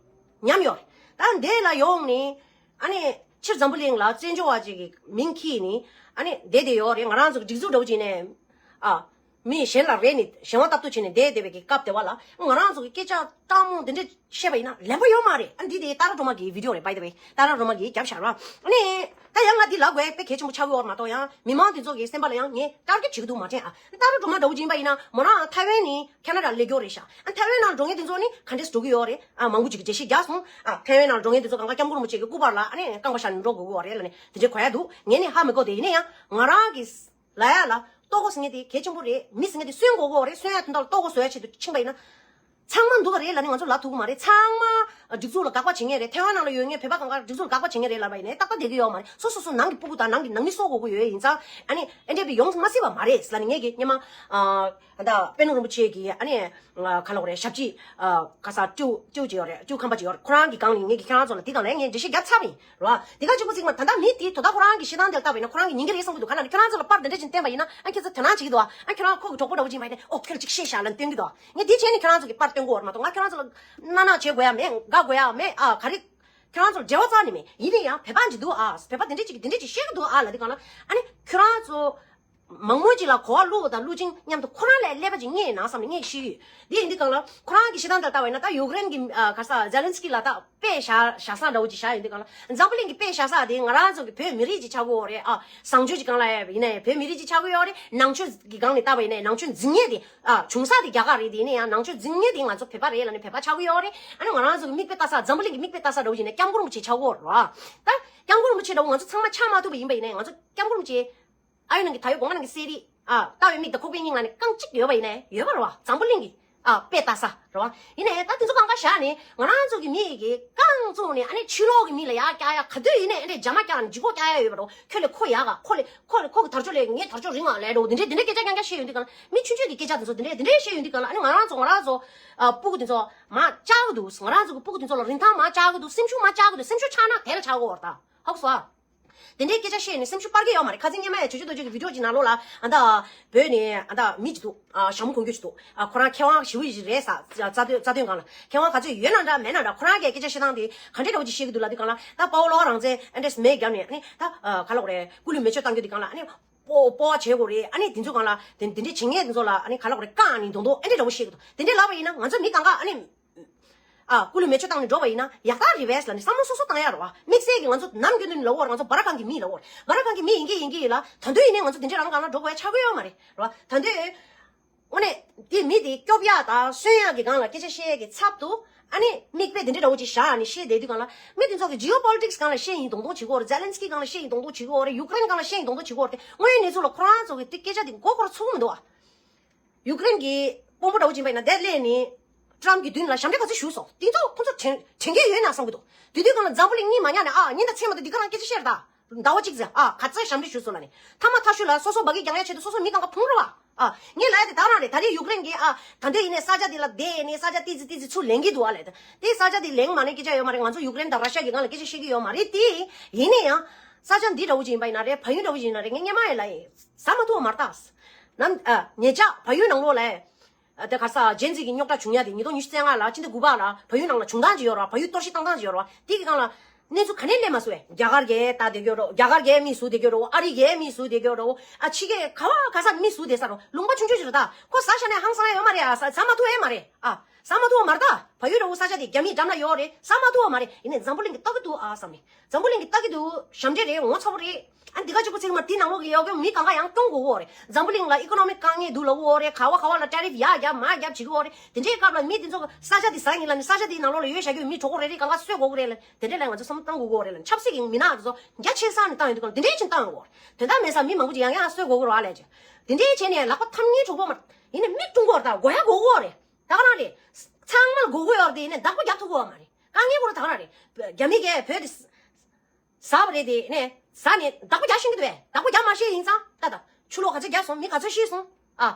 ཉམས་ཡོད་རེད། ད་འདི་ལ་ཡོང་ནས། ཨ་ནི་ཕྱིར་འཛམ་བུ་གླིང་ལ་བཙན་བྱོལ་བ་ཅིག་གི་མིང་འཁྱེར་ནས་ཨ་ནི་བསྡད་བསྡད་ཡོད་རེད། ང་རང་ཚོ་གི་སྒྲིག་འཛུགས་འདྲ་བོ་ཅིག་ནས་ཨ། མི་གཞན་ལ་རེ་ནས་གཞན་དབང་སྟབས་བསྟུན་བྱས་ནས་བསྡད་བསྡད་པའི་གི་སྐབས་དེ་བ་ལ། ང་རང་ཚོ་གི་སྐད་ཆ་སྤྲང་མོ་འདི་འདྲ་བཤད་པ་ཡིན་ན་ལན་པ་ཡོད་མ་རེད། ཨ་འདི་དེ་ཏཱ་ར་སྒྲོལ་མ་གི་བི་ཌི་ཡོ་རེད། by the way ཏཱ་ར་སྒྲོལ་མ་གིས་བརྒྱབ་བཞག་ར། ཨ་ནི་ད་ཡང་ང་འདི་ལབ་དགོས་དཔེ་གལ་ཆེན་པོ་ཆགས་ཀྱི་ཡོད་རེད་མ་གཏོགས། ཡང་མི་མང་འདི་ཚོ་གི་སེམས་པ་ལ་ཡང་ངས་ལྟ་རྒྱ་བྱེད་ཀྱི་འདུག་མ་དྲན་ཨ། ཏཱ་ར་སྒྲོལ་མ་འདྲ་བོ་ཅིག་ཡིན་པ་ཡིན་ན་མོ་རང་ཐའེ་ཝན་ནས་ཁེ་ན་ཌ་ལ་སླེབས་ཡོད་རེད་ཤག་ཨ་ཐའེ་ཝན་ནང་འགྲོ་མཁན་དེ་ཚོ་ནི་ག་འདྲས་འགྲོ་གི་ཡོད་རེད། ཨ་མང་པོ་ཅིག་གིས་འགྲེལ་བཤད་རྒྱག་སོང་། ཨ་ཐའེ་ཝན་ནང་འགྲོ་མཁན་དེ་ཚོ་གང་ག་སྐྱབས་མགོན་རིན་པོ་ཆེ་གི་སྐུ་པར་ལ་ཨ་ནི་རྐང་པ་བཞག་ནས་འགྲོ་དགོས་ཀྱི་ཡོད་རེད་ལབ་ནས་དེ་འདྲས་གོ་ཡ་འདུག་ངས་ནི་ཧ་མི་གོ། དེ་ཡིན་ན་ཡང་ང་རང་གི་ལབ་ཡ་ལ་ལྟོ་གོས་ཟེར་མཁན་དེ་གལ་ཆེན་པོ་རེད། མི་ཟེར་མཁན་དེ་གསོན་དགོས་ཀྱི་ཡོད་རེད། གསོན་ཡ་དོན་དག་ལ་ལྟོ་གོས་བཟོ་ཡ་ཆེད་དུ་ཕྱིན་པ་ཡིན་ན། ཚང་མ་འདུག་ག་རེད་ལབ་ནས་ང་ཚོ་ལབ་ཐུབ་ཀྱི་མ་རེད། ཚང་མ་སྒྲིག་འཛུགས་ལ་དགག་པ་བྱེད་མཁན་རེད། ཐའེ་ཝན་ནང་ལ་ཡོད་མཁན་བོད་པ་གང་ག་སྒྲིག་འཛུགས་ལ་དགག་པ་བྱེད་མཁན་རེད་ལབ་པ་ཡིན་ནའི་ཏག་ཏག་བསྡད་ཀྱི་ཡོད་མ་རེད། སོ་སོ་སོ་ནང་གི་སྤུ་གུ་དང་ནང་གི་ནང་མི་གསོ་དགོས་ཀྱི་ཡོད་ཡིན་ཙང་། ཨ་ནི་ཨེ་འདྲ་བའི་ཡོང་མ་སྲིད་པ་མ་རེད་ལབ་ནས་ངས་ཀྱི་སྔོན་མ་ཨ་ད་པད་ནོར་རིན་པོ་ཆེ་གི་ཨ་ནི་ག་ལབ་དགོས་རེད། ཞབས་ཕྱི་ཨ་ག་ས་ཀྲུའུ་ཀྲུའུ་ཅིག་ཡོད་རེད། ཀྲུའུ་ཁམས་པ་ཅིག་ཡོད་རེད། ཁོ་རང་གི་སྒང་ནས་ངས་ཀྱི་ཁྱེད་རང་ཚོ་ལ་དེ་སྒང་ལ་ངས་འགྲེལ་བཤད་རྒྱབ་ཚར་བ་ཡིན་རེད་བ། དེ་ག་གཅིག་པོ་གཅིག་མ་ད་ལྟ་མི་དེ་དོ་བདག་ཁོ་རང་གི་བཤད་སྟངས་དེ་ལ་བལྟས་པ་ཡིན་ན་ཁོ་རང་གི་ཉན་གྱི་རེད་བསམ་གྱི་འདུག་ག་ལབ་ན་ཁྱེད་རང་ཚོ་ལ་པར་དེ་འདྲ་ཅིག་བསྟན་པ་ཡིན་ན་ཨ་ཁྱེད་ཚོ་དོ་སྣང་བྱེད་ཀྱི་འདུག་ཨ་ཁྱེད་རང་ཁོ་གི་གྲོགས་པོ་འདྲ་བོ་ཅིག་ཡིན་པ་ཡིན་ན་ཨོ་ཁྱོད་ལ་ཅིག་བཤད་ཤག་ལབ་སྟོན་གྱི་འདུག་ངས་དེ་བྱས་ནས་ཁྱེད་རང་ཚོ་གི་པར་སྟོན་གྱི་ཡོད་རེད་མ་གཏོགས་ང་ཁྱེད་རང་ཚོ་ལ་སྣ་ནག་བྱེད་དགོས་ཡ་མེད། དགའ་དགོས་ཡ་མེད། ཨ་ག་རེ། ཁྱེད་རང་ཚོར་འབྲེལ་བ་རྩ་ནས་མེད། ཡིན་ན་ཡང་བོད་པ་ཅིག་འདུག་ཨ། བོད་པ་དེ་འདྲས་ཅིག་གིས་དེ་འདྲས་ཅིག་བཤད་ཀྱི་འདུག་ཨ་ལབ་དུས་སྒང་ལ་ཨ་ནི་ཁྱེད་རང་ཚོ་མང་མོས་ཅིག་ལ་གོ་བ་བླུགས་དང་བླུགས་ཅིང་མཉམ་དུ་ཁོ་རང་ལ་ཀླད་པ་ཅིག་རྙེད་ན་བསམ་ནས་ངས་ཤེས་ཀྱི་ཡོད། དེ་ཡིན་དུས་སྒང་ལ་ཁོ་རང་གི་བཤད་སྟངས་དེ་ལ་ལྟ་བ་ཡིན་ན་ད་ཡུཀ་རེན་གྱི་ཨ་ག་ས་ཛེ་ལན་སི་ཀི་ལ་ད་དཔེ་བཞག་བཞག་ས་འདྲ་བོ་ཅིག་བཞག་ཡོང་དུས་སྒང་ལ་འཛམ་བུ་གླིང་གི་དཔེ་བཞག་ས་དེ་ང་རང་ཚོ་གི་བོད་མི་རིགས་ཅིག་ཆགས་ཀྱི་ཡོད་རེད་ཨ། བཟང་སྤྱོད་ཀྱི་སྒང་ལ་ཡིན་ན་ཡང་བོད་མི་རིགས་ཅིག་ཆགས་ཀྱི་ཡོད་རེད། ནང་ཆོས་ཀྱི་སྒང་ནས་ལྟ་བ་ཡིན་ན་ཡང་ནང་ཆོས་འཛིན་མཁན་དེ། ཨ། བྱུང་ས་དེ་རྒྱ་གར་རེད། དེ་ཡིན་ན་ཡང་ནང་ཆོས་འཛིན་མཁན་དེ་ང་ཚོ་བོད་པ་རེད་ལབ་ནས་བོད་པ་ཆགས་ཀྱི་ཡོད་རེད། ཨ་ནི་ང་རང་ཚོ་གི་མིག་དཔེ་ལྟ་ས་འཛམ་བུ་གླིང་གི་མིག་དཔེ་ལྟ་ས་འདྲ་བོ་ཡིན་ན་སྐྱབས་མགོན་རིན་པོ་ཆེ་ཆགས་ཀྱི་ཡོད་རེད་བ། ད་སྐྱབས་མགོན་རིན་པོ་ཆེ་འདྲ་བོ་ང་ཚོ་ཚང་མ་ཆགས་མ་ཐུབ་པ་ཡིན་པ་ཡིན་ན་ཡང་ང་ཚོ་སྐྱབས་མགོན་རིན་པོ་ཆེ་ཨ་ཡོད་ནང་གི་ད་ཡོད་གོང་མ་ནང་གི་གསེར་རི་ཨ་ལྟ་བའི་མིག་དང་ཁོག་པའི་སྙིང་ལ་ནི་རྐང་གཅིག་ཡོད་པ་ཡིན་ན་ཡོད་པ་རེད་བ། འཛམ་བུ་གླིང་གི་ཨ་དཔེ་ལྟ་ས་རེད་བ། ཡིན་ནའི་ད་དེ་ཚོ་གང་ག་བཞག་ནས་ང་རང་ཚོ་གི་མི་ཡི་གི་རྐང་བཙུགས་ནས་ཨ་ནི་ཕྱི་ལོགས་གི་མི་ལ་ཡར་བཀྱག་ཡ་ག་དུས་ཡིན་ནའི་ཨ་ནི་རྒྱ་མ་བཀྱག་ནས་འཇིགས་སྐུལ་བཀྱག་ཡ་ཡོད་པ་རེད་བ། ཁྱོད་ལ་ཁོ་ཡག་ག་ཁོ་ལ་ཁོ་ལ་ཁོ་གི་དར་ལྕོག་ལས་ངའི་དར་ལྕོག་རིང་ང་ལས་འགྲོ་འདི་འདྲའི་འདི་འདྲའི་སྐད་ཆ་རྐྱང་རྐྱང་བཤད་ཡོང་དུས་སྒང་ལ་མི་ཆུང་ཆུང་གི་སྐད་ཆ་དེ་ཚོ་འདི་འདྲའི་འདི་འདྲའི་བཤད་ཡོང་དུས་སྒང་ལ་ཨ་ནི་ང་རང་ཚོ་ང་རང་ཚོ་ཨ་སྤུ་གུ་དེ་ཚོ་མར་བཅག་གི་འདུག་ང་རང་ཚོ་གི་སྤུ་གུ་དེ་ཚོ་ལ་རིན་ཐང་མར་བཅག་གི་འདུག་སེམས་ཤུགས་མར་བཅག་གི་འདུག་སེམས་ཤུགས་ཆག་ན་དེ་ལ་ཆག་གི་ཡོད་རེད་ད། ཧ་གོ་སོང་ཨ། དེ་འདྲའི་སྐད་ཆ་བཤད་ནས་སེམས་ཤུགས་སྤར་གི་ཡོད་མ་རེད། ཁ་སང་སྔོན་མ་ཡང་ཇོ་ཇོ་རྡོ་རྗེ་གི་བི་ཌིའོ་ཅིག་ནང་ལོགས་ལ་ཨ་ད་བོད་ནས་ཨ་ད་མི་ཅིག་འདུག་ཨ་ཞྭ་མོ་གོན་རྒྱུ་ཅིག་འདུག་ཨ་ཁོ་རང་མཁས་དབང་ཞེ་པོ་ཅིག་རེད་ས་རྩ་དོན་རྩ་དོན་སྒང་ལ་མཁས་དབང་ག་ཚོད་ཡོད་ན་འདྲ་མེད་ན་འདྲ། ཁོ་རང་གིས་སྐད་ཆ་བཤད་སྟངས་དེ་ག་འདྲའི་འདྲ་བོ་ཅིག་བཤད་ཀྱི་འདུག་ལབ་དུས་སྒང་ལ། ད་དཔའ་བོ་བློ་དགའ་རང་བཙན་ཨ་འདྲས་མེད་བརྒྱབ་ནས་ཨ་ནི་ད་ག་ལབ་དགོས་རེད། སྐུ་ལུས་མེ་མཆོད་གཏང་རྒྱུ་དེ་སྒང་ལ་ཨ་ནི་སྤོ་སྤོ་བ་བྱེད་དགོས་རེད། ཨ་ནི་དེ་ཚོའི་སྒང་ལ་དེ་དེ་འདྲའི་བྱེད་མཁན་དེ་ཚོ་ལ་ཨ་ནི་ག་ལབ་དགོས་རེད། བཀག་ནས་མདོག་མདོག་ཨ་འདྲས་འདྲ་བོ་བཤད་ཀྱི་འདུག་དེ་འདྲས་ལབ་པ་ཡིན་ན་ང་ཚོ་མི་གང་ག་ཨ་ནི། ཨ་སྐུ་ལུས་མེ་མཆོད་བཏང་ནས་འགྲོ་བ་ཡིན་ན་ཡག་ཐག་རེད་པས་ལབ་ནས་བསམ་བློ་སོ་སོ་བཏང་ཡ་རེད་བ། དམིགས་བསལ་གྱི་ང་ཚོ་ནམ་རྒྱུན་དུ་ལབ་དགོས་རེད། ང་ཚོ་སྦར་ཁང་གི་མི་ལབ་དགོས་རེད། སྦར་ཁང་གི་མི་ཡིན་གྱི་ཡིན་གྱི་ཡིན་ལ། ད་དུང་ཡིན་ནའི་ང་ཚོ་དེ་འདྲའི་རང་སྒང་ལ་འགྲོ་དགོས་ཡ་ཆགས་ཀྱི་ཡོད་མ་རེད་རེད་བ། ད་དུང་དངོས་གནས་དེ་མི་དེ་སྐྱོབ་ཡ་དང་གསོན་ཡ་གི་སྒང་ལ་སྐད་ཆ་བཤད་ཡ་གི་ཚབ་ཏུ་ཨ་ནི་མིག་དཔེ་དེ་འདྲའི་འདྲ་བོ་ཅིག་བཞག་ནས་བཤད་བསྡད་དུས་སྒང་ལ། མི་དེ་ཚོ་གི་ཇི་ཨོ་པོ་ལི་ཊིག་སི་སྒང་ལ་བཤད་ཡིན་མདོག་མདོག་བྱེད་ཀྱི་ཡོད་རེད། ཛེ་ལན་སི་ཀི་སྒང་ལ་བཤད་ཡིན་མདོག་མདོག་བྱེད་ཀྱི་ཡོད་རེད། ཡུཀ་རེན་སྒང་ལ་བཤད་ཡིན་མདོག་མདོག་བྱེད་ཀྱི་ཡོད་རེད་དེ། དངོས་ཡོད་གནས་ཚུལ་ལ་ཁོ་རང་ཚོ་གི་དེ་སྐད་ཆ་དེ་མགོ་འཁོར་ཚུགས་མི་འདུག་ཨ། ཡུཀ་རེན་གྱི་དཔོན་པོ་འདྲ་བོ་ཅིག་ཡིན་པ་ཡིན་ན་དེ་སླེབས་ནས་ཊམ་གྱི་མདུན་ལ་ཞབས་འདྲེན་ག་ཚོད་ཞུས་སོང་། དེ་ཚོ་ཁོ་ཚོ་དྲན་དྲན་གྱི་ཡོད་ན་བསམ་གྱི་འདུག་དེ་དུས་སྒང་ལ་འཛམ་བུ་གླིང་གཉིད་མ་ཉལ་ནས་ཨ་ཉིན་དང་མཚན་མ་དང་འདི་ག་རང་སྐད་ཆ་བཤད་རེད་ད། ཟླ་བ་གཅིག་ཙམ་ཨ་ག་ཚོད་ཞབས་འདྲེན་ཞུས་སོང་ལབ་ནས། མཐའ་མ་མཐའ་གཞུག་ལ་སོ་སོ་འབའ་གི་རྒྱག་ཡ་ཆེད་དུ་སོ་སོ་མི་གང་ག་ཕུང་རེད་བ། ཨ་ངས་ལབ་ཡ་དེ་ད་རང་རེད། ད་རེས་ཡུཀ་རེན་གྱིས་ཨ་ད་ལྟ་ཡིན་ནའི་ས་ཆ་དེ་ལ་བསྡད་ནས་ས་ཆ་ཏི་ཙི་ཏི་ཙི་ཚུར་ལེན་གྱི་འདུག་ཨ་ལབ་ཡ་དེ། དེ་ས་ཆ་དེ་ལེན་མ་ལེན་སྐད་ཆ་ཡོད་མ་རེད། ང་ཚོ་ཡུཀ་རེན་དང་ར་ཤ་གི་སྒང་ལ་སྐད་ཆ་བཤད་ཀྱི་ཡོད་མ་རེད་དེ། ཡིན་ནའི་ཡང་ས་ཆ་འདི་འདྲ་བོ་ཅིག་ཡིན་པ་ཡིན་ན་རེད། བལ་ཡུལ་འདྲ་བོ་ཅིག་ཡིན་ན་རེད། ངས་སྔོན་མ་ཡང་ལབ་ཡིན། ཟ་མ་ཐུབ་པ་མ་རེད་ད། ནམ་ཨ་ཉེ་ཆར་བལ་ཡུལ་ནང་ལོགས་ལ་ཨ་དེ་ག་རེ་ཟ་ཇེན་ཛི་གི་རྙོག་དྲ་བྱུང་ཡ་དེ་ཉིས་སྟོང་ཉི་ཤུ་རྩ་ལྔ་ལ་ཕྱི་ཟླ་དགུ་པ་ལ་བལ་ཡུལ་ནང་ལ་བྱུང་སྟངས་ཅིག་ཡོད་རེད་བ། བལ་ཡུལ་གཏོར་བཤིག་བཏང་སྟངས་ཅིག་ཡོད་རེད་བ། དེ་གི་སྒང་ལ་གནས་ཚུལ་ག་ནས་སླེབས་མ་སོང་བས། རྒྱ་གར་གྱིས་ད་བསྡད་ཀྱི་ཡོད་རེད། རྒྱ་གར་གྱིས་མི་བསུ་བསྡད་ཀྱི་ཡོད་རེད། ཨ་རི་གྱིས་མི་བསུ་བསྡད་ཀྱི་ཡོད་རེད། ཨ་ཕྱི་རྒྱལ་ག་བ་ག་ས་མི་བསུ་བསྡད་ས་རེད། ལུང་པ་ཆུང་ཆུང་ཅིག་རེད་ད། ཁོ་ཟ་བཞག་ནས་ཧང་སང་ཡ་ཡོད་མ་རེད་ཨ། ཟ་ཟ་མ་ཐུབ་ཡ་མ་རེད་ད། ཨ་ཟ་མ་ཐུབ་པ་མ་རེད་ད། བལ་ཡུལ་འདྲ་བོ་ས་ཆ་དེ་རྒྱ་མིའི་འགྲམ་ལ་ཡོད་རེད། ཟ་མ་ཐུབ་པ་མ་རེད། ཡིན་ནའི་འཛམ་བུ་གླིང་གིས་ལྟ་གི་འདུག་ཨ་བསམ་ནས། འཛམ་བུ་གླིང་གིས་ལྟ་གི་འདུག་ཞབས་འདྲེན་རེད། ངོ་ཚ་པོ་རེད། ཨ་འདི་ག་གཅིག་པོ་ཚིག་མ་དེ་ནང་ལོགས་ཀྱི་ཡོད་མཁན་མི་གང་ག་ཡང་སྐྱོང་དགོས་ཀྱི་ཡོད་རེད། འཛམ་བུ་གླིང་ལ་ཨི་ཀོ་ནོ་མིག་དཀའ་ངལ་འདུག་ལབ་ཀྱི་ཡོད་རེད། ག་བ་ག་བ་ལ་ཊེ་རིཕ་ཡར་རྒྱབ་མར་རྒྱབ་བྱེད་ཀྱི་ཡོད་རེད། དེ་འདྲའི་སྐབས་ལ་མི་དེ་ཚོ་ས་ཆ་དེ་ཟ་ཡིན་ལབ་ནས་ས་ཆ་དེའི་ནང་ལོགས་ལ་ཡོད་བཞག་གི་ཡོད་མི་གྲོགས་པོ་རེ་རེ་གང་ག་གསོད་དགོས་ཀྱི་རེད་ལབ་དེ་འདྲའི་ལ་ང་ཚོ་བསམ་བློ་གཏང་དགོས་ཀྱི་ཡོད་རེད་ལབ། ཆབ་སྲིད་ཀྱི་མི་སྣ་དེ་ཚོ་རྒྱ་ཆེ་ས་ནས་བཏང་ཡོང་དུས་གང་དེ་འདྲའི་ཆེ་བཏང་ཡོང་གི་ཡོད་རེད། དེ་འདྲ་མེད་ས་མི་མང་པོ་ཅིག་ཡང་ཡང་གསོད་དགོས་ཀྱི་རེད་བ་ལབ་ཀྱི། དེ་འདྲའི་བྱས་ནས་ལག་པ་འཐམ་མཁན་གྲོགས་པོ་མ་ཡིན་ནའི་མིག་བཀྲུ་དགོས་རེད་ད། དགོས་ཡ་དགོས་ཀྱི་ཡོད་རེད། ད་ག་རང་རེད། ཚང་མ་ལ་དགོས་ཀྱི་ཡོད་རེད་དེ། ཡིན་ནའི་བདག་པོ་རྒྱག་ཐུབ་ཀྱི་ཡོད་མ་རེད། དཀའ་ངལ་ཁོ་རང་ད་ག་རང་རེད། རྒྱ་མི་གིས་བོད་དེ་ཟ་བ་རེད་དེ་ནས་ཟ་ནས་བདག་པོ་རྒྱག་ཤེས་ཀྱི་འདུག་བས། བདག་པོ་རྒྱག་མ་ཤེས་ཡིན་ཙང་ད་ད་ཆུ་ལོག་ག་ཚོད་བརྒྱབ་སོང་། མི་ག་ཚོད་ཤི་སོང་། ཨ་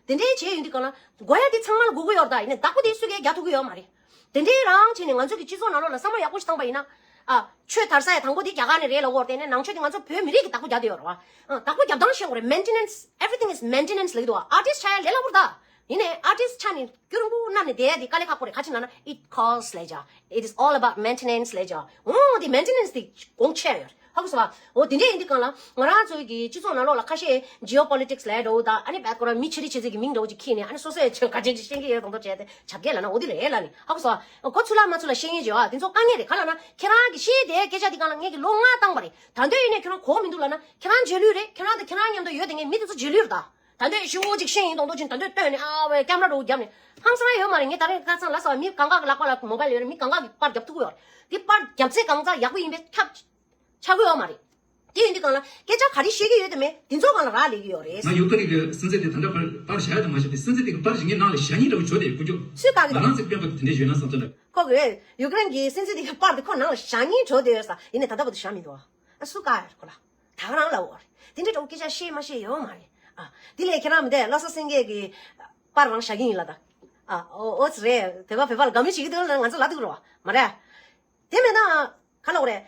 དེ་འདྲའི་བྱས་ཡོང་དུས་གང་ལ་དགོས་ཡ་དེ་ཚང་མ་ལ་དགོས་ཀྱི་ཡོད་རེད་ད། ཡིན་ནའི་བདག་པོ་དེ་སུ་གིས་རྒྱག་ཐུབ་ཀྱི་ཡོད་མ་རེད། དེ་འདྲའི་རང་བྱས་ནས་ང་ཚོ་གི་སྤྱི་ཚོགས་ནང་ལོགས་ལ་བསམ་བློ་ཡག་པོ་ཞིག་བཏང་པ་ཡིན་ན། ཨ་ཆོས་དར་ས་ཡ་དང་པོ་དེ་རྒྱ་གར་ནས་རེད་ལབ་ཀྱི་ཡོད་རེད་དེ། ནང་ཆོས་དེ་ང་ཚོ་བོད་མི་རིགས་ཀྱི་བདག་པོ་རྒྱག་བསྡད་ཡོད་རེད་བ། ཨ་བདག་པོ་རྒྱབ་སྟངས་ཤེས་དགོས་རེད། Maintenance, everything is maintenance ལབ་ཀྱི་འདུག་བ། ཨར་ཊིསི་ཆགས་ཡ་ལས་སླ་པོ་རེད་ད། ཡིན་ནའི་ཨར་ཊིསི་ཆགས་ནས་སྐྱུར་འབུ་མནན་ནས་བསྡད་ཡ་དེ་དཀའ་ལས་ཁག་པོ་རེད། ག་ཅི་ལབ་ན་it costs ལབ་བྱས། It is all about maintenance ལབ་བྱས། འོ་དེ་མེན་ཊེ་ནན་སི་དེ་གོང་ཆེ་ཡོད་རེད། ཧ་གོ་སོང་ཨ། འོ་དེ་འདྲ་ཡིན་དུས་གང་ལ་ང་རང་ཚོའི་གི་སྤྱི་ཚོགས་ནང་ལོགས་ལ་ཁ་ཤས་ཇི་ཨོ་པོ་ལི་ཊིག་སི་ལབ་འགྲོ་དང་། ཨ་ནི་བད་ཁོ་རང་མི་ཆེ་རིགས་ཆེ་ཚད་ཀྱི་མིང་འདྲ་བོ་ཅིག་ཁྱེར་ནས། ཨ་ནི་སོ་སོས་ཆོས་ག་ཅན་ཅིག་ཤེས་ཀྱི་ཡོད་དང་དོ་བྱས་ཏེ་བྱབ་རྒྱལ་ལབ་ན་འོ་དེ་རེད་ལབ་ནི། ཧ་གོ་སོང་ཨ། གོ་ཚུལ་ལ་མ་ཚུལ་ལ་ཤེས་ངེས་བྱེད་ཨ། དེ་ཚོ་དཀའ་ངལ་རེད། ག་ལབ་ན་ཁྱེད་རང་གི་ཤེས་དེ་སྐད་ཆ་དེ་གང་ལ་ངས་ཀྱི་ལོ་ལྔ་བཏང་པ་རེད། ད་འདོད་ཡིན་ནས་ཁྱེད་རང་གོ་མི་འདུག་ལབ་ན་ཁྱེད་རང་རྗེས་ལུས་རེད། ཁྱེད་རང་དང་ཁྱེད་རང་མཉམ་དུ་ཡོད་དེ་ངས་མི་དེ་ཚོ་རྗེས་ལུས་རེད་ད། ད་འདོད་ཤི་བོ་ཅིག་ཤེས་ཡིན་དང་དོ་ཅིག་ད་འདོད་བཏོན་ནས་ཨ་བའི་ཀེམ་ར་འདྲ་བོ་བརྒྱབ་ནས་ཧང་སང་ཡོད་མ་རེད། ངས་ད་རིང་ཁ་སང་ལབ་སོང་། མི་གང་ག་གི་ལག་པ་ལ་མོ་བལ་ཡོད་རེད། མི་གང་ག་གི་པར་རྒྱབ་ཐུབ་ཀྱི་ཡོད་རེད། དེ་པར་རྒྱབ་ཚད་གང་ཙམ་ཡག་པོ་ཡིན་པས་ཁྱབ་ཆགས་ཀྱི་ཡོད་མ་རེད། དེ་ཡིན་དུས་གང་ལ་སྐད་ཆ་ག་རེ་བཤད་ཀྱི་ཡོད་དེ་མེད་དེ་ཚོ་སྒང་ལ་རག་ལས་ཀྱི་ཡོད་རེད། ང་ཡུ་ཀེ་རེན་གྱི་སྲིད་འཛིན་དེ་ད་ལྟ་པར་པར་བཞག་ཡ་དང་མ་བཞག་དེ། སྲིད་འཛིན་དེ་གི་པར་ཞིག་ངའི་ནང་ལ་བཞག་སྙིང་འདྲ་བོ་བྱོས་ཏེ་ཀུ་ཅོ། སུས་བཀག་གི་ང་རང་ཚོའི་སྤེན་པ་དེ་འདྲ་ཡོད་ན་བསམ་ཚུལ་ལ། ཁོ་གིས་ཡུ་ཀེ་རེན་གྱི་སྲིད་འཛིན་དེ་གི་པར་དེ་ཁོ་ནང་ལ་བཞག་སྙིང་བྲོ་བསྡད་ཡོད་ས་ཡིན་ནའི་ད་ལྟ་བར་དུ་བཞག་མི་འདུག་ཨ། སུ་བཀག་ཡ་རེད་ཁོ་ལ། ད་ག་རང་ལབ་ཡོད་རེད། དེ་འདྲའི་འདྲ་བོ་སྐད་ཆ་བཤད་མ་བཤད་ཡོད་མ་རེད། ཨ་དེ་ལས་ཁྱེད་རང་མི་འདས་བློ་བཟང་སེང་གེ་གི་པར་རང་བཞག་གི་ཡིན་ལབ་ད། ཨ་ཨོ་ཨོ་ཙི་རེད། དེ་བ་བོད་པ་ལ་དགའ་མོས་བྱེད་ཀྱི་འདུག་ལབ་ང་ཚོ་ལབ་འདུག་རེད་བ། མ་རེད། དེ་མེད་ན་ག་ལབ་དགོས་རེད།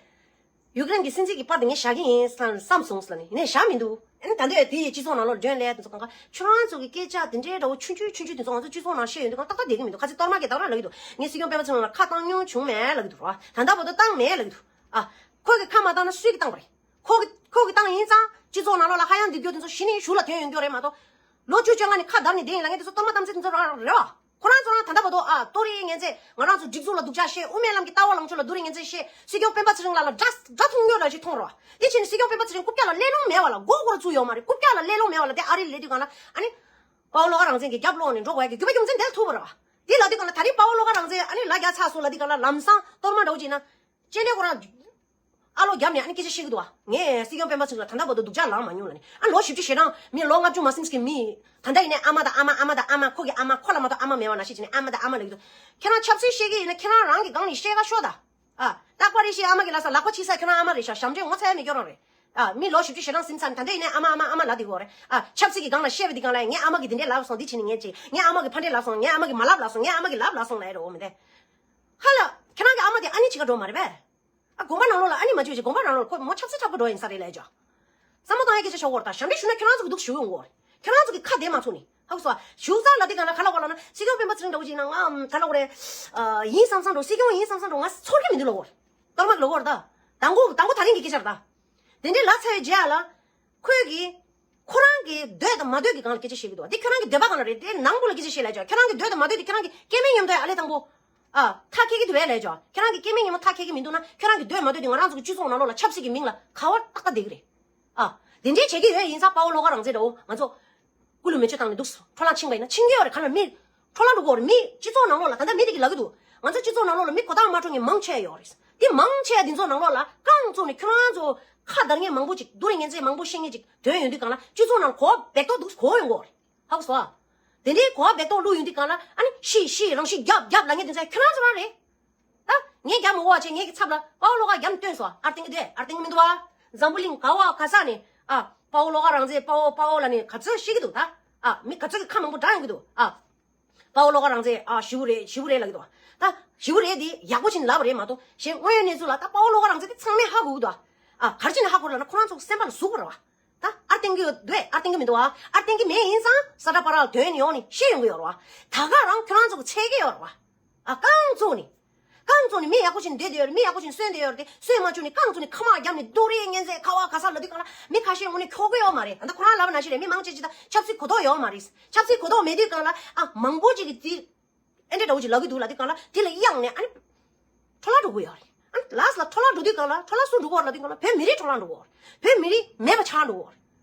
ཡུ་ཀེ་རེན་གྱི་སྲིད་འཛིན་གྱི་པར་དེ་ངས་བཞག་གི་ཡིན་བསམ་བསམ་སོང་ལབ་ནས་ཡིན་ནའི་བཞག་མི་འདུག་ཨ་ནི་ད་འདོད་དེ་ཡི་སྤྱི་ཚོགས་ནང་ལོགས་འགྲོ་ལས་དེ་ཚོ་གང་ག་ཁྱོད་རང་ཚོ་གི་སྐད་ཆ་དེ་འདྲའི་འདྲ་བོ་ཆུང་ཆུང་ཆུང་ཆུང་དེ་ཚོ་ང་ཚོ་སྤྱི་ཚོགས་ནང་བཤད་ཡོང་དུས་གང་ཏག་ཏག་བསྡད་ཀྱི་མི་འདུག་ཁ་སང་གཏོར་མ་གིས་ད་ག་རང་ལབ་ཀྱི་འདུག་ངས་སྲིད་སྐྱོང་སྤེན་པ་ཚེ་རིང་ལ་ཁ་བཏང་མྱོང་བྱུང་མེད་ལབ་ཀྱི་འདུག་ར། ད་ལྟ་བར་དུ་བཏང་མེད་ལབ་ཀྱི་འདུག་ཨ་ཁོ་གིས་ཁ་མ་བཏང་ན་སུས་ཀྱིས་བཏང་པ་རེད། ཁོ་གིས་ཁོ་གིས་བཏང་ཡིན་ཙང་སྤྱི་ཚོགས་ནང་ལོགས་ལ་ཧ་ཡང་འདི་རྒྱུ་དེ་ཚོ་གཞི་ནས་གཞུག་ལ་ཐོན་ཡོང་རྒྱུ་རེད་མ་གཏོགས། ལོ་བཅུ་བཅོ་ལྔ་ནས་ཁ་བརྡར་ནས་བསྡད་ཡིན་ལབ་མཁན་དེ་ཚོ་གཏོར་མ་གཏམ་ཚིག་དེ་ཚོ་རང་རེད་བ། ཁོ་རང་ཚོ་རང་ད་ལྟ་བར་དུ་ཨ་ཏོ་རིའི་ངན་ཚད་ང་རང་ཚོ་སྒྲིག་འཛུགས་ལ་སྡུག་ཅག་བཤད། དབུ་མའི་ལམ་གྱི་ལྟ་བ་ལངས་ཕྱོགས་ལ་སྡུག་རུས་ངན་ཚད་བཤད། སྲིད་སྐྱོང་སྤེན་པ་ཚེ་རིང་ལགས་ལ་དགྲ་དགྲ་མཐོང་རྒྱུ་འདྲ་ཞིག་མཐོང་རོགས། དེ་བྱས་ནས་སྲིད་སྐྱོང་སྤེན་པ་ཚེ་རིང་རྐུབ་བཀྱག་ལ་ཀླད་ལུང་མེད་བ་ལ་མགོ་སྐོར་བཙུགས་ཡོད་མ་རེད། རྐུབ་བཀྱག་ལ་ཀླད་ལུང་མེད་བ་ལ་དེ་ཨ་རི་ལ་སླེབས་དུས་སྒང་ལ་ཨ་ནི། དཔའ་བོ་བློ་དགའ་རང་བཙན་གྱི་རྒྱབ་ལོག་ནས་འགྲོ་དགོས་ཡ་གི་རྒྱུ་མཚན་དེ་ལ་ཐུག་པ་རེད་བ། དེ་ལབ་དུས་སྒང་ལ་ད་རེས་དཔའ་བོ་བློ་དགའ་རང་བཙན་ཨ་ནི་ལ་རྒྱ་ཚ་སོང་ལབ་དུས་སྒང་ལ་ལམ་སང་གཏོར་མ་འདྲ་བོ་ཅིག་ན། ཅེ་ལེ་ཁོ་རང་། ཨ་ལོ་རྒྱབ་ནས་ཨ་ནི་སྐད་ཆ་བཤད་ཀྱི་འདུག་བ། ངས་སྲིད་སྐྱོང་སྤེན་པ་ཚེ་རིང་ལ་ད་ལྟ་བར་དུ་སྡུག་ཅག་ལངས་མ་མྱོང་ལབ་ནས། ཨ་ལོ་བཞི་བཅུ་ཞེ་གྲངས་མི་ལོ་ལྔ་བཅུ་མ་ཟིན་ཟིན་གྱི་མི། ད་ལྟ་ཡིན་ནའི་ཨ་མ་དང་ཨ་མ། ཨ་མ་དང་ཨ་མ། ཁོ་གི་ཨ་མ། ཁོ་ལ་མ་གཏོགས་ཨ་མ་མེད་པ་ནང་བཞིན་བྱས་ནས་ཨ་མ་དང་ཨ་མ་ལབ་ཀྱི་འདུག་ཁྱེད་རང་ཆབ་སྲིད་བཤད་ཀྱི་ཡིན་ན་ཁྱེད་རང་རང་གི་སྒང་ནས་བཤད་ག་ཤོག་ད། ཨ། རྟག་པར་རེ་བཤད། ཨ་མ་གི་ལབ་ས་ལག་པ་ཕྱིས་ས་ཁྱེད་རང་ཨ་མ་རེད་ཤག་ཞབས་འདྲེན་ངོ་ཚ་ཡ་མེད། ཁྱོད་རང་རེད། ཨ། མི་ལོ་བཞི་བཅུ་ཞེ་གྲངས་ཟིན་ཚར་ནས་ད་ལྟ་ཡིན་ནའི་ཨ་མ་ཨ་མ་ཨ་མ་ལབ་བསྡད་ཀྱི་ཡོད་རེད། ཨ། ཆབ་སྲིད་ཀྱི་སྒང་ལ་བཤད་པ་འདི་སྒང་ལ་ངའི་ཨ་མ་གིས་འདི་འདྲས་ལབ་སོང་། འདི་བྱས་ནས་ངས་བྱས། ངའི་ཨ་མ་གིས་ཕར་འདྲས་ལབ་སོང་། ངའི་ཨ་མ་གིས་མ་ལབ་ལབ་སོང་། ངའི་ཨ་མ་གིས་ལབ་ལབ་སོང་ལབ་ཡ་རེད། འོ་མི་འདྲ། ཧ་ལ། ཁྱེད་རང་གི་ཨ་མ་དེ་ཨ་ནི་ཅིག་ག་འགྲོ་མ་རེད་པས། ཨ་དགོན་པ་ནང་ལོགས་ལ་ཨ་ནི་མ་བྱོས་ཅིག་དགོན་པ་ནང་ལོགས་ལ་ཁོ་མོ་ཆབ་སྲིད་འཁྲབ་གི་འགྲོ་ཡིན་ས་རེད་ལས་ཅོ། བསམ་བློ་བཏང་ཡ་སྐད་ཆ་ཤོར་གོ་རེད་ད། ཞབས་འདྲེན་ཞུ་ན་ཁྱོད་རང་ཚོ་གི་འདུག་ཞུ་ཡོང་གོ་རེད། ཁྱོད་རང་ཚོ་གི་ཁ་བདེ་མ་ཚུགས་ནི་ཧ་གོ་སོང་ཨ། ཞུ་ས་ལ་དེ་ག་ན་ག་ལ་གོ་ལ་ན་སྲིད་སྐྱོང་སྤེན་པ་ཚེ་རིང་འདྲ་བོ་ཅིག་ན་ང་ག་ལ་གོ་རེད། ཡིན་བསམ་བསམ་འགྲོ་སྲིད་སྐྱོང་ཡིན་བསམ་བསམ་འགྲོ་ང་ཚོར་གི་མི་འདུག་ལ་གོ་རེད། གཏོར་མ་གི་ལ་གོ་རེད་ད། དང་པོ་དང་པོ་ད་རིང་གི་སྐད་ཆ་རེད་ད། དེ་འདྲའི་ལ་ཚ་བའི་རྗེས་ལ། ཁོས་གི་ཁོ་རང་གི་འདོད་དང་མ་འདོད་ཀྱི་སྒང་ལ་སྐད་ཆ་བཤད་ཀྱི་འདུག་དེ་ཁྱོད་རང་གི་འདོད་པ་སྒང་ལ་རེད། དེ་ནང་པོ་ལ་སྐད་ཆ་བཤད་ལས་ཅོ། ཁྱོད་རང་གི་འདོད་དང་མ་འདོད་དེ་ཁྱོད་རང་གི་སྐྱེ་དམན་མཉམ་དུ་ཨ་ལས་དང་པོ། ཨ་ཐག་ཁེལ་གྱི་འདུག་བས་ལས་ཅོ། ཁྱོད་རང་གི་སྐྱེ་དམན་མཉམ་དུ་ཐག་ཁེལ་གྱི་མི་འདུག་ན་ཁྱོད་རང་གི་འདོད་མ་འདོད་དེ་ང་རང་ཚོ་གི་སྤྱི་ཚོགས་ནང་ལོགས་ལ་ཆབ་སྲིད་ཀྱི་མིང་ལ་ག་བ་ཏག་ཏག་བསྡད་ཀྱི་རེད། ཨ། དེ་འདྲའི་བྱེད་ཀྱི་ཡོད་ཡིན་ཙང་དཔའ་བོ་བློ་དགའ་རང་བཙན་འདྲ་བོ་ང་ཚོ། སྐུ་ལུས་མེ་མཆོད་བཏང་ནས་འདུག་སོ། འཕྲོ་བརླག་ཕྱིན་པ་ཡིན་ན་ཕྱིན་གྱི་ཡོད་རེད། ག་ལ་མི། འཕྲོ་བརླག་འགྲོ་གི་ཡོད་རེད། མི་སྤྱི་ཚོགས་ནང་ལོགས་ལ་ད་ལྟ་མི་དེ་གི་ལབ་ཀྱི་འདུག་ང་ཚོ་སྤྱི་ཚོགས་ནང་ལོགས་ལ་མི་གོ་རྟོགས་མ་འཕྲོད་མཁན་མང་ཆེ་ཡོད་རེད། དེ་མང་ཆེ་དེ་ཚོ་ནང་ལོགས་ལ་རྐང་བཙུགས་ནས་ཁྱོད་རང་ཚོ་ཁ་བརྡར་མཁན་མང་པོ་ཅིག་བསྡུར་མཁན་ཚོ་མང་པོ་བཤད་མཁན་ཅིག་དོན་ཡོད་དུས་གང་ལ་སྤྱི་ཚོགས་ནང་གོ་བ་འབེག་ཏོག་འདུག་གོ་ཡོང་གི་ཡོད་རེད། ཧ་གོ་སོང་ཨ། དེ་འདྲའི་གོ་བ་འབེག་ཏོག་བླུགས་ཡོང་དུས་གང་ལ་ཨ་ནི་ཤི་ཤི་རང་ཤི་རྒྱབ་རྒྱབ་ལབ་མཁན་དེ་ཚོ་ཁྱོད་རང་ཚོ་རང་རེད། ད་ངས་རྒྱབ་མི་དགོས་པ་བྱས་ངེད་ཀྱི་ཚབ་ལ་དཔའ་བོ་བློ་དགའ་རྒྱབ་ནས་སྟོན་སོང་ཨ། ཨར་ཏེང་གི་དེ་ཨར་ཏེང་གི་མི་འདུག་བ། འཛམ་བུ་གླིང་ག་བ་ག་ས་ནས་ཨ་དཔའ་བོ་བློ་དགའ་རང་བཙན་དཔའ་བོ་དཔའ་བོ་ལ་ནི་ག་ཚོད་ཤེས་ཀྱི་འདུག་ད། ཨ་མི་ག་ཚོད་ཀྱི་ཁ་མང་པོ་བགྲང་ཡོང་གི་འདུག་ཨ། དཔའ་བོ་བློ་དགའ་རང་བཙན་ཨ་ཞི་བོ་རེད་ཞི་བོ་རེད་ལབ་ཀྱི་འདུག་ད་ཞི་བོ་རེད་དེ་ཡག་པོ་ཕྱིན་ལབ་པ་རེད་མ་གཏོགས་གཞན་དངོས་ཡོད་གནས་ཚུལ་ལ་ད་དཔའ་བོ་བློ་དགའ་རང་བཙན་དེ་ཚང་མས་ཧ་གོ་གི་འདུག་ཨ། ག་རེ་བྱས་ནས་ཧ་གོ་ལབ་ན་ཁོ་རང་ཚོ་སེམས་པ་ལ་ཟུག་པ་རེད་བ། ད་ཨར་ཏེང་གི་འདུག་ཨ། ཨར་ཏེང་གི་མི་འདུག་ཨ། ཨར་ཏེང་གི་མེད་ཡིན་ཙང་ས་ཁྲ་པ་ར་ལ་དོན་ཡོང་ནས་ཤེས་ཡོང་གི་ཡོད་རེད་བ། ད་ག་རང་ཁྱོད་རང་ཚོ་གི་ཚད་ཀྱི་ཡོད་རེད་བ། ཨ་རྐང་བཙུགས་ནས། རྐང་བཙུགས་ནས་མི་ཡག་པོ་ཞིག་བསྡད་དེ་ཡོད་རེད། མི་ཡག་པོ་ཞིག་གསོན་བསྡད་ཡོད་རེད་དེ་གསོན་མ་བཅུག་ནས་རྐང་བཙུགས་ནས་ཁ་མ་བརྒྱབ་ནས་རྡོ་རིང་ངན་ཚད་ཁ་བ་ག་ས་ལ་དུས་གང་ལ་མི་ཁ་ཤས་དངོས་གནས་ཁྱོ་ག་ཡོད་མ་རེད། ད་ལྟ་ཁོ་རང་ལབ་ན་ཤེས་རེད། མི་མང་ཆེ་ཅིག་ད་ཆབ་སྲིད་གོ་རྟོགས་ཡོད་མ་རེད། ཆབ་སྲིད་གོ་རྟོགས་མེད་དུས་གང་ལ་ཨ་མང་པོ་ཅིག་གི་དེ། ཨེ་འདྲ་འདྲ་བོ་ཅིག་ལབ་ཀྱི་འདུག་ལབ་དུས་གང་ལ་དེ་ལ་གཡེང་ནས་ཨ་ནི། འཕྲོ་བརླག་འགྲོ་གི་ཡོད་རེད། ཨ་ནི་ལ་སི་ལ་འཕྲོ་བརླག་འགྲོ་དུས་གང་ལ་འཕྲོ་བརླག་སུ་འགྲོ་གི་ཡོད་ལབ་དུས་གང་ལ་བོད་མི་རིགས་འཕྲོ་བརླག་འགྲོ་གི་ཡོད་རེད། བོད་མི་རིགས་མེད་པ་ཆགས་འགྲོ་གི་ཡོད་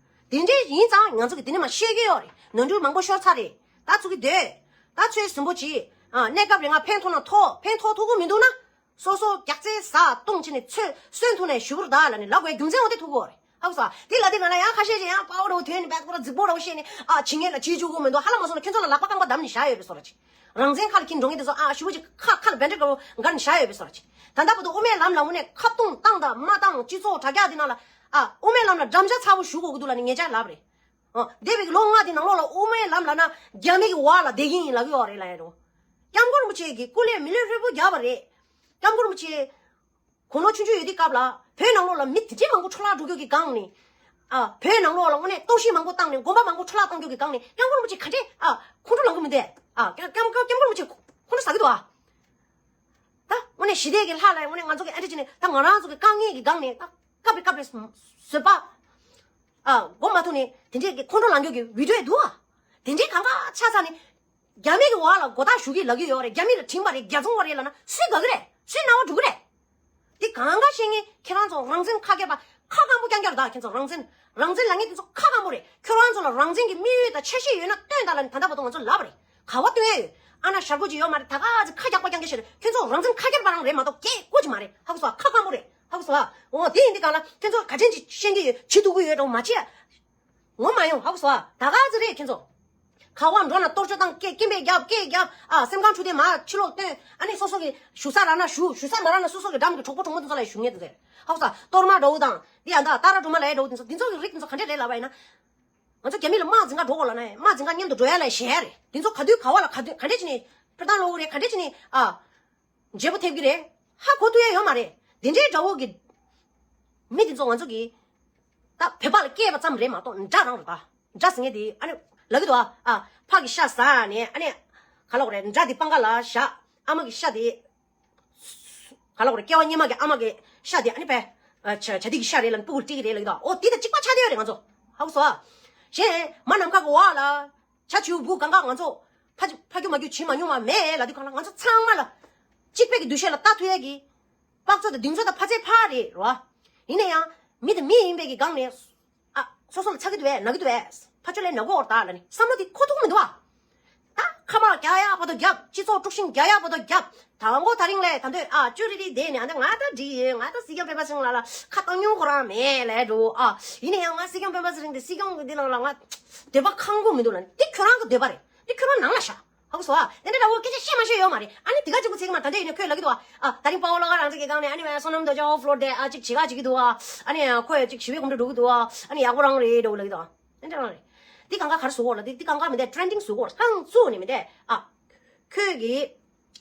རེད། དེ་འདྲས་ཡིན་ཙང་ང་ཚོ་གི་དེ་ནས་མ་ཤེས་ཀྱི་ཡོད་རེད། ནོར་འཁྲུལ་མང་པོ་ཤོར་ཚར་རེད། ད་ཚུགས་ཀྱི་འདོད། ད་ཚོད་ཟིན་པོ་ཅིག་ཨ་གནས་སྐབས་རིང་ང་ཕན་ཐོགས་ན་ཐོགས་ཕན་ཐོགས་ཐུབ་ཀྱི་མི་འདུག་ན། སོ་སོ་རྒྱག་རྩེ་ཟ་བཏུང་བྱས་ནས་ཚོད་གསོན་ཐུབ་ནས་ཞུ་བུར་ད་ལ་ནི་ལབ་དགོས་རྒྱུ་མཚན་འོ་དེ་ཐུག་གི་ཡོད་རེད། ཧ་གོ་སོང་། དེ་ལ་དེ་ང་ལ་ཡང་ཁ་ཤས་ཤིག་ཡང་དཔའ་བོ་རེ་བོ་དོན་ནི་བད་ཁོ་ར་རྫིག་པོ་རེ་བོ་བཤད་ནི་ཨ་བྱེད་ངེས་ལ་བྱེད་བཅུག་གོ་མི་འདུག་ཧ་ལམ་མ་སོང་ན་ཁྱོད་ཚོ་ལ་ལག་པ་རྐང་པ་བསྡམས་ནས་བཞག་ཡོད་པའི་བཟོ་འདྲ་ཅིག་རང་བཙན་ཁ་ལ་འཁྱེར་འགྲོ་མཁན་དེ་ཚོ་ཨ་ཞུ་བོ་ཅིག་ཁ་ཁ་ལ་བེན་ཌེ་ཌི་འགའ་རེ་བོ་འགའ་ནས་བཞག་ཡོད་པའི་བཟོ་འདྲ་ཅིག་ད་ལྟ་བར་དུ་དབུ་མའི་ལམ་ལ་དངོས་གནས་ཁ་བརྡུང་བཏང་དང་མ་བཏང་སྤྱི་ཚོགས་དྲ་རྒྱ་འདི་ནང་ལ་ཨ་དབུ་མའི་ལམ་ལ་འགྲམ་ལྕག་ཚ་བོ་ཞུ་དགོས་ཀྱི་འདུག་ལབ་ནས་ངེད་ཅག་ལབ་རེད། ཨ་འདས་པའི་ལོ་ལྔ་དེ་ནང་ལོགས་ལ་དབུ་མའི་ལམ་ལབ་ན་རྒྱ་མི་གི་འོག་ལ་བསྡད་ཀྱི་ཡིན་ལབ་ཀྱི་ཡོད་རེད་ལབ་ཡ་རེད། སྐྱབས་མགོན་རིན་པོ་ཆེ་གི་སྐུ་ལས་མི་ལུས་ཧྲིལ་པོ་བརྒྱབ་པ་རེད། སྐྱབས་མགོན་རིན་པོ་ཆེ། དགུང་ལོ་ཆུང་ཆུང་ཡོད་དུས་སྐབས་ལ་བོད་ནང་ལོགས་ལ་མི་དེ་འདྲའི་མང་པོ་འཕྲོ་བརླག་འགྲོ་རྒྱུ་གི་སྒང་ནས། ཨ་བོད་ནང་ལོགས་ལ་དངོས་གནས་གཏོར་བཤིག་མང་པོ་བཏང་ནས་དགོན་པ་མང་པོ་འཕྲོ་བརླག་གཏོང་རྒྱུ་གི་སྒང་ནས་སྐྱབས་མགོན་རིན་པོ་ཆེ་ག་འདྲས་ཨ་ཁོང་ཁྲོ་ལངས་ཀྱི་མི་འདུག་ཨ་སྐྱབས་སྐྱབས་སྐྱབས་མགོན་རིན་པོ་ཆེ་ཁོང་ཁྲོ་ཟ་གི་འདུག་ཨ། ད་དངོས་གནས་ཞི་བདེ་གི་ལྷ་ལ་དངོས་གནས་ང་ཚོ་གི་ཨ་འདྲ་བྱས་ནས་ད་ང་རང་ཚོ་གི་དཀའ་ངལ་གི་སྒང་ནས་ད་སྐབས་རེ་སྐབས་རེ་བཟོད་པ་ཨ་སྒོམ་མ་ཐུབ་ནས་དེ་འདྲས་ཀྱི་ཁོང་ཁྲོ་ལངས་རྒྱུ་གི་བི་ཌིའོ་འདུག་ཨ། དེ་འདྲས་གང་ག་ཆགས་ཚར་ནས། རྒྱ་མི་གི་འོག་ལ་མགོ་བཏགས་ཞུགས་ཀྱི་ལབ་ཀྱི་ཡོད་རེད། རྒྱ་མི་ལ་དྲིན་པ་རེད། རྒྱ་ཚོང་བ་རེད་ལབ་ན་སུས་དགའ་གི་རེད། སུས་སྣང་བ་འགྲོ་གི་རེད། འདི་གང་ག་བཤད་ངེས་ཁྱེད་རང་ཚོ་རང་བཙན་ཁ་སྐྱེར་པ་ཁ་སྐམ་པོ་རྐྱང་རྐྱང་རེད་ད། ཁྱེད་ཚོ་རང་བཙན་རང་བཙན་ལབ་ངེས་འདི་ཚོ་ཁ་སྐམ་པོ་རེད། ཁྱོད་རང་ཚོ་ལ་རང་བཙན་གྱི་དམིགས་ཡུལ་དང་འཆར་གཞི་ཡོད་ན་སྟོན་དང་ལབ་ནས་ད་ལྟ་བར་དུ་ང་ཚོ་ལབ་པ་རེད། ག་བ་སྟོན་ཡ་ཡོད། ཨ་ན་ཞར་གོ་ཅིག་ཡོད་མ་རེད། ད་ག་ཚོད་ཁ་རྒྱག་པ་རྐྱང་རྐྱང་བཤད་རེད། ཁྱོད་ཚོ་རང་བཙན་ཁ་སྐྱེར་པ་རང་རེད་མ་གཏོགས་སྐད་ཀོ་ཅིག་མ་རེད། ཧ་གོ་སོང་ཨ། ཁ་སྐམ་པོ་རེད། ཧ་གོ་སོང་ཨ། འོ་དེ་ཡིན་དུས་གང་ལ་ཁྱོད་ཚོ་ག་ཅན་ཅིག་ཤེས་ཀྱི་ཡོད། བྱེད་ཐུབ་ཀྱི་ཡོད་འགྲོ་མ་བྱེད་ཨ། ངོ་མ་ཡོང་། ཧ་གོ་སོང་ཨ། ད་ག་ཚོད་རེད་ཁྱེད་ཚོ། ག་བ་འགྲོ་ན་གཏོར་བཅོམ་བཏང་། སྐད་སྐད་འབོད་རྒྱབ། སྐད་རྒྱབ་ཨ། སེམས་ཁམས་འཁྲུག་དེ་མ་ཕྱི་ལོགས་སྟོན། ཨ་ནི་སོ་སོ་གི་བཞུགས་ས་རག་ན་བཞུགས། བཞུགས་ས་མ་རག་ན་སོ་སོ་གི་འགྲམ་གི་གྲོགས་པོ་གྲོགས་མོ་དེ་ཚོ་ལ་བཞུགས་ངེས་དེ་རེད། ཧ་གོ་སོང་ཨ། གཏོར་མ་འདྲ་བོ་དང་འདི་ཨ་ད་ཏཱ་ར་སྒྲོལ་མ་ལབ་ཡ་འདྲ་བོ་དེ་ཚོ་འདི་ཚོ་གི་རིགས་དེ་ཚོ་ག་འདྲས་རེད་ལབ་པ་ཡིན་ན། ང་ཚོ་རྒྱ་མི་ལ་དམག་འཛིང་ག་འགྲོ་དགོས་ལབ་ན་དམག་འཛིང་ག་མཉམ་དུ་འགྲོ་ཡ་ལ་ཞེད་ཡ་རེད། དེ་ཚོ་ག་དུས་ག་བ་ལ་ག་དུས་ག་འདྲས་བྱས་ནས་ཕུར་ཐང་ལོག་གི་རེད། ག་འདྲས་བྱས་ནས་ཨ། བརྗེ་པོ་ཐེབས་ཀྱི་རེད། ཧ་གོ་ཐུབ་ཡ་ཡོད་མ་རེད། དེ་འདྲའི་འདྲ་བོ་གི་མི་དེ་ཚོ་ང་ཚོ་གི་ད་བོད་པ་ལ་སྐྱེས་པ་ཙམ་རེད་མ་གཏོགས་དགྲ་རང་རེད་ད། དགྲ་ཟེར་མཁན་དེ་ཨ་ནི་ལབ་ཀྱི་འདུག་ཨ། ཨ་ཕ་གི་ཤ་ཟ་ནས་ཨ་ནི་ག་ལབ་དགོས་རེད། དགྲ་དེ་པང་ཁ་ལ་བཞག་ཨ་མ་གི་ཤ་དེ་ག་ལབ་དགོས་རེད། སྐྱེ་བ་སྔོན་མ་གི་ཨ་མ་གི་ཤ་དེ་ཨ་ནི་ཕ་བྱ་བྱ་དེ་གི་ཤ་རེད་ལབ་ནས་སྤུ་གུར་སྤྲད་ཀྱི་རེད་ལབ་ཀྱི་འདུག་ཨོ་དེ་དང་གཅིག་པ་ཆགས་བསྡད་ཡོད་རེད་ང་ཚོ། ཧ་གོ་སོང་ཨ། གཞན་མ་ནམ་མཁའ་གི་འོག་ལ། བྱ་བྱིའུ་འབུ་གང་ག་ང་ཚོ་ཕ་ཕ་རྒྱུ་མ་རྒྱུ་བྱིན་མ་མྱོང་བ་མེད་ལབ་དུས་གང་ལ་ང་ཚོ་ཚང་མ་ལ་གཅིག་པའི་གི་འདུ་ཤེས་ལ་ལྟ་ཐུབ་ཡས་ཀྱི་དཔག་ཚོད་དང་གདེང་ཚོད་དང་ཕ་ཚད་ཕ་རེད་རོ། ཡིན་ན་ཡང་མི་དང་མི་ཡིན་པའི་གི་སྒང་ནས་ཨ་སོ་སོ་ལ་ཚ་གི་འདུག་བས་ན་གི་འདུག་བས་ཕ་ཆོས་ལས་ན་གོ་འོར་ད་ལ་ནི་བསམ་བློ་དེ་འཁོར་ཐུབ་མི་འདུག་བ། ད་ཁ་མ་རྒྱག་ཡག་བར་དུ་རྒྱབ། སྤྱི་ཚོགས་དཀྲུག་ཤིང་རྒྱག་ཡག་བར་དུ་རྒྱབ། དང་པོ་ད་རིང་ལས་ད་འདོད་ཨ་ཅོ་རི་རི་དེ་ནས་ཨ་ད་ང་ད་འགྲིག་ཡོད། ང་ད་སྲིད་སྐྱོང་སྤེན་པ་ཚེ་རིང་ལགས་ལ་ཁ་བཏང་མྱོང་ཁོ་རང་མེད་ལས་འགྲོ་ཨ། ཡིན་ན་ཡང་ང་སྲིད་སྐྱོང་སྤེན་པ་ཚེ་རིང་དེ་སྲིད་སྐྱོང་གི་འདི་ནང་ལ་ང་འདོད་པ་ཁེངས་པོ་མི་འདུག་ལ་ནི་དེ་ཁྱོད་རང་གི་འདོད་པ་རེད། དེ་ཁྱོད་རང་ནང་ལ་བཞག་ཧ་གོ་སོང་ཨ། དེ་འདྲ་འདྲ་བོ་སྐད་ཆ་བཤད་མ་བཤད་ཡོད་མ་རེད། ཨ་ནི་དེ་ག་གཅིག་པུ་ཚིག་མ་ད་ལྟ་ཡིན་ན་ཁོས་ལབ་ཀྱི་འདུག་ཨ། ཨ་ད་རིང་དཔའ་བོ་བློ་དགའ་རང་བཙན་གྱི་སྒང་ནས་ཨ་ནི་བསོད་ནམས་རྡོ་རྗེ་ཧོ་ཕ་ལོར་དེ་ཨ་ཅིག་བྱེད་ག་བྱེད་ཀྱི་འདུག་ཨ། ཨ་ནི་ཁོས་ཅིག་ཞི་བའི་གོམ་བགྲོད་འགྲོ་གི་འདུག་ཨ། ཨ་ནི་ཡག་པོ་རང་རེད་འདྲ་བོ་ལབ་ཀྱི་འདུག་ཨ། དེ་འདྲ་རང་རེད། དེ་གང་ག་ག་རེ་བཟོ་གོ་ལ་དེ་དེ་གང་ག་མི་འདས་ཊེ་རེན་ཌིང་བཟོ་གོ་ལ་ཁང་བཙུགས་ནས་མི་འདས་ཨ། ཁོས་གི་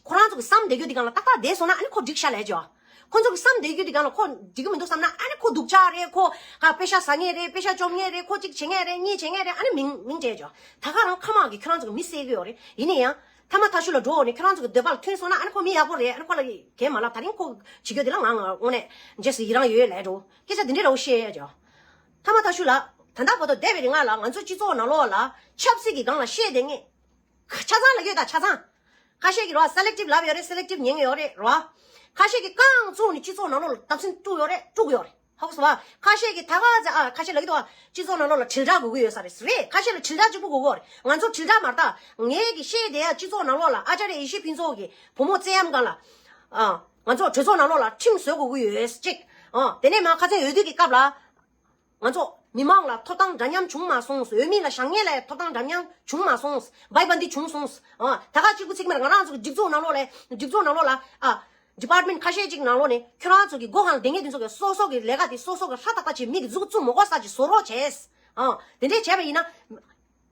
ཁོ་རང་ཚོ་གི་བསམ་བསྡད་རྒྱུ་དེ་གང་ལ་ཏག་ཏག་བསྡད་སོང་ན་ཨ་ནི་ཁོ་འགྲིག་ཤག་ལས་ཀྱི་ཨ། ཁོ་ཚོ་གི་བསམ་བསྡད་རྒྱུ་དེ་གང་ལ་ཁོ་འགྲིག་གི་མི་འདུག་བསམ་ན། ཨ་ནི་ཁོ་སྡུག་ཅག་རེད། ཁོ་ཨ་པེ་ཤ་ཟ་མཁན་རེད། པེ་ཤ་བཅོམ་མཁན་རེད། ཁོ་གཅིག་བྱེད་མཁན་རེད། གཉིས་བྱེད་མཁན་རེད། ཨ་ནི་མིང་མིང་བརྗེད་ཅོག་ད་ག་རང་ཁ་མང་གི་ཁྱོད་རང་ཚོ་གི་མི་བསད་གི་ཡོད་རེད། ཡིན་ན་ཡང་། ཐ་མ་ཐ་ཤུ་ལ་འགྲོ་འོ་ནས་ཁྱོད་རང་ཚོ་གི་འདོད་པ་ལ་མཐུན་སོང་ན། ཨ་ནི་ཁོ་མི་ཡག་པོ་རེད། ཨ་ནི་ཁོ་ལ་གས་མ་ལབ། ད་རིང་ཁོ་བྱེད་རྒྱུ་དེ་ལ་ང་ང་དངོས་གནས་རྗེས་སུ་ཡི་རང་ཡོད་ལས་འགྲོ། སྐད་ཆ་འདི་འདྲའི་ར་བོ་བཤད་ཡ་ཅོ། ཐ་མ་ཐ་ཤུ་ལ། ད་ལྟ་བར་དུ་འདས་པའི་རིང་ལ་ང་ཚོ་སྤྱི་ཚོགས་ནང་ལོགས་ལ་ཆབ་སྲིད་ཀྱི་སྒང་ལ་བཤད་བསྡད་མཁན་ཆ་ཚང་ལ་ཡོད། ད་ཆ་ཚང་། ཁ་ཤས་ཀྱིས་རོ་སེ་ལེག་ཊིབ་ལབ་ཡོད་རེད། སེ་ལེག་ཊིབ་ཉན་ཡོད་རེད་རོ། ཁ་ཤས་ཀྱིས་རྐང་བཙུགས་ནས་སྤྱི་ཚོགས་ནང་ལོགས་ལ་བརྡབ་གསིག་དཀྲུག་ཡོད་རེད། དཀྲུག་ཡོད་རེད། ཧ་གོ་སོང་བ། ཁ་ཤས་ཀྱིས་ད་ག་ཚ་ཨ་ཁ་ཤས་ལ་ཡོད་དོ། སྤྱི་ཚོགས་ནང་ལོགས་ལ་དྲིལ་བསྒྲགས་དགོས་ཀྱི་ཡོད་ས་རེད། རེད། ཁ་ཤས་ལ་དྲིལ་བསྒྲགས་གཅིག་པུ་དགོས་ཀྱི་ཡོད་རེད། ང་ཚོ་དྲིལ་བསྒྲགས་མ་རེད་ད། ངས་ཀྱི་བཤད་བསྡད་ཡ་སྤྱི་ཚོགས་ནང་ལོགས་ལ་ཨ་ཅར་ཡེ་ཤེས་ཕུན་ཚོགས་ཀྱི་བུ་མོ་བཙན་གཡེམ་སྒང་ལ། ཨ། ང་ཚོ་གྲོས་ཚོགས་ནང་ལོགས་ལ་ཁྲིམས་བཟོ་དགོས་ཀྱི་ཡོད་གཅིག་ཨ། དེ་ནས་མ་ཁ་སང་འོས་བསྡུ་གི་སྐབས་ལ། ང་ཚོ་མི་མང་ལ་ཐོབ་ཐང་འདྲ་མཉམ་བྱུང་མ་སོང་། འོས་མི་ལ་བཞེངས་མཁན་ལ་ཐོབ་ཐང་འདྲ་མཉམ་བྱུང་མ་སོང་། བའི་བ་འདི་བྱུང་སོང་། ཨ། ད་ག་གཅིག་པུ་ཚིག་མེད་ང་རང་ཚོ་གི་སྒྲིག་འཛུགས་ནང་ལོགས་ལ། སྒྲིག་འཛུགས་ནང་ལོགས་ལ། ཨ། ཌི་པཱར་ཊི་མེན་ཊི་ཁ་ཤས་ཅིག་ནང་ལོགས་ནས་ཁྱོད་རང་ཚོ་གི་སྒོ་ཁང་ལ་བསྡད་མཁན་དེ་ཚོ་གི་སོ་སོ་གི་ལས་ཀ་དེ་སོ་སོ་གི་ཧྲ་ཏག་ཏག་བྱེད། མི་གི་མཛུབ་བཙུགས་མ་དགོས་ས་ཅིག་བཟོ་རོགས་བྱས། ཨ། དེ་འདྲས་བྱས་པ་ཡིན་ན།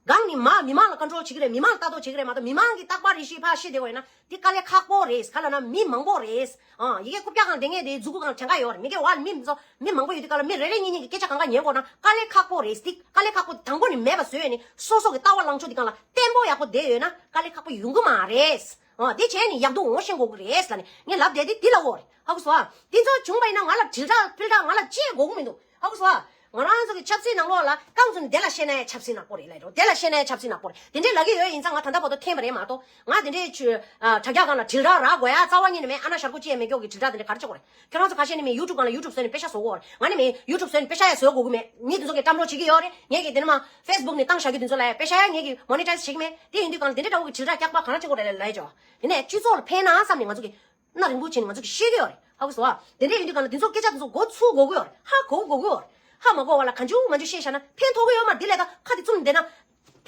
སྒང་ནས་མ་མི་མང་ལ་ཀོན་ཊོལ་བྱེད་ཀྱི་རེད། མི་མང་ལ་ལྟ་རྟོག་བྱེད་ཀྱི་རེད་མ་གཏོགས། མི་མང་གིས་རྟག་པར་རེ་ཞིག་ཕར་བཤད་བསྡད་པ་ཡིན་ན་འདི་དཀའ་ལས་ཁག་པོ་རེད། ག་ལབ་ན་མི་མང་པོ་རེད། ཨ། ཡ་གི་རྐུབ་བཀྱག་སྒང་བསྡད་མཁན་དེ་མཛུ་གུ་སྒང་གྱོན་ག་ཡོད་རེད། མི་གི་བ་ལ་མི་མི་མང་པོ་ཡོད་དུས་སྒང་ལ་མི་རེ་རེ་གཉིས་གཉིས་ཀྱིས་སྐད་ཆ་གང་ག་ཉན་དགོས་ན་དཀའ་ལས་ཁག་པོ་རེད། འདི་དཀའ་ལས་ཁག་པོ་དང་པོ་ནས་མེད་པ་བཟོས་ནས་སོ་སོ་གི་ལྟ་བ་ལངས་ཕྱོགས་འདི་སྒང་ལ་བརྟན་པོ་ཡག་པོ་བསྡད་ཡོད་ན་དཀའ་ལས་ཁག་པོ་ཡོང་གི་མ་རེད། ཨ། དེ་བྱས་ནས་ཡག་སྡུག་ངོ་ཤེས་དགོས་ཀྱི་རེད་ལབ་ནས་ངས་ལབ་བསྡད་དེ་འདི་ལབ་ཡོད་རེད། ཧ་གོ་སོང་ཨ། དེ་ཚོ་བྱུང་བ་ཡིན་ན་ང་ལ་དྲིལ་བསྒྲགས་ཕུལ་བསྒྲགས་ང་ལ་ཅི་དགོས་ཀྱི་མི་འདུག་ཧ་གོ་སོང་ཨ། ང་རང་ཚོ་གི་ཆབ་སྲིད་ནང་ལོགས་ལ་རྐང་བཙུགས་ནས་དེ་ལ་བཤད་ན་ཡང་ཆབ་སྲིད་ནག་པོ་རེད་ལབ་འགྲོ། དེ་ལ་བཤད་ན་ཡང་ཆབ་སྲིད་ནག་པོ་རེད། དེ་འདྲའི་ལབ་ཀྱི་ཡོད་ཡིན་ཙང་ང་ད་ལྟ་བར་དུ་འཐེན་པ་རེད་མ་གཏོགས། ང་དེ་འདྲའི་ཆུ་ཨ་དྲ་རྒྱ་སྒང་ལ་དྲིལ་བསྒྲགས་རག་དགོས་ཡ་རྩ་བ་ཉིད་ནས་མེད། ཨ་ན་ཞར་ཁུག་ཅི་ཡང་མེད་མཁན་གྱི་དྲིལ་བསྒྲགས་དེ་འདྲ་ག་རེ་བྱེད་དགོས་རེད། ཁྱོད་རང་ཚོ་ཁ་ཤས་ནས་མེད་ཡུ་ཊུབ་སྒང་ལ་ཡུ་ཊུབ་བཟོས་ནས་པེ་ཤ་བཟོ་དགོས་རེད། ང་ནས་མེད་ཡུ་ཊུབ་བཟོས་ནས་པེ་ཤ་ཡང་བཟོ་དགོས་ཀྱི་མེད། མི་དེ་ཚོ་གིས་བཀྲམ་རོགས་བྱེད་ཀྱི་ཡོད་རེད། ངས་ཀྱིས་དེ་ནས་མ་ཕེ་སི་བུག་ནས་བཏང་བཞག་རྒྱུ་དེ་ཚོ་ལ་ཡང་པེ་ཤ་ཡང་ངས་ཀྱིས་མོ་ནི་ཊའི་ཛི་བྱེད་ཀྱི་མེད། དེ་ཡིན་དུས་སྒང་ལ་དེ་འདྲའི་འདྲ་བོ་གི་དྲིལ་བསྒྲགས་རྒྱག་པ་ག་རེ་བྱེད་དགོས་རེད་ལབ་ཡ་ཅོ། དེ་ནས་སྤྱི་ཚོགས་ལ་ཕན་ན་བསམ་ནས་ང་ཚོ་གིས་སྣ་རིང་པོ་བྱས་ནས་ང་ཚོ་གིས་བཤད་ཀྱི་ཡོད་རེད། ཧ་གོ་སོང་ཨ། དེ་འདྲ་ཡིན་དུས་སྒང་ལ་དེ་ཚོ་སྐད་ཆ་དེ་ཚོ་མགོ་ཚོས་དགོས་ཀྱི་ཡོད་རེད། ཧ་གོ་དགོས་ཀྱི་ཡོད་རེད། ཧ་མ་གོ་བ་ལ་གང་བྱུང་མང་བྱུང་བཤད་བཞག་ན་ཕན་ཐོགས་ཀྱི་ཡོད་མ་རེད། དེ་ལས་ད་ཁ་དེ་བཙུམ་བསྡད་ན་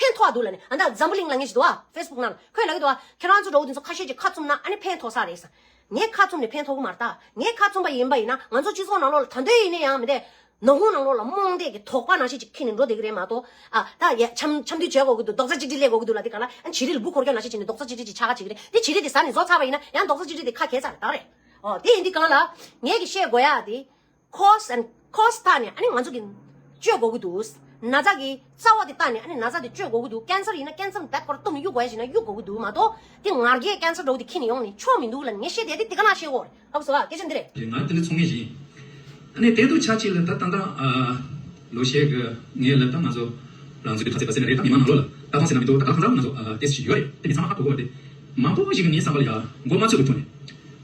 ཕན་ཐོགས་འདུག་ལབ་ནས། ཨ་ད་འཛམ་བུ་གླིང་ལབ་མཁན་ཞིག་འདུག་ཨ། ཕེ་སི་བུག་ནང་ལ་ཁོས་ལབ་ཀྱི་འདུག་ཨ། ཁྱེད་རང་ཚོ་འདྲ་བོ་དེ་ཚོ་ཁ་ཤས་ཀྱིས་ཁ་བཙུམ་ན་ཨ་ནི་ཕན་ཐོགས་ས་རེད་ཟེར། ངས་ཁ་བཙུམ་ནས་ཕན་ཐོགས་ཀྱི་མ་རེད་ད། ངས་ཁ་བཙུམ་པ་ཡིན་པ་ཡིན་ན་ང་ཚོ་སྤྱི་ཚོགས་ནང་ལོགས་ལ་ད་དུང་ཡིན་ན་ཡང་མི་འདྲ། ནག་ཁུང་ནང་ལོགས་ལ་རྨོངས་དད་ཀྱི་དོགས་པ་ནང་བཞིན་ཅིག་འཁྱེར་ནས་འགྲོ་བསྡད་ཀྱི་རེད་མ་གཏོགས། ཨ་ད་ཡ་འཆམ་འཆམ་མཐུན་བྱེད་དགོས་ཀྱི་འདུག་རྡོག་རྩ་གཅིག་སྒྲིལ་སླེབས་དགོས་ཀྱི་འདུག་ལབ་དུས་སྒང་ལ། ཨ་བྱི་རིལ་ལ་འབུ་འཁོར་རྒྱུ་ནང་བཞིན་བྱས་ནས་རྡོག་རྩ་གཅིག་སྒྲིལ་གྱི་ཕྱག་ཁ་བྱེད་ཀྱི་རེད། དེ་བྱི་རིལ་དེ་ཟ་ནས་བཟོ་ཚར་བ་ཡིན་ན་ཡང་རྡོག་རྩ་གཅིག་སྒྲིལ་དེ་ཁ་གས་ཚར་རེད་ད་རེད། ཨོ་དེ་ཡིན་དུས་སྒང་ལ་ངས་ཀྱིས་བཤད་དགོས་ཡ་དེ། ཁོ་སི་ཨེན་ཁོ་སི་ལྟ་ནས་ཨ་ནི་ང་ཚོ་གིས་བཅོས་དགོས་ཀྱི་འདུག་ན་ཚ་གི་རྩ་བ་དེ་ལྟ་ནས་ཨ་ནི་ན་ཚ་དེ་བཅོས་དགོས་ཀྱི་འདུག་ཀན་སར་ཡིན་ན་ཀན་སར་བེད་པར་གཏོང་ནས་གཡུག་དགོས་ཡ་ཞིག་ན་གཡུག་དགོས་ཀྱི་འདུག་མ་གཏོགས་དེ་ངར་སྐད་ཀན་སར་འདྲ་བོ་དེ་འཁྱེར་ནས་ཡོང་ནས་ཆོག་མི་འདུག་ལབ་ནས་ངས་བཤད་བསྡད་དེ་དེ་ག་ན་བཤད་དགོས་རེད། ཧ་གོ་སོང་ཨ། སྐད་ཆ་འདི་རེད། ང་དེ་འདྲ་ཚོང་མཁན་ཞིག་ཡིན། ཨ་ནི་དེ་དུས་ཆ་གཅིག་ལ་ད་ད་ལྟ་ཨ་ལོ་ཤས་ཀྱི་ངས་ལབ་ད་ང་ཚོ་རང་ཚོའི་ཁ་ཚིག་པ་ཟེར་ན་རེད། ད་མི་མང་ནང་ལོགས་ལ་ད་གང་ཟེར་ན་མི་འདུག་ད་ག་གང་ཟེར་ང་ཚོ་ཨ་ཏེ་སི་ཞིག་ཡོད་རེད། དེ་མི་ཚང་མ་ཧ་གོ་གི་རེད། མང་པོ་ཞིག་གིས་ངའི་བསམ་པ་ལ་ཡ་མགོ་མ་ཚོས་པའི་ཐོག་ནས་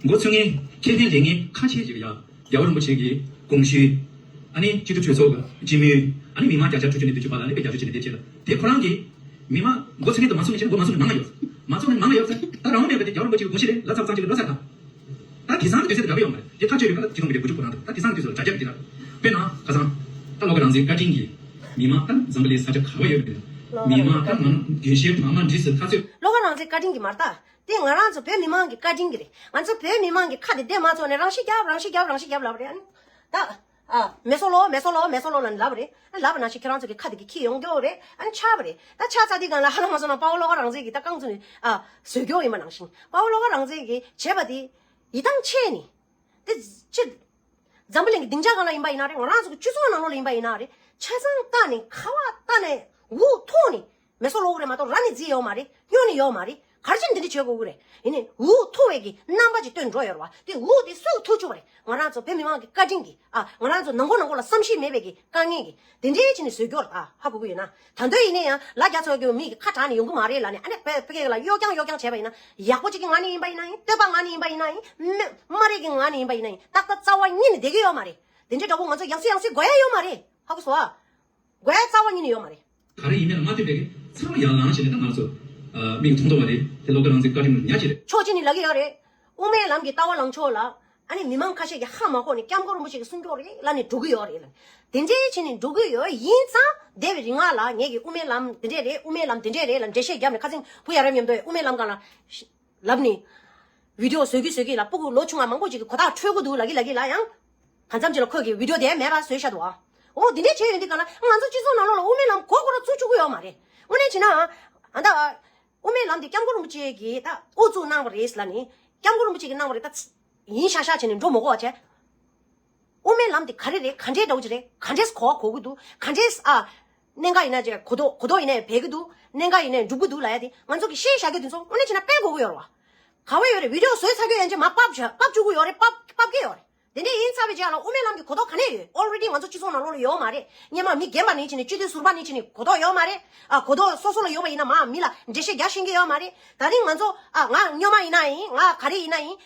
མགོ་ཚོས་མཁན་ཁེ་ཕན་ལེན་མཁན་ཁ་ཤས་ཤིག་ལ་ཡ། རྒྱལ་བ་རིན་པོ་ཆེ་གི་དགོངས་ཞུ། ཨ་ནི་སྤྱི་འཐུས་གྲོས་ཚོགས་ཀྱི་སྤྱི་མོས། ཨ་ནི་མི་མང་བརྒྱ་ཆ་དྲུག་ཅུ་ནས་བདུན་ཅུ་བར་ལ་ཨ་ནི་དཔེ་བརྒྱ་དྲུག་ཅུ་ནས་བདུན་ཅུ་ལ་དེ་ཁོ་རང་གིས་མི་མང་མགོ་ཚོས་མཁན་དང་མ་ཚོས་མཁན་བྱས་ན་མགོ་མ་ཚོས་མཁན་མང་ང་ཡོད། མ་ཚོས་མཁན་མང་ང་ཡོད་ཚེ་ད་རང་དབང་མེད་པ་དེ་རྒྱལ་བ་རིན་པོ་ཆེ་གི་དགོངས་གཞི་རེད་ལབ་ཚར་ཚར་གཅིག་ལ་ལོ་ཚར་དང་། ད་དེང་སང་གི་དུས་ཚོད་དེ་འདྲ་གི་ཡོད་མ་རེད། དེ་ཐག་གཅོད་རིགས་ལ་དེ་དང་གི་དེ་བུ་ཕྲུག་ཁོ་རང་དང་ད་དེང་སང་གི་དུས་ཚོད་ལ་དྲ་རྒྱ་གི་དེ་འདྲ། དཔེར་ན་ཁ་སང་ད་བློ་དགའ་རང་བཙན་བཀའ་དྲིན་གྱིས་མི་མང་ད་འཛམ་བུ་གླིང་ས་ཆ་ག་པར་ཡོད་པའི་མི་མང་ད་ང་རྒྱུན་ཤེས་བག་མ་འགྲིག་ཟེར་ཁ་ཚོད། བློ་དགའ་རང་བཙན་བཀའ་དྲིན་གྱིས་མ་རེད་ད། དེ་ང་རང་ཚོ་བོད་མི་མང་གི་བཀའ་དྲིན་གྱིས་རེད། ང་ཚོ་བོད་མི་མང་གི་ཁ་དེ་བདེ་མ་ཚོགས་ནས་རང་ཤི་རྒྱབ་རང་ཤི་རྒྱབ་རང་ཤི་རྒྱབ་ལབ་རེད། ཨ་ནི་ད་ཨ་མེ་སོ་ལོ་མེ་སོ་ལོ་མེ་སོ་ལོ་ལབ་ནས་ལབ་རེད། ཨ་ནི་ལབ་ན་ཤི་ཁྱེད་རང་ཚོ་གི་ཁ་དེ་གི་ཁྱི་ཡོང་རྒྱུ་རེད། ཨ་ནི་ཆགས་པ་རེད། ད་ཆགས་ཚར་དུས་སྒང་ལ་ཧ་ལམ་མ་སོང་ན་དཔའ་བོ་བློ་དགའ་རང་བཙན་གྱིས་ད་རྐང་བཙུགས་ནས་ཨ་བཟོས་རྒྱུ་ཡིན་པ་ནང་བཞིན་དཔའ་བོ་བློ་དགའ་རང་བཙན་གྱིས་བྱས་པ་དེ་ཡིད་ཐང་ཆད་ནས་དེ་ཕྱིར། འཛམ་བུ་གླིང་གི་སྡིངས་ཆ་སྒང་ལ་ཡིན་པ་ཡིན་ན་རེད། ང་རང་ཚོ་གི་སྤྱི་ཚོགས་ནང་ལོགས་ལ་ཡིན་པ་ཡིན་ན་རེད། ཆ་ཚང་བལྟས་ནས་ཁ་བ་བལྟས་ནས་འུ་ཐུག་ནས་མེ་སོ་ལོག་གི་རེད་མ་གཏོགས་ར་ནས་བརྫིས་ཡོད་མ་རེད། སྨྱོ་ནས་ཡོད་མ་རེད། ག་རེ་བྱས་ནས་འདི་འདྲ་བྱེད་དགོས་ཀྱི་རེད། ཡིན་ནའི་འུ་ཐུག་པའི་གི་རྣམ་པ་ཅིག་སྟོན་འགྲོ་ཡོད་རེད་བ། དེ་འུ་དེ་སུས་ཐུག་བཅུག་པ་རེད། ང་རང་ཚོ་བོད་མི་མང་གི་བཀའ་དྲིན་གྱིས་ཨ། ང་རང་ཚོ་ནང་ཁོག་ནང་ཁོག་ལ་བསམ་ཤེས་མེད་པའི་གི་དཀའ་ངལ་གྱིས་དེ་འདྲའི་བྱས་ནས་བཟོས་རྒྱུ་རེད། ཨ་ཧ་གོ་གི་ཡོད་ན། ད་དུང་ཡིན་ན་ཡང་ལ་རྒྱ་ཚོ་གི་མི་གི་ཁ་གྲགས་ནས་ཡོང་གི་མ་རེད་ལབ་ནས། ཨ་ནི་བོད་ཕ་གི་ལ་གཡོ་རྐྱང་གཡོ་རྐྱང་བྱས་པ་ཡིན་ན། ཡག་པོ་གཅིག་གི་ངང་ནས་ཡིན་པ་ཡིན་ན་ཡིན། སྟོན་པ་ངང་ནས་ཡིན་པ་ཡིན་ན་ཡིན། མི་སྨྲ་རེས་ཀྱི་ངང་ནས་ཡིན་པ་ཡིན་ན་ཡིན། ཏག་ཏག་རྩ་བ་ཉིད་ནས་བསྡད་ཀྱི་ཡོད་མ་རེད། དེ་འདྲའི་འདྲ་པོ་ང་ཚོ་ཡང་སེ་ཡང་སེ་དགོས་ཡ་ཡོད་མ་རེད། ཧ་གོ་སོང་ཨ། དགོས་ཡ་རྩ་བ་ཉིད་ནས་ཡོད་མ་རེད། ག་རེ་ཡིན་མིན་ལ་མ་ལྟོས་པའི་ཚང་མ་ཡར་ལངས་བྱས་ནས་ད་ང་ཚོ་ཨ་མིག་མཐོང་ཐུབ་པ་རེད། དེ་བློ་དགའ་རང་བཙན་བཀའ་དྲིན་ལ་ཉག་ཅིག་རེད། ཕྱོགས་གཅིག་ནས་ལབ་ཀྱི་ཡོད་རེད། དབུ་མའི་ལམ་གྱི་ལྟ་བ་ལངས་ཕྱོགས་ལ། ཨ་ནི་མི་མང་ཁ་ཤས་ཀྱིས་ཧ་མ་གོ་ནས་སྐྱབས་མགོན་རིན་པོ་ཆེ་གི་གསུང་སྐྱོར་རེད་ལབ་ནས་འགྲོ་གི་ཡོད་རེད་ལབ། དེ་འདྲའི་བྱས་ནས་འགྲོ་གི་ཡོད་ཡིན་ཙང་འདས་པའི་རིང་ལ་ངས་ཀྱི་དབུ་མའི་ལམ་དེ་འདྲས་རེད། དབུ་མའི་ལམ་དེ་འདྲས་རེད་ལབ་འགྲེལ་བཤད་བརྒྱབ་ནས། ཁ་སང་བུ་ཡ་རབས་མཉམ་དུ་དབུ་མའི་ལམ་སྒང་ལ་ལབ་ནས་བི་ཌི་ཡོ་བཟོ་གི་བཟོ་གི་ལ། སྤུ་གུ་ལོ་ཆུང་བ་མང་པོ་ཅིག་གིས་གོ་ཐག་འཕྲོད་ཀྱི་འདུག་ལབ་ཀྱི་ལབ་ཀྱི་ལ། ཡང་གང་འཚམ་ཅིག་ལ་ཁོས་ཀྱི་བི་ཌི་ཡོ་དེ་མེད་པ་བཟོས་བཞག་འདུག་ཨ། འོ་དེ་འདྲས་བྱས་ཡོང་དུས་སྒང་ལ་ང་ཚོ་སྤྱི་ཚོགས་ནང་ལོགས་ལ་དབུ་མའི་ལམ་གོ་གོ་ར་བཙུགས་བཅུག་གི་ཡོད་མ་རེད། དངོས་གནས་བྱས་ན་ཨ་ད་དབུ་མའི་ལམ་དེ་སྐྱབས་མགོན་རིན་པོ་ཆེ་གིས་ད་དབུ་བཙུགས་གནང་བ་རེད་ལབ་ནས། སྐྱབས་མགོན་རིན་པོ་ཆེ་གིས་གནང་བ་རེད། ད་ ཡིན་ཤག་ཤག་བྱས་ནས་འགྲོ་མི་དགོས་པ་བྱས། དབུ་མའི་ལམ་དེ་ག་རེ་རེད། ག་འདྲའི་འདྲ་བོ་ཅིག་རེད། ག་འདྲས་གོ་བ་གོ་གི་འདུག་ག་འདྲས་ཨ། གནད་འགག་ཡིན་ན་ཅིག་གོ་རྟོགས་གོ་རྟོགས་ཡིན་ནའི་འཕེལ་གི་འདུག་གནད་འགག་ཡིན་ནའི་འགྲུབ་གི་འདུག་ལབ་ཡ་དེ་ང་ཚོ་གི་ཤེས་བཞག་རྒྱུ་དེ་ཚོ་དངོས་གནས་བྱས་ན་སྤེལ་དགོས་ཀྱི་ཡོད་རེད་བ། ག་བ་ཡོད་རེད། བི་ཌིའོ་བཟོས་ཚར་རྒྱུ་ཡན་ཆད་མར་ཕབ་བྱ་ཕབ་བཅུག་གི་ཡོད་རེད། ཕབ་ཕབ་གི་ཡོད་རེད། དེ་འདྲས་ཡིན་ཚར་བའི་རྗེས་ལ་དབུ་མའི་ལམ་གྱི་གོ་རྟོགས་ག་ནས་ཡོད། ཨོལ་རེ་ཌི་ང་ཚོ་སྤྱི་ཚོགས་ནང་ལོགས་ལ་ཡོད་མ་རེད། སྔོན་མ་མི་རྒན་པ་ནས་བྱས་ནས་སྤྱི་འཐུས་ཟུར་པ་ནས་བྱས་ནས་གོ་རྟོགས་ཡོད་མ་རེད། ཨ་གོ་རྟོགས་སོ་སོ་ལ་ཡོད་པ་ཡིན་ན་མ་མི་ལ་འགྲེལ་བཤད་རྒྱག་ཤེས་ཀྱི་ཡོད་མ་རེད། ད་རིང་ང་ཚོ་ཨ་ང་སྨྱོན་མ་ཡིན་ན་ཡིན། ང་ག་རེ་ཡིན་ན་ཡིན།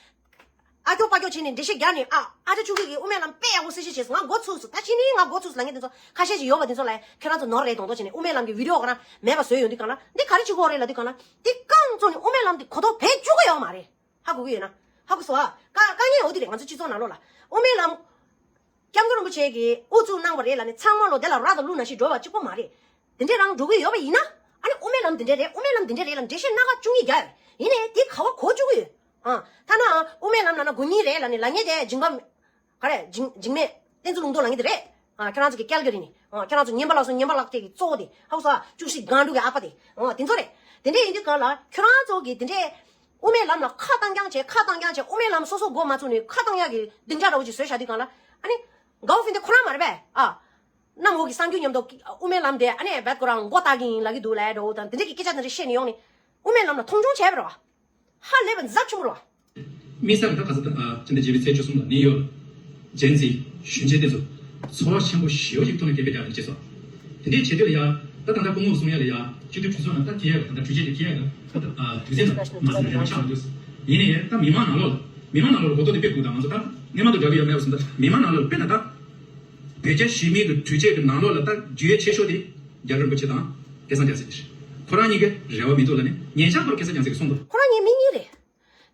ཨ་སྐྱོ་པ་སྐྱོ་བྱས་ནས་འགྲེལ་བཤད་རྒྱག་ནས་ཨ་ཨ་ཅག་ཆོས་སྐྱིད་ཀྱིས་དབུ་མའི་ལམ་དཔེ་ཡག་པོ་གསལ་བཤད་བྱས་སོང་། ང་མགོ་ཚོས་སོང་། ད་ཕྱི་ནས་ང་མགོ་ཚོས་སོང་ལབ་མཁན་དེ་ཚོ་ཁ་ཤས་ཤིག་ཡོད་པ་དེ་ཚོ་ལ་ཁྱེད་རང་ཚོ་ནོར་རེད་མདོག་མདོག་བྱས་ནས་དབུ་མའི་ལམ་གྱི་བི་ཌིའོ་ག་རང་མེད་པ་བཟོས་ཡོང་དུས་གང་ལ་འདི་ག་རེ་བྱེད་དགོས་རེད་ལབ་དུས་གང་ལ། འདི་རྐང་བཙུགས་ནས་དབུ་མའི་ལམ་འདི་གོ་རྟོགས་འཕེལ་བཅུག་གི་ཡོད་མ་རེད། ཧ་གོ་གི་ཡོད་ན། ཧ་གོ་སོང་ཨ། དཀའ་དཀའ་ངལ་འོ་དེ་རེད། ང་ཚོ་སྤྱི་ཚོགས་ནང་ལོགས་ལ་དབུ་མའི་ལམ་སྐྱབས་མགོན་རིན་པོ་ཆེ་གིས་དབུ་བཙུགས་གནང་བ་རེད་ལབ་ནས་ཚང་མ་ལོ་དེ་ལ་ར་དང་གླུ་ནང་བཞིན་འགྲོ་བ་གཅིག་པོ་མ་རེད། དེ་འདྲས་རང་འགྲོ་གི་ཡོད་པ་ཡིན་ན། ཨ་ནི་དབུ་མའི་ལམ་དེ་འདྲས་རེད། དབུ་མའི་ལམ་དེ་འདྲས་རེད་ལབ་འགྲེལ་བཤད་སྣ་ཁ་བཅུ་གཉིས་རྒྱག་ཡོད། ཡིན་ནའི་དེ་ག་བ་གོ་བཅུག་གི་ཡོད། ཨ། ཐ་ན་དབུ་མའི་ལམ་ལབ་ན་དགུ་གཉིས་རེད་ལབ་ནས་ལབ་མཁན་དེ་འཇིགས་པ། ག་རེ་འཇིགས་འཇིགས་མེད་བསྟན་འཛིན་ལུང་རྟོགས་ལབ་མཁན་དེ་རེད། ཨ། ཁྱེད་རང་ཚོ་གི་ཀལ་གི་རེད་ནི། ཨ། ཁྱེད་རང་ཚོ་ངན་པ་ལགས་སོ། ངན་པ་ལགས་དེ་གི་གཙོ་བོ་དེ་ཧ་གོ་སོང་ཨ། བཅུ་བཞི་སྒང་དྲུག་གི་ཨ་ཕ་དེ། ཨ། དེ་ཚོ་རེད། དེ་འདྲས་ཡིན་དུས་གང་ལ་ཁྱེད་རང་ཚོ་གི་དེ་འདྲས་དབུ་མའི་ལམ་ལ་ཁ་བཏང་རྐྱང་བྱས། ཁ་བཏང་རྐྱང་བྱས། དབུ་མའི་ལམ་སོ་སོ་མགོ་མ་ཚོས་ནས་ཁ་བཏང་ཡག་གི་སྡིངས་ཆ་འདྲ་བོ་ཅིག་བཟོས་བཞག་དུས་གང་ལ། ཨ་ནི་གའོ་ཧྥིན་དེ་ཁོ་རང་མ་རེད་པས། ཨ། གནམ་འོག་གི་གསར་འགྱུར་མཉམ་དུ་དབུ་མའི་ལམ་དེ་ཨ་ནི་རྦད་ཁོ་རང་མགོ་བཏགས་ཀྱི་ཡིན་ལབ་ཀྱི་འདུག་ལབ་འདྲ་བོ་དང་། དེ་འདྲས་ཀྱི་སྐད་ཆ་དེ་འདྲས་བཤད་ནས་ཡོང་ནས་དབུ་མའི་ལམ་ལ་མཐོང་ཆུང་བྱས་པ་རེད་བ། ཧ་ལས་པ་ཛ་ཆེན་པོ་རེད་བ། དམིགས་བསལ་ད་ག་ས་ད་ཕྱི་ཟླ་བརྒྱད་པའི་ཚེས་བཅུ་གསུམ་ལ་ནིའུ་ཡོག་ཇེན་ཟི་གཞོན་སྐྱེས་དེ་ཚོ་ཚོར་བ་ཆེན་པོ་ཞེ་པོ་ཅིག་ཐོག་ནས་སྐད་འབོད་རྒྱག་རེ་བྱས་སོང་། དེ་འདྲའི་བྱེད་དུས་ལ་ཡ། ད་ད་ལྟ་སྐུ་ངོ་གསུང་ཡ་ལ་ཡ། སྤྱི་འཐུས་གྲོས་ཚོགས་ནང་ད་འཐུས་ཡ་ད་ད་གྲོས་ཆོད་ཅིག་ཐེ་ཡ་ད་ད་དུས་ཚོད་ལ་མ་ཟིན་རེ་མ་ཆགས་མ་འདུག་ཡིན་ནའི་ད་མི་མང་ནང་ལོགས་ལ། མི་མང་ནང་ལོགས་ལ་གོ་རྟོགས་དེ་དཔེ་དགོས། ད་ང་ཚོ་ད་སྔོན་མ་དང་འདྲ་གི་ཡོད་མེད་པ་སོང་། ད་མི་མང་ནང་ལོགས་ལ་དཔེར་ན་ད་བོད་རྒྱ་ཞི་མོལ་གྱི་གྲོས་ཆོད་ཀྱི་ནང་ལོགས་ལ་ད་རྒྱུས་ཡོད་ཆེ་ཤོས་དེ་རྒྱ་རི་རིན་པོ་ཆེ་དང་སྐལ་བཟང་རྒྱ་མཚོ་དེ་རེད། ཁོ་རང་གཉིས་ཀའི་རེ་བ་མི་འདུག་ལབ་ནས་ཉེ་ཆར་བར་སྐལ་བཟང་རྒྱ་མཚོ་གིས་གསུངས་འདུག་ཁོ་རང་གཉིས་མི་གཉིས་རེད།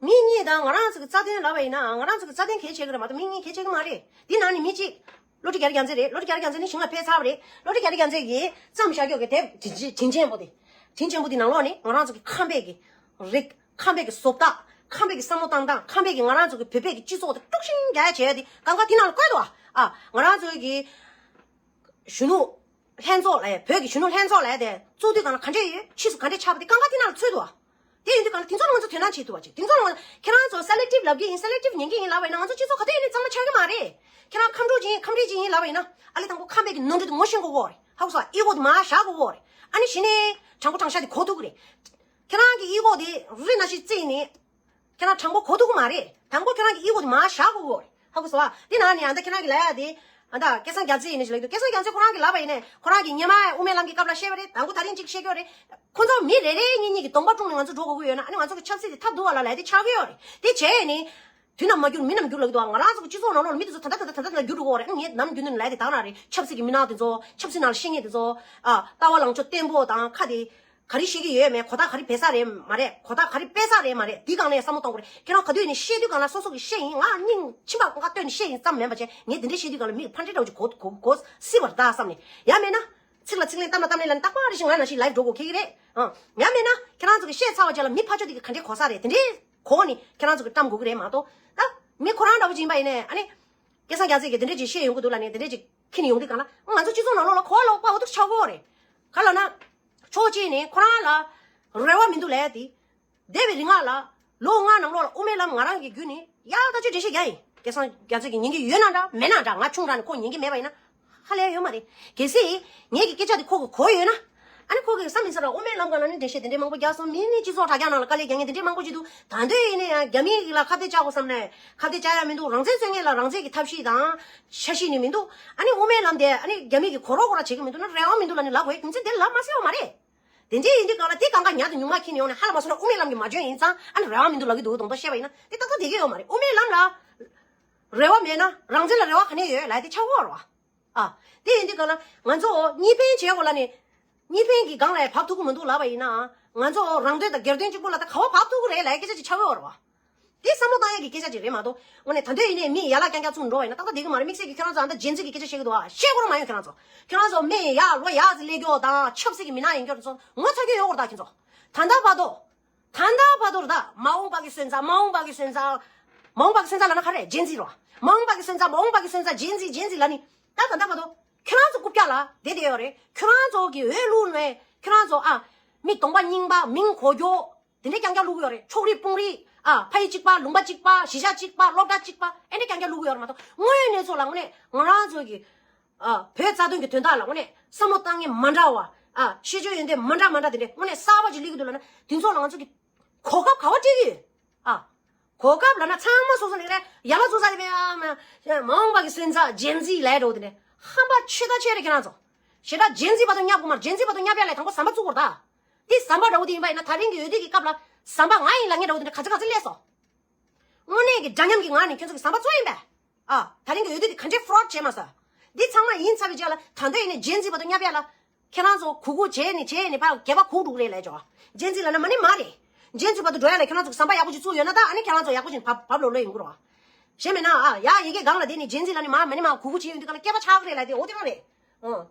མི་གཉིས་དང་ང་རང་ཚོ་གི་རྩ་དོན་ལབ་པ་ཡིན་ན་ང་རང་ཚོ་གི་རྩ་དོན་གལ་ཆེ་གི་རེད་མ་གཏོགས་མི་གཉིས་གལ་ཆེ་གི་མ་རེད། འདི་ནང་ནས་མི་གཅིག་བློ་གྲོས་རྒྱ་རི་རྒྱ་མཚོ་རེད། བློ་གྲོས་རྒྱ་རི་རྒྱ་མཚོ་ནི་ཞིང་ལ་ཕེབས་ཚར་བ་རེད། བློ་གྲོས་རྒྱ་རི་རྒྱ་མཚོ་གིས་བརྩམས་བཞག་ཀྱོག་གི་དེབ་དྲིན་ཆེན་དྲིན་ཆེན་པོ་དེ། དྲིན་ཆེན་པོ་དེ་ནང་ལོགས་ནས་ང་རང་ཚོ་གི་ཁམས་པའི་གི་རིགས། ཁམས་པའི་གི་བཟོ་ལྟ། ཁམས་པའི་གི་བསམ་བློ་བཏང་སྟངས། ཁམས་པའི་གི་ང་རང་ཚོ་གི་བོད་པའི་གི་སྤྱི་ཚོགས་དེ་དཀྲུག་ཤིང་རྒྱག་ཡ་བྱས་ཏེ་གང་ག་དེ་ནང་ལ་བཀོད་འདུག་ཨ། ང་རང་ཚོ་གི་གཞོན་ནུ་ལྷན་ཚོགས་ལབ་ཡ། བོད་ཀྱི་གཞོན་ནུ་ལྷན་ཚོགས་ལབ་ཡ་དེ་བཙུགས་དུས་གང་ལ་ག་འདྲས་ཡོད། ཕྱིས་སུ་ག་འདྲས་ཆགས་པ་དེ་གང་ག་དེ་ནང་ལ་ཚུད་འདུག་ཨ། དེ་ཡིན་དུས་གང་ལ་དེ་ཚོ་ལ་ང་ཚོ་དོ་སྣང་བྱེད་ཐུབ་པ་བྱེད། དེ་ཚོ་ལ་ང་ཁྱེད་རང་ཚོ་སེ་ལེག་ཊིབ་ལབ་ཀྱི་ཡིན། སེ་ལེག་ཊིབ་ཉན་གྱི་ཡིན་ལབ་པ་ཡིན་ན་ང་ཚོ་སྤྱི་ཚོགས་ག་དུས་ཡིན་ནའི་གཙང་མ་ཆགས་ཀྱི་མ་རེད། ཁྱེད་རང་ཁམས་ཕྲུག་ཅིག་ཡིན། ཁམས་བྲལ་ཅིག་ཡིན་ལབ་པ་ཡིན་ན་ཨ་ལས་དང་པོ་ཁམས་པའི་གི་ནོར་འཁྲུལ་དེ་ངོ་ཤེས་དགོས་ཀྱི་ཡོད་རེད། ཧ་གོ་སོང་། ཨི་གོ་དེ་མར་བཞག་དགོས་ཀྱི་ཡོད་རེད། ཨ་ནི་གཞི་ནས་དྲང་པོ་དྲང་བཞག་དེ་གོ་ཐུབ་ཀྱི་རེད། ཁྱེད་རང་གི་ཨི་གོ་དེ་རི་ནང་བཞིན་བརྩིགས་ནས། ཁྱེད་རང་དྲང་པོ་གོ་ཐུབ་ཀྱི་མ་རེད། དང་པོ་ཁྱེད་རང་གི་ཨི་གོ་དེ་མར་བཞག་དགོས་ཀྱི་ཡོད་རེད། ཧ་གོ་སོང་ཨ། དེ་ནང་ནས་ཨ་ད་ཁྱེད་རང་གི་ལབ་ཡ་དེ། ཨ་ད་སྐལ་བཟང་རྒྱ་མཚོ་ཡིན་ནི་ཞིག་ལབ་ཀྱི་འདུག་སྐལ་བཟང་རྒྱ་མཚོས་ཁོ་རང་གིས་ལབ་པ་ཡིན་ནའི་ཁོ་རང་གིས་སྔོན་མ་དབུ་མའི་ལམ་གྱི་སྐབས་ལ་བཤད་པ་རེད། དང་པོ་ད་རིང་གཅིག་བཤད་ཀྱི་ཡོད་རེད། ཁོ་ཚོ་མི་རེ་རེ་གཉིས་གཉིས་ཀྱི་གདོང་པ་བཀྲུངས་ནས་ང་ཚོ་འགྲོ་དགོས་ཀྱི་ཡོད་ན་ཨ་ནི་ང་ཚོ་གི་ཆབ་སྲིད་དེ་ཐབས་སྡུག་པ་ལ་ལབ་དེ་ཆགས་ཀྱི་ཡོད་རེད། དེ་བྱས་ནས། དུས་ནམ་མ་འགྱུར་མི་ནམ་འགྱུར་ལབ་ཀྱི་འདུག་ང་རང་ཚོ་གི་སྤྱི་ཚོགས་ནང་ལོགས་ལ་མི་དེ་ཚོ་ད་ལྟ་ད་ལྟ་ད་ལྟ་ལ་འགྱུར་འགྲོ་གི་ཡོད་རེད། ངས་ནམ་རྒྱུན་དུ་ལབ་དེ་དང་རང་རེད། ཆབ་སྲིད་ཀྱི་མི་སྣ་དེ་ཚོ། ཆབ་སྲིད་ནང་ལ་ཤེས་མཁན་དེ་ཚོ། ཨ། ལྟ་བ་ལངས་ཕྱོགས་བརྟན་པོ་དང་ཁ་དེ། ག་རེ་བཤད་ཀྱི་ཡོད་མེད། གོ་རྟགས་ག་རེ་སྤེལ་ས་རེད་མ་རེད། གོ་རྟགས་ག་རེ་སྤེལ་ས་རེད་མ་རེད། འདི་སྒང་ལ་ཡང་བསམ་བློ་གཏོང་དགོས་རེད། ཁྱེད་རང་ག་དུས་ནས་བཤད་དུས་སྒང་ལ་སོ་སོ་གིས་བཤད་ཡིན། ང་སྙིང་མཆིན་པ་ཁ་བཏོན་ནས་བཤད་ཡིན་བསམ་མེད་པ་བྱས། ངས་འདི་འདྲས་བཤད་དུས་སྒང་ལ་མི་གིས་ཕར་འདྲས་འདྲ་བོ་ཅིག་གོ་གོ་གོ་སྲིད་པ་རེད་ད་བསམ་ནས། ཡང་མེད་ན། ཚིག་ལ་ཚིག་ལན་གཏམ་ལ་གཏམ་ལན་ལ་ནི་རྟག་པར་རེ་བཞིན་ང་ནང་བཞིན་ལའིབ་འགྲོ་དགོས་ཁེལ་གི་རེད། ཨང་། ཡང་མེད་ན་ཁྱེད་རང་ཚོ་གིས་བཤད་ཚར་བ་བྱས་ལ་མི་ཕར་ཕྱོགས་དེ་གིས་ག་འདྲས་གོ་ས་རེད། དེ་འདྲས་གོ་ནས་ཁྱེད་རང་ཚོ་གིས་བཀྲམ་དགོས་ཀྱི་རེད་མ་གཏོགས། ད་མི་ཁོ་རང་འདྲ་བོ་ཅིག་ཡིན་པ་ཡིན་ནའི་ཨ་ནི། སྐལ་བཟང་རྒྱ་མཚོས་ཀྱིས་དེ་འདྲས་ཅིག་བཤད་ཡོང་གི་འདུག་ལབ་ནས་དེ་འདྲས་ཅིག་ཁྱེར་ནས་ཡོང་དུས་སྒང་ལ་ང་ཚོ་སྤྱི་ཚོགས་ནང་ལོགས་ལ་གོ་བ་ལོག་པ་འོ་ཐུག་ཆགས་ཀྱི་ཡོད་རེད། ག་ལབ་ན། ཕྱོགས་གཅིག་ནས་ཁོ་རང་ལ་རེ་བ་མི་འདུག་ལབ་ཡ་དེ། འདས་པའི་རིང་ལ་ལོ་ལྔ་ནང་ལོགས་ལ་དབུ་མའི་ལམ་ང་རང་གི་བརྒྱུད་ནས་ཡག་ཐག་ཆོད་འགྲེལ་བཤད་རྒྱག་ཡིན། སྐལ་བཟང་རྒྱ་མཚོས་ཀྱིས་ཉན་གྱི་ཡོད་ན་འདྲ་མེད་ན་འདྲ། ང་ཆུང་དྲགས་ནས་ཁོ་ཉན་གྱི་མེད་པ་ཡིན་ན་ཧ་ལས་ཡོད་མ་རེད། གལ་སྲིད་ངེད་ཀྱི་སྐད་ཆ་དེ་ཁོ་གིས་གོ་ཡོད་ན། ཨ་ནི་ཁོ་གིས་བསམ་ཡིན་ས་ར། དབུ་མའི་ལམ་སྒང་ལ་ནི་འགྲེལ་བཤད་དེ་འདྲས་མང་པོ་རྒྱག་སོང་། མི་ནི་སྤྱི་ཚོགས་དྲ་རྒྱ་ནང་ལ་དཀའ་ལས་རྒྱག་མཁན་དེ་འདྲས་མང་པོ་ཅིག་འདུག་ད་དུང་ཡིན་ན་ཡང་རྒྱ་མི་ལ་ཁ་གཏད་བཅག་དགོས་བསམ་ནས་ཁ་གཏད་བཅག་ཡ་མི་འདུག་རང་བཙན་རྩོད་མཁན་ལ་རང་བཙན་གྱི་ཐབས་ཤེས་དང་། འཆར་གཞི་ནི་མི་འདུག་ཨ་ནི་དབུ་མའི་ལམ་དེ་ཨ་ནི་རྒྱ་མི་གིས་གོ་རོགས་གོ་རོགས་བྱེད་ཀྱི་མི་འདུག་ན་རེ་བ་མི་འདུག་ལབ་ནི་ལབ་དགོས་རྒྱུ་མཚན་དེ་ལབ་མ་སྲིད་པ་མ་རེད། དེ་འདྲས་ཡིན་དུས་སྒང་ལ་དེ་གང་ག་ཉག་དེ་ཉུང་མ་ཁྱེར་ནས་ཡོང་ནས་ཧ་ལ་མ་སོང་ན་དབུ་མའི་ལམ་གྱི་མ་འཇོན་ཡིན་ཙང་ཨ་ནི་རེ་བ་མི་འདུག་ལབ་ཀྱི་འདུག་གདོང་ཐོག་བཤད་པ་ཡིན་ན་དེ་ཏག་ཏག་བསྡད་ཀྱི་ཡོད་མ་རེད། དབུ་མའི་ལམ་ལ་རེ་བ་མེད་ན་རང་བཙན་ལ་རེ་བ་ག་ནས་ཡོད་ལབ་དེ་ཆགས་ཀྱི་ཡོད་རེད་བ། ཨ། དེ་ཡིན་དུས་སྒང་ལ་ང་ཚོ་གཉིས་ཕན་བྱེད་དགོས་ལབ་ནས། གཉིས་ཕན་གྱི་སྒང་ལ་ཡང་བབས་ཐུབ་ཀྱི་མི་འདུག་ལབ་པ་ཡིན་ན། ང་ཚོ་རང་དོན་དང་སྒེར་དོན་གཅིག་པོ་ལ་ད་ག་བ་བབས་ཐུབ་ཀྱི་རེད་ལབ་སྐད་ཆ་ཅིག་ཆགས་ཀྱི་ཡོད་རེད་བ། དེ་བསམ་བློ་བཏང་ཡག་གི་སྐད་ཆ་ཅིག་རེད་མ་གཏོགས། དངོས་གནས་ད་དུང་ཡིན་ནའི་མི་ཡར་ལ་རྐྱང་རྐྱང་བཙུགས་འགྲོ་བ་ཡིན་ན་ཏག་ཏག་བསྡད་ཀྱི་མ་རེད། དམིགས་བསལ་གྱི་ཁྱེད་རང་ཚོ་ཨ་ད་ཇེན་ཟི་གི་སྐད་ཆ་བཤད་ཀྱི་འདུག་ཨ། བཤད་དགོས་རེད་མ་ཡོང་། ཁྱེད་རང་ཚོ་ཁྱེད་རང་ཚོ་མི་ཡར་ལོ་ཡར་ཙམ་སླེབས་ཀྱོག་དང་ཆབ་སྲིད་ཀྱི་མི་སྣ་ཡིན་ཀྱོག་ཚོ་ངོ་ཚ་གི་ཡོད་རེད་ད་ཁྱེད་ཚོ། ད་ལྟ་བར་དུ། ད་ལྟ་བར་དུ་རེད་ད། མ་འོངས་པ་གི་སོན་རྩ། མ་འོངས་པ་གི་སོན་རྩ། མ་འོངས་པ་གི་སོན་རྩ་ལབ་ན་ག་རེ་ཇེན་ཟི་རེད་བ། མ་འོངས་པ་གི་སོན་རྩ། མ་འོངས་པ་གི་སོན་རྩ། ཇེན་ཟི་ཇེན་ཟི་ལབ་ནི། ད་ད་ལྟ་བར་དུ་ཁྱེད་རང་ཚོ་རྐུབ་བཀྱག་ལ་བསྡད་བསྡད་ཡོད་རེད། ཁྱེད་རང་ཚོ་གི་འོས་བླུགས་ནས་ཁྱེད་རང་ཚོ་ཨ། མི་གདོང་པ་རྙིང་པ་མིང་གོ་ཀྱོག་དེ་འདྲས་རྐྱང་རྐྱང་བླུགས་ཡོད་རེད། ཕྱོགས་རིས་དཔུང་རིས་ ཨ་ཕ་ཡུལ་གཅིག་པ། ལུང་པ་གཅིག་པ། གཞིས་ཆགས་གཅིག་པ། སློབ་གྲྭ་གཅིག་པ། ཨེ་འདྲ་རྐྱང་རྐྱང་བླུག་གི་ཡོད་རེད་མ་གཏོགས། དངོས་ཡོད་གནས་ཚུལ་ལ་དངོས་གནས་ང་རང་ཚོ་གི་ཨ་བོད་རྩ་དོན་གྱི་དོན་དག་ལ་དངོས་གནས་བསམ་བློ་བཏང་མཁན་མ་འདྲ་བ། ཨ་ཤེས་བྱ་ཡོན་ཏན་མ་འདྲ་མ་འདྲ་དེ་འདྲས་དངོས་གནས་གསར་པ་ཅིག་སླེབས་ཀྱི་འདུག་ལབ་ན། དེ་ཚོ་ལ་ང་ཚོ་གི་གོ་སྐབས་ག་པར་སྤྲད་ཀྱི་ཡོད། ཨ་གོ་སྐབས་ལབ་ན་ཚང་མ་སོ་སོ་ནས་རེད། ཡ་ལ་ཚོ་ས་རེད་པས། ཨ་མ་མ་འོངས་པ་གི་སོན་རྩ་ཇེན་ཛི་ལབ་འགྲོ་དེ་འདྲས། ཧམ་པ་ཆེ་ད་ཆེ་རེད་ཁྱེད་རང་ཚོ། ཞེ་དྲག་ཇེན་ཛི་བར་དུ་བསྙབ་དགོས་མ་རེད། ཇེན་ཛི་བར་དུ་བསྙབ་ཡ་ལ་དང་པོ་ཟམ་པ་བཙུགས་དགོས་རེད་ད། དེ་ཟམ་པ་འདྲ་བོ་དེ་ཡིན་པ་ཡིན་ན། ད་རིང་གི་འོས་བསྡུ་གི་སྐབས་ལ་ཟམ་པ་ང་ཡིན་ལབ་མཁན་འདྲ་བོ་དེ་འདྲ་ག་ཚོད་ག་ཚོད་སླེབས་སོང་། དངོས་གནས་ཀྱི་འདྲ་མཉམ་གྱི་ངང་ནས་ཁྱོད་ཚོ་གི་ཟམ་པ་བཙུགས་ཡིན་པས། ཨ་ད་རིང་གི་འོས་བསྡུ་དེ་ག་འདྲའི་ཕོ་རོཌ་བྱས་མ་སོང་། འདི་ཚང་མ་ཡིན་ཚར་བའི་རྗེས་ལ་ད་འདོད་ཡིན་ནས་ཇེན་ཛི་བར་དུ་བསྙབ་ཡ་ལ། ཁྱེད་རང་ཚོ་གུག་གུག་བྱས་ནས་བྱས་ནས་ཕར་སྒལ་པ་གུག་འགྲོ་གི་རེད་ལབ་ཅོ། ཇེན་ཛི་ལབ་ན་མ་ཎི་མ་རེད། ཇེན་ཛི་བར་དུ་འགྲོ་ཡ་ལ་ཁྱེད་རང་ཚོ་གི་ཟམ་པ་ཡག་པོ་ཅིག་བཙུགས་ཡོད་ན་ད། ཨ་ནི་ཁྱེད་རང་ཚོ་ཡག་པོ་ཅིག་བབ་བབ་ལོག་ལོག་ཡོང་གི་རེད་བ། གཞན་མེད་ན་ཨ་ཡ་ཡི་གེ་སྒང་ལ་བསྡད་ནས་ཇེན་ཛི་ལབ་ནས་མ་མ་ཎི་མ་གུག་གུག་བྱས་ཡོང་དུས་ག་ལ་སྐེད་པ་ཆག་གི་རེད་ལབ་དེ་འོ་དེ་རང་རེད། ཨོ།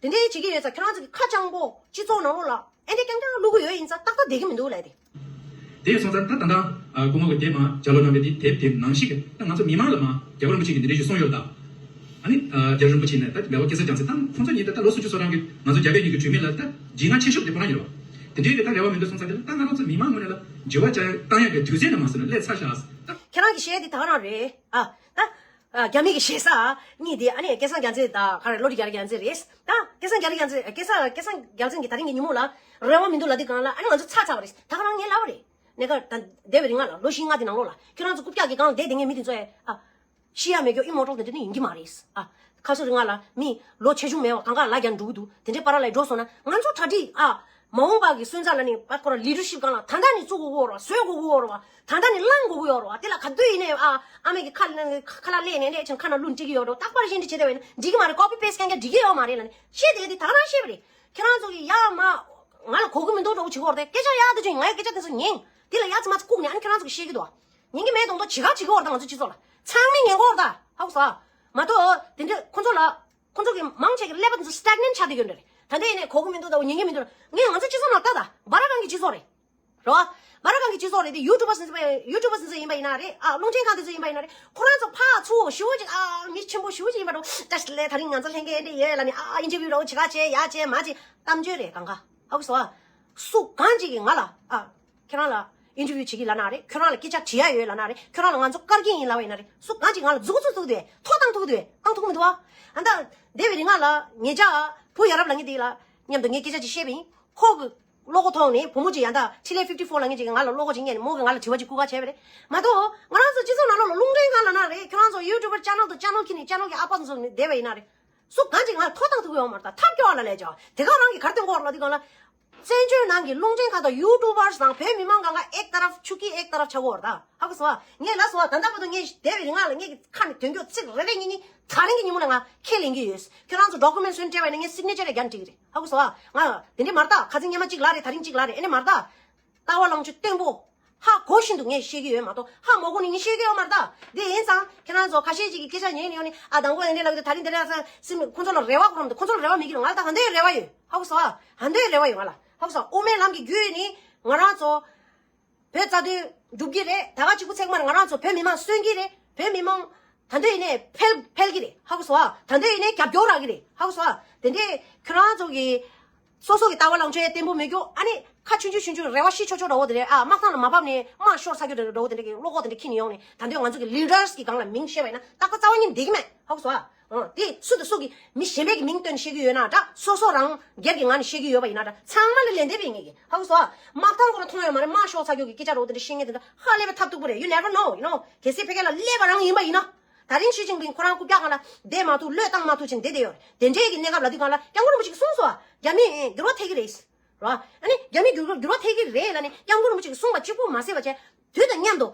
དེ་འདྲའི་བྱེད་ཀྱི་ཡོད་ཙང་ཁྱེད་རང་ཚོ་གི་ཁ་བྱང་པོ་སྤྱི་ཚོགས་ནང་ལོགས་ལ་ཨེ་འདྲའི་རྐྱང་རྐྱང་བླུག་གི་ཡོད་ཡིན་ཙང་ཏག་ཏག་བསྡད་ཀྱི་མི་འདུག་ལབ་དེ། དེ་སོང་ཙང་ད་ད་ལྟ་སྐུ་ངོ་གི་དེ་མ་རྒྱ་ལོ་རྣམ་པའི་དེ་དེབ་དེ་ནང་བཞིན་གྱི་ད་ང་ཚོ་མི་མང་ལ་མ་རྒྱལ་བ་རིན་པོ་ཆེ་གིས་འདི་འདྲའི་ཞིག་གསུངས་ཡོད་ད། ཨ་ནི་རྒྱལ་བ་རིན་པོ་ཆེ་ནས་ད་མེས་པོ་སྐལ་བཟང་རྒྱལ་མཚན་ད་ཁོང་ཚོ་གཉིས་ད་ད་ལོ་སུམ་ཅུ་སོ་གྲངས་ཀྱི་ང་ཚོ་རྒྱ་བོད་གཉིས་ཀྱི་གྲོས་མོལ་ལ་ད་ཇི་ང་ཆེ་ཤོས་དེ་ཁོ་རང་ཡིན་རོ། དེ་འདྲའི་གི་ད་རེ་བ་མི་འདུག་སོང་ཙང་དེ་ལ་ད་ང་རང་ཚོ་མི་མང་ངོས་ནས་ལ་འགྱུར་བ་ཅང་བཏང་ཡག་གི་དུས་ཚོད་ནས་མ་སོང་ན་སླེབས་ཚར་ཤག་ད། ཁྱེད་རང་གི་བཤད་དེ་ད་ག་རང་རེད་ཨ། ད། ཨ་རྒྱ་མི་གི་ཞེ་ས། གཉིས་དེ་ཨ་ནི་སྐལ་བཟང་རྒྱལ་མཚན་དང་ག་རེ་བློ་གྲོས་རྒྱ་རི་རྒྱལ་མཚན་རེད། ད་སྐལ་བཟང་རྒྱ་རི་རྒྱལ་མཚན་སྐལ་བཟང་སྐལ་བཟང་རྒྱལ་མཚན་གྱི་ད་རིང་གི་ཉིན་མོ་ལ་རེ་བ་མི་འདུག་ལབ་དུས་སྒང་ལ་ཨ་ནི་ང་ཚོ་ཚར་ཚར་བ་རེད། ད་ག་རང་ངས་ལབ་པ་རེད། གནས་སྐབས་ད་འདས་པའི་རིང་ལ་ལོ་བཞི་ལྔ་དེ་ནང་ལོགས་ལ་ཁྱོད་རང་ཚོ་རྐུབ་བཀྱག་གི་སྒང་ལ་བསྡད་བསྡད་མཁན་མི་དེ་ཚོ་ཨེ་ཨ། ཤི་ཡ་མེད་རྒྱུ་ཨི་མོ་ཊལ་དེ་འདྲ་ནི་ཡིན་གྱི་མ་རེད་ཨ། ཁ་སང་རིང་ལ་མི་ལོ་ཆེ་ཆུང་མེད་པ་གང་ག་ལ་རྒྱ་འགྲོ་གི་འདུག་དེ་འདྲའི་བར་ལ་འགྲོ་སོང་ན་ང་ཚོ་གྲ་སྒྲིག་ཨ། མ་འོངས་པ་གི་སོན་རྩ་ལ་ནི་པ་ཁོ་ར་ལི་ཌར་ཤིབ་སྒང་ལ་ད་ལྟ་ནས་བཙུགས་དགོས་ཀྱི་ཡོད་རེད་བ། བཟོས་དགོས་ཀྱི་ཡོད་རེད་བ། ད་ལྟ་ནས་བླངས་དགོས་ཀྱི་ཡོད་རེད་བ། དེ་ལ་ག་དུས་ཡིན་ནའི་ཨ་ཨ་མའི་གི་ཁ་ལ་ཁ་ལ་སླེབས་ནས་ནས་ཅིང་ཁ་ན་བླུགས་འགྲིག་གི་ཡོད་རེད། རྟག་པར་གཞན་འདྲི་བྱེད་བསྡད་པ་ཡིན་ན་འགྲིག་གི་མ་རེད། ཀོ་པི་པེ་སི་ཊི་རྐྱང་རྐྱང་འགྲིག་གི་ཡོད་མ་རེད་ལབ་ནས་བཤད་དེ་དེ་ད་ག་རང་བཤད་པ་རེད། ཁྱེད་རང་ཚོ་གི་ཡ་མ་ང་ལ་གོ་གི་མི་འདུག་འདྲ་བོ་བྱེད་ཀྱི་ཡོད་རེད་དེ། སྐད་ཆ་ཡག་ཏུ་ཅིང་ངའི་སྐད་ཆ་དེ་ཚོ་ཉན། དེ་ལ་ཡ་ཚང་མ་ཚོ་བཀུག་ནས་ཨ་ནི་ཁྱེད་རང་ཚོ་གི་བཤད་ཀྱི་འདུག་ཉན་གི་མེད་མདོག་མདོག་བྱེད་ག་བྱེད་ཀྱི་ཡོད་རེད། ད་ང་ཚོ་སྤྱི་ཚོགས་ལ་ཚང་མས་ཉན་གི་ཡོད་རེད། ད་ཧ་གོ་སོང་། མ་གཏོགས་དེ་འདྲ་ཁོ་ཚོ་ལ། ཁོ་ཚོ་གི་མང་ཆེ་གི་ཀླད་པ་དེ་ཚོ་སི་ཊེག་ནེན་ཊི་ཆགས་བསྡད་ཡོད་འདྲ་རེད། ད་ལྟ་ཡིན་ནའི་གོ་གི་མི་འདུག་ད་འོ་ཉན་གི་མི་འདུག་ངས་ང་ཚོ་སྤྱི་ཚོགས་ནང་ལྟ་ད་སྦ་ར་གང་གི་སྤྱི་ཚོགས་རེད། རེད་བ། སྦ་ར་གང་གི་སྤྱི་ཚོགས་རེད་དེ། ཡུ་ཊུབ་པ་ཟིན་ཚོ་ཡུ་ཊུབ་པ་ཟིན་ཚོ་ཡིན་པ་ཡིན་ན་རེད་ཨ། རླུང་འཕྲིན་ཁང་དེ་ཚོ་ཡིན་པ་ཡིན་ན་རེད། ཁོ་རང་ཚོ་ཕར་ཚུར་ཞུ་བ་ཅིག་ཨ་མི་ཆེན་པོ་ཞུ་བ་ཅིག་ཡིན་པ་འགྲོ། ད་ལས་ད་རིང་ང་ཚོ་ལྷན་རྒྱས་འདི་ཡོད་ལ་ནི་ཨ་ཨིན་ཊར་བིའུ་རོ་ཅིག་ག་བྱས་ཡ་བྱས་མ་བྱས་གཏམ་བརྗོད་རེད་གང་ག་ཧ་གོ་སོང་ཨ། སུ་གང་ཅིག་གིས་ང་ལ་ཨ། ཁྱེད་རང་ལ་ཨིན་ཊར་བིའུ་བྱེད་ཀྱི་ལབ་ན་རེད། ཁྱོད་རང་ལ་སྐད་ཆ་དྲི་ཡ་ཡོད་ལབ་ན་རེད། ཁྱོད་རང་ལ་ང་ཚོ་བཀར་གྱི་ཡིན་ལབ་པ་ཡིན་ན་རེད། སུ་གང་ཅིག་ང་ལ་མཛུབ་གུ་བཙུགས་ཐུབ་དེ་ཐོ་བཏང་ཐུབ་དེ་བཏང་ཐུབ་མི་འདུག་ཨ། ཨ་ད་འདས་པའི་རིང་ལ་ངེད་ཅག་བུ་ཡ་རབས་ལ་ངེད་དེ་ལ་མཉམ་དུ་ངས་སྐད་ཆ་ཅིག་བཤད་པ་ཡིན། ཁོ་གི་བློ་སྒོ་ཐོག་ནས་བུ་མོ་ཅིག་ཡང་ད་ཁྲི་ལས་ཕིབ་ཊི་ཕོར་ལ་ངེད་ཅིག་ང་ལ་བློ་སྒོ་ཅིག་བརྙས་ནས་མོ་གིས་ང་ལ་དྲི་བ་ཅིག་བསྐུར་ག་བྱས་པ་རེད། མ་གཏོགས་ང་རང་ཚོ་སྤྱི་ཚོགས་ནང་ལོགས་ལ་རླུང་འཕྲིན་ཁང་ལབ་ན་རེད། ཁྱོད་རང་ཚོ་ཡུ་ཊུབ་པར་ཅེ་ནལ་དང་ཅེ་ནལ་ཁྱེར་ནས་ཅེ་ནལ་གྱི་ཨ་ཕ་ཚོ་བསྡད་པ་ཡིན་ན་རེད། སུ་གང་ཅིག་ང་ལ་ཐོ་བཏང་ཐུབ་ཀྱི་ཡོད་མ་རེད། ད་ཐབས་སྐྱོ་བ་ལ་ལས་ཀྱང་དེ་ག་རང་གི་གར་སྟོན་གོ་ར་ལ་དེ་གང་ལ། བཙན་བྱོལ་ནང་གི་རླུང་འཕྲིན་ཁང་དང་ཡུ་ཊུབ་པར་དང་བོད་མི་མང་གང་ག་ཨེག་ཏ་རབ་ཆུ་ཀི་ཨེག་ཏ་རབ་ཆགས་གོ་ར་ད་ཧ་གོ་སོང་ཨ། ངས་ལབ་སོང་ཨ། ད་ལྟ་བར་དུ་ངས་བསྡད་པའི་རིང་ལ་ངས་ཀྱི་ཁ་ནས་དོན་འཁྱོག་ཚིག་རེ་རེ་གཉིས་གཉིས་ད་རིང་གི་ཉིན་མོ་ལ་ང་ཁས་ལེན་གྱི་ཡོད། ཁྱོད་རང་ཚོ་ཌོ་ཀུ་མེན་ཊི་སོན་སྤྲད་པ་ཡིན་ན་ངས་སིག་ནེ་ཅར་རེ་རྒྱག་འགྲིག་གི་རེད། ཧ་གོ་སོང་ཨ། ང་དེ་འདྲའི་མ་རེད་ད། ཁ་སང་སྔོན་མ་གཅིག་ལབ་རེད། ད་རིང་གཅིག་ལབ་རེད། ཨེ་ནས་མ་རེད་ད། ལྟ་བ་ལོངས་སྤྱོད་བརྟན་པོ། ཧ་གོ་བཞིན་དུ་ངས་བཤད་ཀྱི་ཡོད་མ་གཏོགས་ཧ་མ་གོ་ནས་ངས་བཤད་ཀྱི་ཡོད་མ་རེད་ད། དེ་ཡིན་ཙང་ཁྱེད་རང་ཚོ་ཁ་ཤས་ཅིག་གིས་སྐད་ཆ་ཉན་ནས་ཡོང་ནས་ཨ་དང་པོ་ཡང་འདི་ལབ་ཀྱི་འདུག་ད་རིང་འདི་རེད་ཟེར་སེམས། ཁོ་ཚོ་ལ་རེ་བ་ཁོ་རང་འདུག་ཁོ་ཚོ་ལ་རེ་བ་མེད་ཀྱི་རེད། ང་ལ་ད་ག་འདྲའི་རེ་བ་ཡོད། ཧ་གོ་སོང་ཨ། ག་འདྲའི་རེ་བ་ཡོད། ང་ལ་ཧ་གོ་སོང་ཨ། དབུ་མའི་ལམ་གྱི་བརྒྱུད་ནས་ང་རང་ཚོ་བོད་རྩ་དོན་སྒྲུབ་ཀྱི་རེད། ད་ག་གཅིག་པུ་ཚེག་མར་ང་རང་ཚོ་བོད་མི་མང་གསོན་གྱི་རེད། བོད་མི་མང་ད་འདོད་ཡིན་ནས་འཕེལ་འཕེལ་གྱི་རེད། ཧ་གོ་སོང་ཨ། ད་འདོད་ཡིན་ནས་རྒྱབ་སྐྱོར་རག་གི་རེད། ཧ་གོ་སོང་ཨ། དེ་འདྲས་ཁྱོད་རང་ཚོ་གི་སོ་སོ་གི་ལྟ་བ་ལངས་ཕྱོགས་ཡ་བརྟན་པོ་མེད་རྒྱུ། ཨ་ནི་ཁ་ཆུང་ཆུང་ཆུང་ཆུང་རེ་བ་ཤི་ཆོག་ཆོག་འདྲ་བོ་དེ་རེད་ཨ། དམག་ཐང་ལ་མ་བབས་ནས་དམག་ཤོར་ཚར་རྒྱུ་འདྲ་བོ་དེ་འདྲ་གི་བློ་ཁོག་དེ་འདྲ་ཁྱེར་ནས་ཡོང་ནས་ད་འདོད་ང་ཚོ་གི་ལི་ཌར་སི་གི་སྒང་ལ་མིང་བཤད་པ་ཡིན་ན་ཏག་ཏག་རྩ་བ་ཉིད་བསྡད་ཀྱི་མེད། ཧ་གོ་སོང་ཨ། འོ་དེ་སུ་དང་སུ་གི་མི་གཞན་པའི་གི་མིང་བཏོན་བཤད་ཀྱི་ཡོད་ན་འདྲ། སོ་སོ་རང་སྒེར་གྱི་ངང་ནས་བཤད་ཀྱི་ཡོད་པ་ཡིན་ན་འདྲ། ཚང་མ་ལ་ལན་འདེབས་ཡིན་ངེས་ཀྱི། ཧ་གོ་སོང་ཨ། དམག་ཐང་ཁོ་རང་མཐོང་ཡོད་མ་རེད། དམག་ཤོར་ཚར་རྒྱུ་གི་སྐད་ཆ་འདྲ་བོ་དེ་འདྲ་བཤད་མཁན་དེ་འདྲ་ཧ་ལས་པའི་ཐབས་སྡུག་པོ་རེད། You never know, you know. གལ་སྲིད་ཕ་གི་ལ་སླེབས་པ་རང་ཡིན་པ་ཡིན་ན། ད་རིང་ཞི་ཅིན་ཕིང་ཁོ་རང་རྐུབ་བཀྱག་སྒང་ལ་བསྡད་མ་ཐུབ། བློས་བཏང་མ་ཐུབ་ཅིང་བསྡད་བསྡད་ཡོད་རེད། དེ་འདྲའི་གི་གནས་སྐབས་ལ་དུས་སྒང་ལ་སྐྱབས་མགོན་རིན་པོ་ཆེས་གསུངས་སོང་ཨ། རྒྱ་མིས་འགྱུར་བ་ཐེབས་ཀྱི་རེད། རེད་བ། ཨ་ནི་རྒྱ་མིས་འགྱུར་འགྱུར་བ་ཐེབས་ཀྱི་རེད་ལབ་ནས་སྐྱབས་མགོན་རིན་པོ་ཆེས་གསུངས་པ་གཅིག་པུ་མ་ཟད་པ་བྱས། དུས་དང་མཉམ་དུ་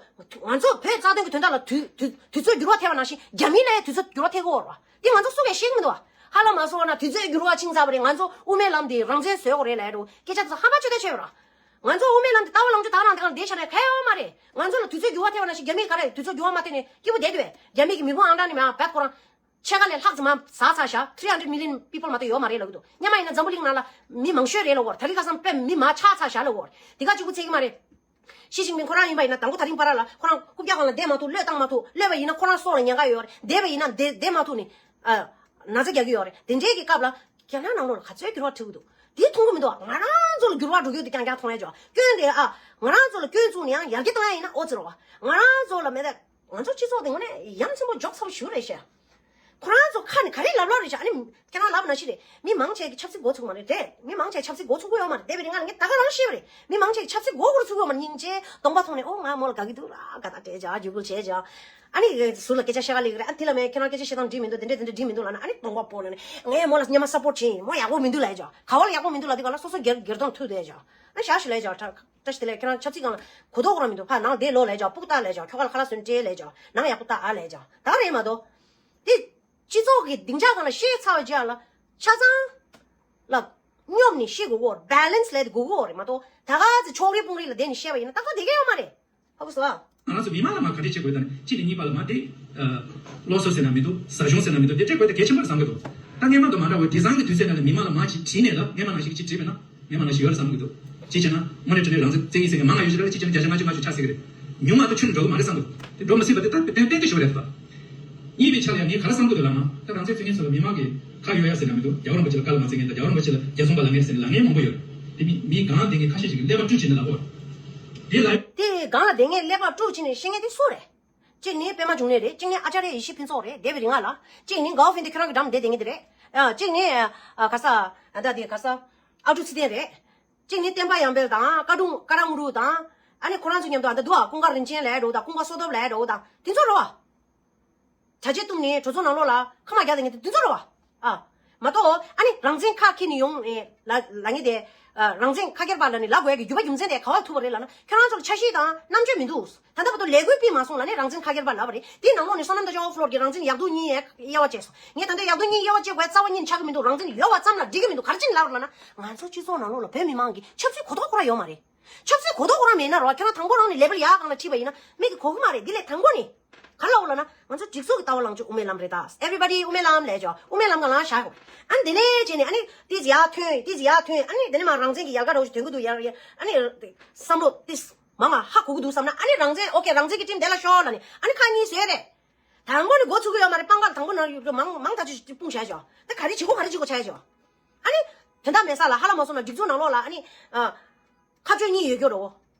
ང་ཚོ་བོད་རྩ་དོན་གྱི་དོན་དག་ལ་དུས་དུས་དུས་ཚོད་འགྱུར་བ་ཐེབས་པ་ནང་བཞིན་རྒྱ་མི་ལ་ཡང་དུས་ཚོད་འགྱུར་བ་ཐེབས་ཀྱི་ཡོད་རེད་བ། དེ་ང་ཚོ་སུ་གས་ཤེས་ཀྱི་མི་འདུག་བ། ཧ་ལམ་མ་སོང་བ་ན་དུས་ཚོད་འགྱུར་བ་ཕྱིན་ཚར་བ་རེད། ང་ཚོ་དབུ་མའི་ལམ་དེ་རང་བཙན་བཟོ་དགོས་རེད་ལབ་ཡ་འདྲ་བོ་སྐད་ཆ་དེ་ཚོ་ཧམ་པ་ཅོ་ལྟ་བྱས་ཡོད་ར། ང་ཚོ་དབུ་མའི་ལམ་དེ་ལྟ་བ་ལོངས་སྤྱོད་ད་རང་དེ་གང་བསྡད་ཤག་རེད། གལ་ཡོད་མ་རེད། ང་ཚོ་ལ་དུས་ཚོད་འགྱུར་བ་ཐེབས་པ་ནང་བཞིན་རྒྱ་མིས་ག་རེ་དུས་ཚོད་འགྱུར་བ་མ་ཐེབས་ནས་སྐྱིད་པོ་བསྡད་འདུག་བས། རྒྱ་མི་གི་མི་དཔུང་ཨང་གྲངས་ནི་མ་བད་ཁོ་རང་ཕྱེད་ཀ་ལས་ལྷག་ཙམ་མ་ཟ་ཚར་ཤག three hundred million people མ་གཏོགས་ཡོད་མ་རེད་ལབ་གི་འདུག་སྔོན་མ་ཡིན་ན་འཛམ་བུ་གླིང་ནང་ལ་མི་མང་ཤོས་རེད་ལབ་ཀྱི་ཡོད་རེད། ད་རིང་ཁ་སང་དཔེ་མི་མང་ཆགས་ཚར་ཤག་ལབ་ཀྱི་ཡོད་རེད། དེ་ག་གཅིག་པུ་ཚད་ཀྱི་མ་རེད། ཞི་ཅིན་ཕིང་ཁོ་རང་ཡིན་པ་ཡིན་ན་དང་པོ་ད་རིང་བར་ལ་ཁོ་རང་རྐུབ་བཀྱག་སྒང་ལ་བསྡད་མ་ཐུབ། བློས་བཏང་མ་ཐུབ། བློས་པ་ཡིན་ན་བསྡད་བསྡད་མ་ཐུབ་ནས་ཨ་ན་ཚ་རྒྱག་གི་ཡོད་རེད། དེ་འདྲའི་གི་སྐབས་ལ་རྒྱ་ནག་ནང་ལོགས་ལ་ག་ཚོད་འགྱུར་བ་ཐེབས་ཀྱི་འདུག་དེ་མཐོང་གི་མི་འདུག་ང་རང་ཚོ་ལ་འགྱུར་བ་འགྲོ་རྒྱུ་དེ་རྐྱང་རྐྱང་མཐོང་ཡ་ཅོ། སྐྱོན་དེ་ཨ། ང་རང་ཚོ་ལ་སྐྱོན་བཙུགས་ནས་ཡང་ཡར་རྒྱས་བཏང་ཡ་ཡིན་ན་ཨོ་ཙི་རོ་བ། ང་རང་ཚོ་ལ་མེད་ད། ང་ཚོ་སྤྱི་ཚོགས་དེ་ངོ་ནས་ཡ་མཚན་པོ་འཇོག་ཚར་བ་ཞུ་རེད་ཤག་ཁོ་རང་ཚོ་ཁ་ནས་ག་རེ་ལབ་ལབ་རེད་ཤག་ཨ་ནི་ཁྱེད་རང་ལབ་ན་ཤི་རེད། མི་མང་ཆེ་གི་ཆབ་སྲིད་འགོ་ཚུགས་མ་རེད་དེ། མི་མང་ཆེ་ཆབ་སྲིད་འགོ་ཚུགས་གི་ཡོད་མ་རེད། དེ་བས་རིང་ང་ལ་ངས་ད་ག་རང་ཤེས་པ་རེད། མི་མང་ཆེ་ཆབ་སྲིད་འགོ་འགོ་ཚུགས་གི་ཡོད་མ་རེད། སྙིང་རྗེ་གདོང་པ་མཐོང་ནས་ཨོ་ང་མོ་ལ་དགའ་གི་འདུག་ར་དགའ་ད་སྤྲད་བྱ་རྒྱུ་གུ་བྱས་བྱ། ཨ་ནི་ཟུར་ལ་སྐད་ཆ་བཤད་ག་ལེགས་རེད། ཨ་དེ་ལ་མེད་ཁྱེད་རང་སྐད་ཆ་བཤད་སྟངས་འགྲིག་མི་འདུག་དེ་འདྲས་དེ་འདྲས་འགྲིག་མི་འདུག་ལབ་ན་ཨ་ནི་གདོང་པ་སྤོ་ནས་ངས་མོ་ལ་སྙན་མ་སབ་པོར་བྱེད་ཡིན། མོ་ཡག་པོ་མི་འདུག་ལབ་བྱ། ག་བ་ལ་ཡག་པོ་མི་འདུག་ལབ་དུས་ག་ལ་སོ་སོ་སྒེར་སྒེར་གདོང་ཐུག་བསྡད་བྱ། ཨ་ཞག་ཞུ་ལབ་བྱ། བཀྲ་ཤིས་བདེ་ལེགས། ཁྱེད་རང་ཆབ་སྲིད་སྒང་ལ་གོ་རྟོགས་རང་མི་འདུག་ཕ་ནང་དེ་ལོ་ལབ་བྱ། སྤུག་རྟགས་ལབ་བྱ། ཁྱོ་ག་ལ་ཁ་ལག་བཟོས་ནས་སྤྲད་ལབ་བྱ། ནང་ཡག་པོ་རྟགས་ཨ་ལབ་བྱ། ད་རེད་མ་གཏོགས། དེ་སྤྱི་ཚོགས་ཀྱི་སྡིངས་ཆ་སྒང་ལ་བཤད་ཚར་བའི་རྗེས་ལ་ཆ་ཚང་ལ་སྙོམས་ནས་བཤད་དགོས་ཀྱི་ཡོད་རེད། བྷེ་ལེན་སི་ལབ་དགོས་ཀྱི་ཡོད་རེད་མ་གཏོགས། ད་ག་ཚོད་ཕྱོགས་རིས་དཔུང་རིས་ལ་བསྡད་ནས་བཤད་པ་ཡིན་ན་ཏག་ཏག་བསྡད་ཀྱི་ཡོད་མ་རེད། ཧ་གོ་སོང་ཨ། ང་རང་ཚོ་མི་མང་ལ་མ་ག་འདྲས་བྱེད་དགོས་དང་གཅིག་ནས་གཉིས་པ་ལ་མ་དེ། སློབ་གསོ་ཟེར་ན་མི་འདུག་ཟ་གཞུང་ཟེར་ན་མི་འདུག་དེ་སྤྲད་དགོས་དེ་གལ་ཆེན་པོ་རེད་བསམ་གི་འདུག་ད་སྔས་མ་དུ་མ་འདྲ་བའི་དེང་སང་གི་དུས་ཚོད་ནང་ལ་མི་མང་ལ་མ་ཅིག་དྲིས་ནས་ལ་སྔས་མ་ནང་བཞིན་ཅིག་དྲིས་མེད་ན་སྔས་མ་ནང་བཞིན་ཡོད་རེད་བསམ་གི་འདུག་ཅིག་བྱས་ན་དངོས་གནས་དྲང་གནས་རང་བཙན་བཙན་ཡིན་ཟེར་མཁན་མང་ང་ཡོད་ཞིག་རེད། ཅིག་བྱས་ན་བརྒྱ་ཆ་ལྔ་བཅུ་ང་བཅུ་ཆགས་ཟེར་གི་རེད། ཉུང་མ་གཏོགས་ཁྱོན་ནས་འགྲོ་གི་མ་རེད་བསམ་གི་འདུག་དེ་འགྲོ་མི་སྲིད་པ་དེ་ད་ཏན་ཏན་ཏན་ཞུ་བ་རེད་ད། གཉིས་པའི་ཆ་ལ་ཡང་ངས་ག་རེ་བསམ་གི་འདུག་ལབ་ན། ད་རང་བཙན་རྩོད་མཁན་ཚོ་ལ་མི་མང་གིས་ཁ་གཡོག་ཡ་ཟེར་ན་མི་འདུག་རྒྱལ་བ་རིན་པོ་ཆེ་ལ་བཀའ་ལ་མ་བརྩི་མཁན་དང་རྒྱལ་བ་རིན་པོ་ཆེ་ལ་རྒྱལ་སྲུང་པ་ལབ་མཁན་ཟེར་ནས་ལབ་མཁན་མང་པོ་ཡོད་རེད། དེ་མི་མི་སྒང་ལ་བསྡད་མཁན་ཁ་ཤས་ཤིག་གིས་ཀླད་པ་བཀྲུས་བྱས་ནས་ལབ་གོ། དེ་ལབ། དེ་སྒང་ལ་བསྡད་མཁན་ཀླད་པ་བཀྲུས་བྱས་ནས་བཤད་མཁན་དེ་སུ་རེད། གཅིག་ནི་པད་མ་འབྱུང་གནས་རེད། གཅིག་ནི་ཨ་ཅཱརྱ་ཡེ་ཤེས་ཕུན་ཚོགས་རེད། དེ་བས་རིང་ང་ལ་གཅིག་ནི་གའོ་ཧྥིན་དེ་ཁྱོད་རང་གི་འགྲམ་བསྡད་བསྡད་མཁན་དེ་རེད། ཨ་གཅིག་ནི་ཨ་ག་ས་ཨ་ད་དེ་ག་ས་ཨ་ཀྲུག་ཚེ་བརྟན་རེད། གཅིག་ནི་བསྟན་པ་ཡར་འཕེལ་དང་ཀ་ཀྲུང་ཀ་ར་མུ་རུ་དང་། ཨ་ནི་ཁོ་རང་ཚོ་མཉམ་དུ་ཨ་ད་འདུག་ཨ་ཀུན་དགའ་རིན་ཆེན་ལབ་འགྲོ་དང་ཀུན་དགའ་བསོད་སྟོབས་ལབ་འགྲོ་དང་དེ་ཚོ་རེད་བ། བྱ་བྱེད་གཏུབ་ནས་གྲོས་ཚོགས་ནང་ལོགས་ལ་ཁ་མ་རྒྱག་དེ་ངས་དེ་འདི་ཚོ་རེད་བ། ཨ། མ་གཏོགས་ཨ་ནི་རང་བཙན་ཁ་འཁྱེར་ནས་ཡོང་ནས་ལ་ལ་ངས་དེ། ཨ། རང་བཙན་ཁ་སྒེར་པ་ལ་ནི་ལབ་དགོས་ཡ་གི་རྒྱུ་བ་རྒྱུ་མཚན་དེ་ག་བ་ལ་ཐུག་པ་རེད་ལབ་ན། ཁྱོད་རང་ཚོ་ལ་འཆར་གཞི་དང་རྣམ་དཔྱོད་མི་འདུག་ད་ལྟ་བར་དུ་ལས་འགུལ་སྤེལ་མ་སོང་ལབ་ནས་རང་བཙན་ཁ་སྒེར་པ་ལབ་པ་རེད། དེའི་ནང་ལོགས་ནས་བསོད་ནམས་དང་ཅོ་ཧྥ་ལོར་གྱིས་རང་བཙན་ཡག་སྡུག་གཉིས་དབྱེ་བ་བྱས་སོང་། ངས་ད་ལྟ་ཡག་སྡུག་གཉིས་དབྱེ་བ་བྱེད་དགོས་རྩ་བ་ཉིད་ཆགས་ཀྱི་མི་འདུག་རང་བཙན་ཡོད་པ་ཙམ་ལ་འགྲིག་གི་མི་འདུག་ག་རེ་བྱས་ནས་ལབ་པ་ལབ་ན། ང་ཚོ་སྤྱི་ཚོགས་ནང་ལོགས་ལ་བོད་མི་མང་གི་ཆབ་སྲིད་གོ་རྟོགས་ཁོ་རང་ཡོད་མ་རེད། ཆབ་སྲིད་གོ་རྟོགས་ཁོ་རང་མེད་ན་རོ། ཁྱེད་རང་དང་པོ་རང་ནས་ལེ་བལ་ཡག་སྒང་ལ་ཁྲིད་པ་ཡིན་ན་མིག་གིས་གོ་གི་མ་རེད། འདི་ལས་དང་པོ་ནས་ག་རེ་ལབ་དགོས་ལབ་ན། ང་ཚོ་སྒྲིག་འཛུགས་ཀྱི་ལྟ་བ་ལངས་ཕྱོགས་དབུ་མའི་ལམ་རེད་ད། Everybody དབུ་མའི་ལམ་ལབ་ཅོ། དབུ་མའི་ལམ་སྒང་ལ་བཞག་གོ། ཨ་ནི་དེ་ནས་བྱས་ནས་ཨ་ནི་ཏིས་ཡར་ཐོན་ཏིས་ཡར་ཐོན། ཨ་ནི་དེ་ནས་མར་རང་བཙན་གྱི་ཡལ་ག་འདྲ་བོ་ཞིག་ཐོན་གི་འདུག་ཡར་ཡར། ཨ་ནི་བསམ་བློ་ཏིས་མང་ང་ཧ་གོ་གི་འདུག་བསམ་ན། ཨ་ནི་རང་བཙན་ཨོ་ཀེ་རང་བཙན་གྱི་ཁྲིམས་དེ་ལ་ཤོག་ལབ་ནས་ཨ་ནི་ཁ་གཉིས་བཟོས་རེད། དང་པོ་ནས་འགོ་ཚུགས་གི་ཡོད་མ་རེད། སྤང་ཁ་དང་པོ་ནས་མང་མང་ཐག་ཆོད་ཅིག་སྤུངས་བྱས་ཅོ། ད་ག་རེ་བྱེད་དགོས་ག་རེ་བྱེད་དགོས་བྱས་ཅོ། ཨ་ནི། དོན་དག་མེད་ས་ལ་ཧ་ལམ་མ་སོང་ན་སྒྲིག་འཛུགས་ནང་ལོགས་ལ་ཨ་ནི། ཨ། ཁ་གཅོད་གཉིས་ཡོད་རྒྱུ་རེད་བོ།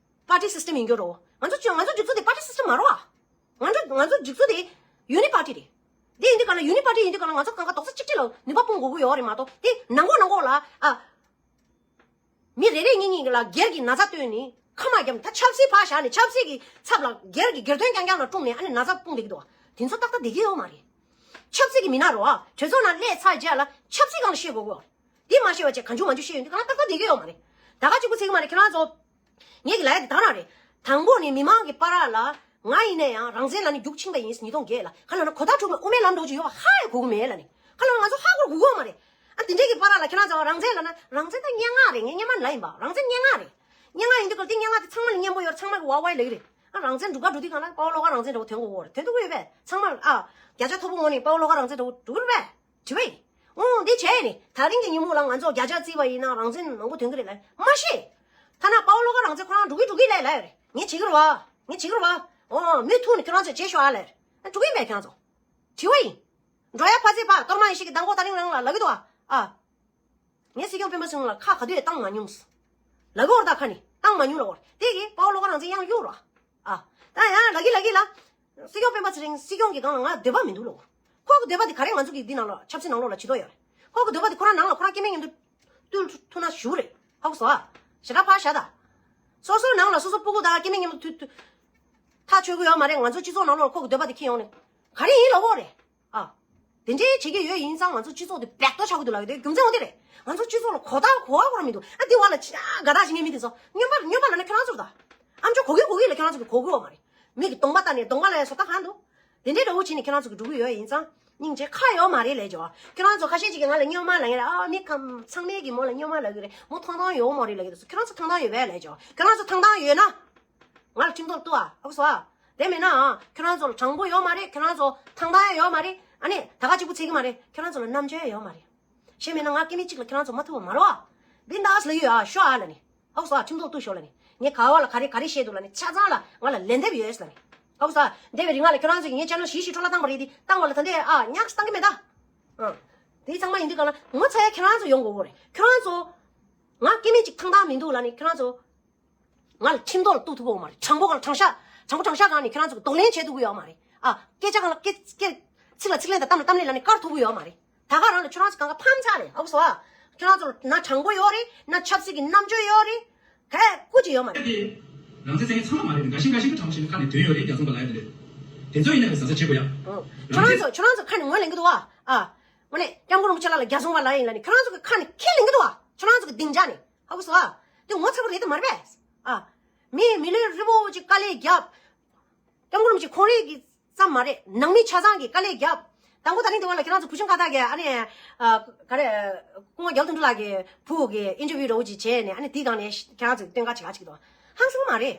Party system ཡིན་རྒྱུ་རེད་བོ། ང་ཚོ་ཅི་ང་ཚོ་སྒྲིག་འཛུགས་དེ་party system མ་རེད་བ། ང་ཚོ་ང་ཚོ་སྒྲིག་འཛུགས་དེ་unity party རེད། དེ་ཡིན་དུས་ག་ལ་unity party ཡིན་དུས་ག་ལ་ང་ཚོ་གང་ག་རྡོག་རྩ་གཅིག་སྒྲིལ་ལ་ནུས་པ་སྤུངས་དགོས་ཀྱི་ཡོད་རེད་མ་གཏོགས། དེ་ནང་ཁོག་ནང་ཁོག་ལ་ཨ། མི་རེ་རེ་གཉིས་གཉིས་ལ་སྒེར་གྱི་ན་ཚ་བཏོན་ནས་ཁ་མ་བརྒྱབ་ནས། ད་ཆབ་སྲིད་ཕར་བཞག་ནས་ཆབ་སྲིད་ཀྱི་ཚབ་ལ་སྒེར་གྱི་སྒེར་དོན་རྐྱང་རྐྱང་ལ་སྤྲུངས་ནས་ཨ་ནི་ན་ཚ་སྤུངས་བསྡད་ཀྱི་འདུག་བ། དེ་ཚོ་ཏག་ཏག་བསྡད་ཀྱི་ཡོད་མ་རེད། ཆབ་སྲིད་ཀྱི་མི་སྣ་རེད་བ། གྲོས་ཚོགས་ནང་སླེབས་ཚར་རྗེས་ལ་ཆབ་སྲིད་སྒང་ལ་བཤད་དགོས་ཀྱི་ཡོད་རེད། དེ་མ་བཤད་པ་བྱས་གང་བྱུང་མང་བྱུང་བཤད་ཡོང་དུས་གང་ལྟར་ད་བསྡད་ཀྱི་ཡོད་མ་རེད། ད་ག་གཅིག་པུ་ཚིག་གི་མ་རེད། ཁྱེད་རང་ཚོ། ངས་ཀྱི་ལ་ཡ་དེ་དག་རང་རེད། དང་པོ་ནས་མི་མང་གི་བར་ལ་ང་ཡིན་ན་ཡང་རང་བཙན་ལབ་ནས་རྒྱུག་ཕྱིན་པ་ཡིན། ཉིས་སྟོང་བརྒྱད་ལ་ག་ལ་ན་གོ་བརྡ་འཕྲོད་པའི་དབུ་མའི་ལམ་འགྲོ་རྒྱུ་ཡོད་པ་ཧ་ཡང་གོ་གི་མེད་ལབ་ནས། ག་ལ་ན་ང་ཚོ་ཧ་གོ་དགོས་ཀྱི་ཡོད་མ་རེད། ཨ་དེ་འདྲས་ཀྱི་བར་ལ་ཁྱེད་རང་ཚོ་རང་བཙན་ལབ་ན་རང་བཙན་ད་སྙན་ངག་རེད། ངས་སྙན་མ་ལབ་ཡིན་པ། རང་བཙན་སྙན་ངག་རེད། སྙན་ངག་ཡིན་དུས་ག་ལ་དེ་སྙན་ངག་དེ་ཚང་མ་ལ་སྙན་པོ་ཡོད་རེད། ཚང་མ་གི་ཝ་ཝའི་ལབ་ཀྱི་རེད། ཨ་རང་བཙན་སྒྲུབ་ག་འགྲོ་དུས་གང་ལ་དཔའ་བོ་བློ་དགའ་རང་བཙན་འདྲ་བོ་ཐོན་དགོས་ཀྱི་ཡོད་རེད། ཐོན་ཐུབ་ཀྱི་ཡོད་པས། ཚང་མ་ཨ་བརྒྱ་ཆ་མཐོ་པོ་ངོས་ནས་དཔའ་བོ་བློ་དགའ་རང་བཙན་འདྲ་བོ་འགྲོ་གི་རེད་པས། དྲི་བ་ཡིན། འོ་འདི་བྱས་ནས་ད་རིང་གི་ཉིན་མོ་ལ་ང་ཚོ་བརྒྱ་ཆ་བརྩིས་པ་ཡིན་ན་རང་བཙན་མང་པོ་ཐོན་གི་རེད་ལབ་མ་ཤེས། ཐ་ན་དཔའ་བོ་བློ་དགའ་རང་བཙན་ཁོ་རང་འགྲོ་གི་འགྲོ་གི་ལབ་ལབ་ཡོད་རེད། ངས་བྱེད་གི་རེད་བ། ངས་བྱེད་གི་རེད་བ། འོ་མུ་མཐུད་ནས་ཁྱོད་རང་ཚོས་བྱེད་ཤོག་ཨ་ལབ་རེད། འགྲོ་གི་ཡིན་པས་ཁྱོད་རང་ཚོ། དྲི་བ་ཡིན། འགྲོ་ཡ་ཕ་ཚེ་ཕ་གཏོར་མ་ཡེ་ཤེས་ཀྱི་མདང་དགོང་ད་རིང་རང་ལ་ལབ་གི་འདུག་ཨ། ཨ། ངས་སྲིད་སྐྱོང་སྤེན་པ་ཚེ་རིང་ལ་ཁ་ག་དུས་ཡང་བཏང་མ་མྱོང་། ལབ་གི་ཡོད་རེད། ད་ཁ་ནས་བཏང་མ་མྱོང་ལབ་ཡོད་རེད། དེ་གིས་དཔའ་བོ་བློ་དགའ་རང་བཙན་གཡང་གཡུག་རོགས། ཨ། ད་ཡང་ལབ་གི་ལབ་གི་ལ། སྲིད་སྐྱོང་སྤེན་པ་ཚེ་རིང་སྲིད་སྐྱོང་གི་སྒང་ལ་ང་འདོད་པ་མི་འདུག་ལབ། ཁོ་གི་འདོད་པ་དེ་ག་རེ་ང་ཚོ་གི་འདི་ནང་ལ་ཆབ་སྲིད་ནང་ལོགས་ལ་བྱེད་དོ་ཡོད་རེད། ཁོ་གི་འདོད་པ་དེ་ཁོ་རང་ནང་ལ་ཁོ་རང་སྐྱེ་དམན་མཉམ་དུ་བཏུལ་ཐུབ་ན་ཞུ་རེད། ཧ་གོ་སོང་ཨ། ཞེ་དྲག་ཕར་བཞག་ད། སོ་སོའི་ནང་ལ་སོ་སོ་སྤུ་གུ་དང་སྐྱེ་དམན་མཉམ་དུ་ཐུ་ཐུ། ཐག་ཆོད་གི་ཡོད་མ་རེད། ང་ཚོ་སྤྱི་ཚོགས་ནང་ལོགས་ལ་ཁོ་གི་འདོད་པ་དེ་འཁྱེར་ཡོང་ནས་ག་རེ་ཡིན་ལབ་དགོས་རེད། ཨ། དེ་འདྲའི་བྱེད་ཀྱི་ཡོད་ཡིན་ཙང་ང་ཚོ་སྤྱི་ཚོགས་དེ་བེག་ཏོ་ཆགས་ཀྱི་འདུག་ལབ་ཡོད་དེ་རྒྱུ་མཚན་འོ་དེ་རེད། ང་ཚོ་སྤྱི་ཚོགས་ལ་གོ་བརྡ་གོ་བ་གོ་ར་མི་འདུག་ཨ་དེ་བ་ལ་ཅི་ཨ་དགའ་རྟགས་བྱེད་མཁན་མི་དེ་ཚོ་སྨྱོན་པ་སྨྱོན་པ་ལབ་ན་ཁྱེད་རང་ཚོ་རེད་ད། ཨམ་ཅོག་གོ་གི་གོ་གི་ལ་ཁྱེད་རང་ཚོ་གི་གོ་གི་ཡོད་མ་རེད། མིག་གི་གདོང་པ་ལྟ་ནས་གདོང་པ་ལ་ཡ་བཟོ་ལྟ་གང་འདུག་དེ་འདྲའི་འདྲ་བོ་བྱས་ནས་ཁྱེད་རང་ཚོ་གི་འགྲོ་གི་ཡོད་ཡིན་ཙང་སྙིང་རྗེ་ཁ་ཡོད་མ་རེད་ལབ་བྱས་བ། ཁྱེད་རང་ཚོ་ཁ་ཤས་ཅིག་གིས་ང་ལ་སྨྱོན་མ་ལབ་ཡིན་རེད། ཨ་མི་ཁམས་ཚང་མས་གི་མོ་ལ་སྨྱོན་མ་ལབ་གི་རེད། མོ་ཐང་ཐང་ཡོད་མ་རེད་ལབ་གི་འདུག་ཁྱེད་རང་ཚོ་ཐང་ཐང་ཡོད་པས་ལབ་བྱས་བ། ཁྱེད་རང་ཚོ་ཐང་ཐང་ཡོད་ན། ང་ལ་ཁྲིམས་ཐོག་གཏུགས་ཨ། ཧ་གོ་སོང་ཨ། དེ་མིན་ན་ཨ། ཁྱོད་རང་ཚོ་ལ་དྲང་པོ་ཡོད་མ་རེད། ཁྱོད་རང་ཚོ་ཐང་ཐང་ཡོད་མ་རེད། ཨ་ནི་ད་ག་གཅིག་པུ་ཚད་ཀྱི་མ་རེད། ཁྱོད་རང་ཚོ་ལ་རྣམ་དཔྱོད་ཡོད་མ་རེད། གཞན་མིན་ན་ང་སྐྱེ་དམན་གཅིག་ལ་ཁྱོད་རང་ཚོ་མ་ཐུབ་པ་མ་རེད་བ། བིན་དཱས་ལ་ཡོད་ཨ། ཤོག་ཨ་ལ་ནི། ཧ་གོ་སོང་ཨ། ཁྲིམས་ཐོག་གཏུགས་ཤོག་ལ་ནི། ངས་ག་བ་ལ་ག་རེ་ག་རེ་བཤད་འདུག་ལ་ནི་ཆ་ཚང་ལ་ང་ལ་ལན་འདེབས་ཡོད་ལ་ནི། ཧ་གོ་སོང་ཨ། འདས་པའི་རིང་ལ་ཁྱོད་རང་ཚོ་གིས་ངའི་ཆེ་ནལ་བཞི་བཞི་འཕྲོ་བརླག་བཏང་བ་རེད་དེ། བཏང་བ་ལ་ད་འདས་ཨ་ཉག་བཏང་གི་མེད་ད། ཨ། དེ་ཚང་མ་ཡིན་དུས་ག་ལ་ངོ་ཚ་ཡ་ཁྱོད་རང་ཚོ་ཡོང་དགོས་གོ་རེད། ཁྱོད་རང་ཚོ། ང་སྐྱེ་དམན་ཅིག་ཐང་ཐང་མི་འདུག་ལབ་ནས་ཁྱེད་རང་ཚོ་ང་ལ་ཁྲིམས་ཐོག་ལ་གཏུག་ཐུབ་ཀྱི་ཡོད་མ་རེད། དྲང་པོ་གང་ལ་དྲང་བཞག་དྲང་པོ་དྲང་བཞག་སྒང་ནས་ཁྱེད་རང་ཚོ་གི་གདོང་ལེན་བྱེད་ཐུབ་ཀྱི་ཡོད་མ་རེད། ཨ། སྐད་ཆ་གང་ལ་སྐད་སྐད་ཚིག་ལ་ཚིག་ལན་དང་གཏམ་ལ་གཏམ་ལན་ལབ་ནས་བཀར་ཐུབ་ཀྱི་ཡོད་མ་རེད། ད་ག་རང་ལ་ཁྱོད་རང་ཚོ་གང་ག་ཕམ་ཚར་རེད། ཨ་ཁུ་སོ་ཨ། ཁྱོད་རང་ཚོ་ན་དྲང་པོ་ཡོད་རེད། ན་ཆབ་སྲིད་ཀྱི་རྣམ་དཔྱོད་ཡོད་རེད། ག་སྐུ་ཅི་ཡོད་མ་རེད། དེ་རང་བཙན་བཙན་ཚང་མ་མ་རེད། འགའ་ཤས་འགའ་ཤས་ཀྱི་དྲང་ཞིང་ཁ་ནས་དོན་ཡོད་རེད། རྒྱ་ཚོང་པ་ལ་ཡ་དེ་རེད། དེ་ཚོ་ཡིན་ན་ཡང་ཟ་ས་བྱེད་དགོས་ཡ། ཁྱོད་རང་ཚོ་ཁྱོད་རང་ཚོ་ཁ་ནས་ངོས་ལེན་གི་འདུག་ཨ། ཨ། དངོས་གནས་སྐྱབས་མགོན་རིན་པོ་ཆེ་ལགས་ལ་རྒྱ་ཚོང་པ་ལབ་ཡིན་ལབ་ནས་ཁྱོད་རང་ཚོ་གི་ཁ་ནས་ཁས་ལེན་གི་འདུག་ཨ། ཁྱོད་རང་ཚོ་གི་སྡིངས་ཆ་ནས། ཧ་གོ་སོང་ཨ། དེ་ངོ་ཚ་པོ་རེད་དེ་མ་རེད་པས། ཨ། མི་མི་ལུས་རིལ་པོ་ཅིག་དཀའ་ལས་བརྒྱབ། སྐྱབས་མགོན་རིན་པོ་ཆེ་ཁོང་རང་གི་ཙམ་མ་རེད། ནང་མི་ཆ་ཚང་གིས་དཀའ་ལས་བརྒྱབ། དང་པོ་ད་རིང་དེ་བ་ལ་ཁྱེད་རང་ཚོ་བུ་ཆུང་ཁ་བཏགས་ཀྱི་ཨ་ནི། ཨ། ག་རེ། སྐུ་ངོ་རྒྱལ་དོན་གྲུབ་ལགས་ཀྱི་བུ་གི་ཨིན་ཊར་བིའུ་འདྲ་བོ་ཅིག་བྱས་ནས་ཨ་ནི་དེའི་སྒང་ནས་ཁྱེད་རང་ཚོ་གི་སྟོན་ཁ་བྱེད་ཁ་ཅིག་འདུག་ཧང་སང་མ་རེད།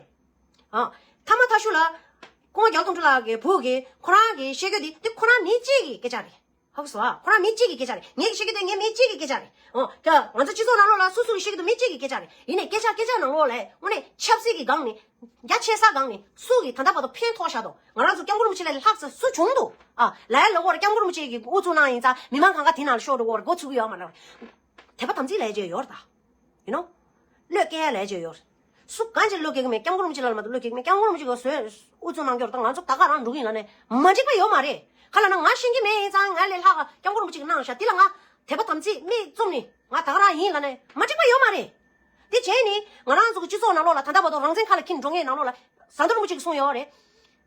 ཨ། ཐ་མ་ཐ་ཤུ་ལ། སྐུ་ངོ་རྒྱལ་དོན་གྲུབ་ལགས་ཀྱི་བུ་གིས་ཁོ་རང་གིས་བཤད་རྒྱུ་དེ་དེ་ཁོ་རང་མི་གཅིག་གི་སྐད་ཆ་རེད། ཧ་གོ་སོང་ཨ། ཁོ་རང་མི་གཅིག་གི་སྐད་ཆ་རེད། ངས་བཤད་རྒྱུ་དེ་ངའི་མི་གཅིག་གི་སྐད་ཆ་རེད། ཨོ། ད་ང་ཚོ་སྤྱི་ཚོགས་ནང་ལོགས་ལ་སོ་སོ་གི་བཤད་རྒྱུ་དེ་མི་གཅིག་གི་སྐད་ཆ་རེད། ཡིན་ནའི་སྐད་ཆ་སྐད་ཆ་ནང་ལོགས་ལ་དངོས་གནས་ཆབ་སྲིད་ཀྱི་སྒང་ནས་རྒྱ་ཆེ་ས་སྒང་ནས་སུ་གིས་ད་ལྟ་བར་དུ་ཕན་ཐོགས་བཞག་དོ། ང་རང་ཚོ་སྐྱབས་མགོན་རིན་པོ་ཆེ་ལས་ལྷག་ས་སུ་བྱུང་འདུག་ཨ། ལ་ཡ་ལ་འོར་སྐྱབས་མགོན་རིན་པོ་ཆེ་གི་དབུ་ཚུགས་གནང་ཡིན་ཙང་མི་མང་གང་ག་དེ་ནང་ལ་ཤོག་འགྲོ་འོར་འགོ་ཚུགས་ཀྱི་ཡོད་མ་རེད། དད་པ་དམ་ཚིག་ལས་བྱེད་ཡོད་རེད་ད། ཡིན་ནོ། བློས་འགེལ་ཡ་ལས་བྱེད་ཡོད། སུ་གང་ཅིག་བློས་འགེལ་གི་མེད། སྐྱབས་མགོན་རིན་པོ་ཆེ་ལ་མ་གཏོགས་བློས་འགེལ་གི་མེད། སྐྱབས་མགོན་རིན་པོ་ཆེ་གིས་བཟོས་དབུ་ཚུགས་གནང་རྒྱུར་ད་ང་ཚོ་ད་ག་རང་འགྲོ་གི་ཡིན་ལབ་ནས་མ་འགྲིག་པ་ཡོད་མ་རེད། ག་ལ་ན་ང་ཤེས་ཀྱི་མེད་ཡིན་ཙང་ང་ལས་ལྷག་སྐྱབས་མགོན་རིན་པོ་ཆེ་གིས་གནང་བཞག་དེ་ལ་ང་དད་པ་དམ་ཚིག་མིག་བཙུམ་ནས་ང་ད་ག་རང་ཡིན་ལབ་ནས་མ་འགྲིག་པ་ཡོད་མ་རེད། དེ་བྱས་ནས་ང་རང་ཚོ་གི་སྤྱི་ཚོགས་ནང་ལོགས་ལ་ད་ལྟ་བར་དུ་རང་བཙན་ཁ་ལ་འཁྱེར་འགྲོ་མཁན་ནང་ལོགས་ལ་ཟམ་གདོང་རིན་པོ་ཆེ་གིས་གསུངས་ཡོད་རེད།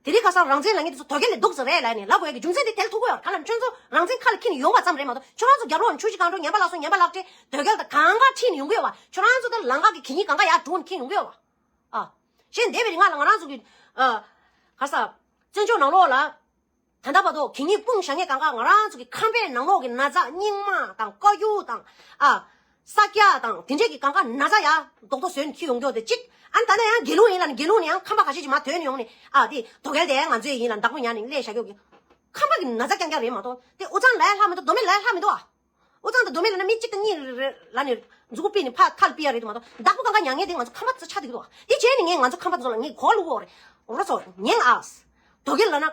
དེ་རིང་ཁ་སང་རང་བཙན་ལབ་མཁན་དེ་ཚོ་དོལ་རྒྱལ་ལས་སྡུག་ཙམ་རེད་ལབ་ནས་ལབ་དགོས་ཡ་གི་རྒྱུ་མཚན་དེ་དེར་ཐུག་གི་ཡོད། ག་ལ་ཁྱོད་ཚོ་རང་བཙན་ཁ་ལ་འཁྱེར་ནས་ཡོང་བ་ཙམ་རེད་མ་གཏོགས་ཁྱོད་རང་ཚོ་རྒྱབ་ལོགས་ནས་ཆུ་བཞི་སྒང་དྲུག་ཉམས་པ་ལགས་སོ་ཉམས་པ་ལགས་ཏེ་དོལ་རྒྱལ་དང་གང་ག་ཁྲིད་ནས་ཡོང་གི་ཡོད་བ། ཁྱོད་རང་ཚོ་དེ་ལམ་ཁ་གི་གད་སྙིགས་གང་ག་ཡར་སྒྲོག་ནས་འཁྱེར་ཡོང་གི་ཡོད་བ། ཨ། གཞན་འདས་པའི་རིང་ལ་ང་རང་ཚོ་གི་ཨ། ག་ས། བཙན་བྱོལ་ནང་ལོགས་ལ། ད་ལྟ་བར་དུ་གད་སྙིགས་སྤུངས་བཞག་མཁན་གང་ག་ང་རང་ཚོ་གི་ཁང་པའི་ནང་ལོགས་ཀྱི་ན་ཚ་སྙིགས་མ་དང་བཀའ་བཀྱོན་དང་། ཨ། ས་སྐྱ་དང་དེ་འདྲས་ཀྱི་གང་ག་ན་ཚ་ཡ་རྡོག་རྡོག་བཟོས་ནས་འཁྱེར་ཡོང་རྒྱུ་དེ་གཅིག་ཨ་ནི་ད་ལྟ་ཡང་དགེ་ལུགས་ཡིན་ལབ་ནས་དགེ་ལུགས་ནས་ཡང་ཁང་པ་ཁ་ཤས་ཅིག་མར་དོན་ནས་ཡོང་ནས་ཨ་དེ་དོལ་རྒྱལ་དེ་ང་ཚོའི་ཡིན་ལབ་བདག་པོ་ཉར་ནས་སླེབས་བཞག་རྒྱུ་གི་ཁང་པ་གི་ན་ཚ་རྐྱང་རྐྱང་རེད་མ་གཏོགས་དེ་དབུ་གཙང་ལ་ཡ་ལྷག་མི་འདུག་མདོ་སྨད་ལ་ཡ་ལྷག་མི་འདུག་ཨ། དབུ་གཙང་དང་མདོ་སྨད་ལ་ན་མི་གཅིག་དང་གཉིས་རེ་ལ་ནི་མཛུ་གུ་ཕུད་ནས་ཕར་ཐལ་ཕུད་ཡ་རེད་འདུག་མ་གཏོགས་བདག་པོ་གང་ག་ཉར་མཁན་དེ་ང་ཚོ་ཁང་པ་ཚོ་ཆགས་བསྡད་ཀྱི་འདུག་ཨ། དེ་བྱས་ནས་ངས་ང་ཚོ་ཁང་པ་ཚོ་ལ་ངས་གོ་བླུག་གོ་རེད། འོ་ར་ཚོ་ཉན་ཨ། དོལ་རྒྱལ་ལབ་ན།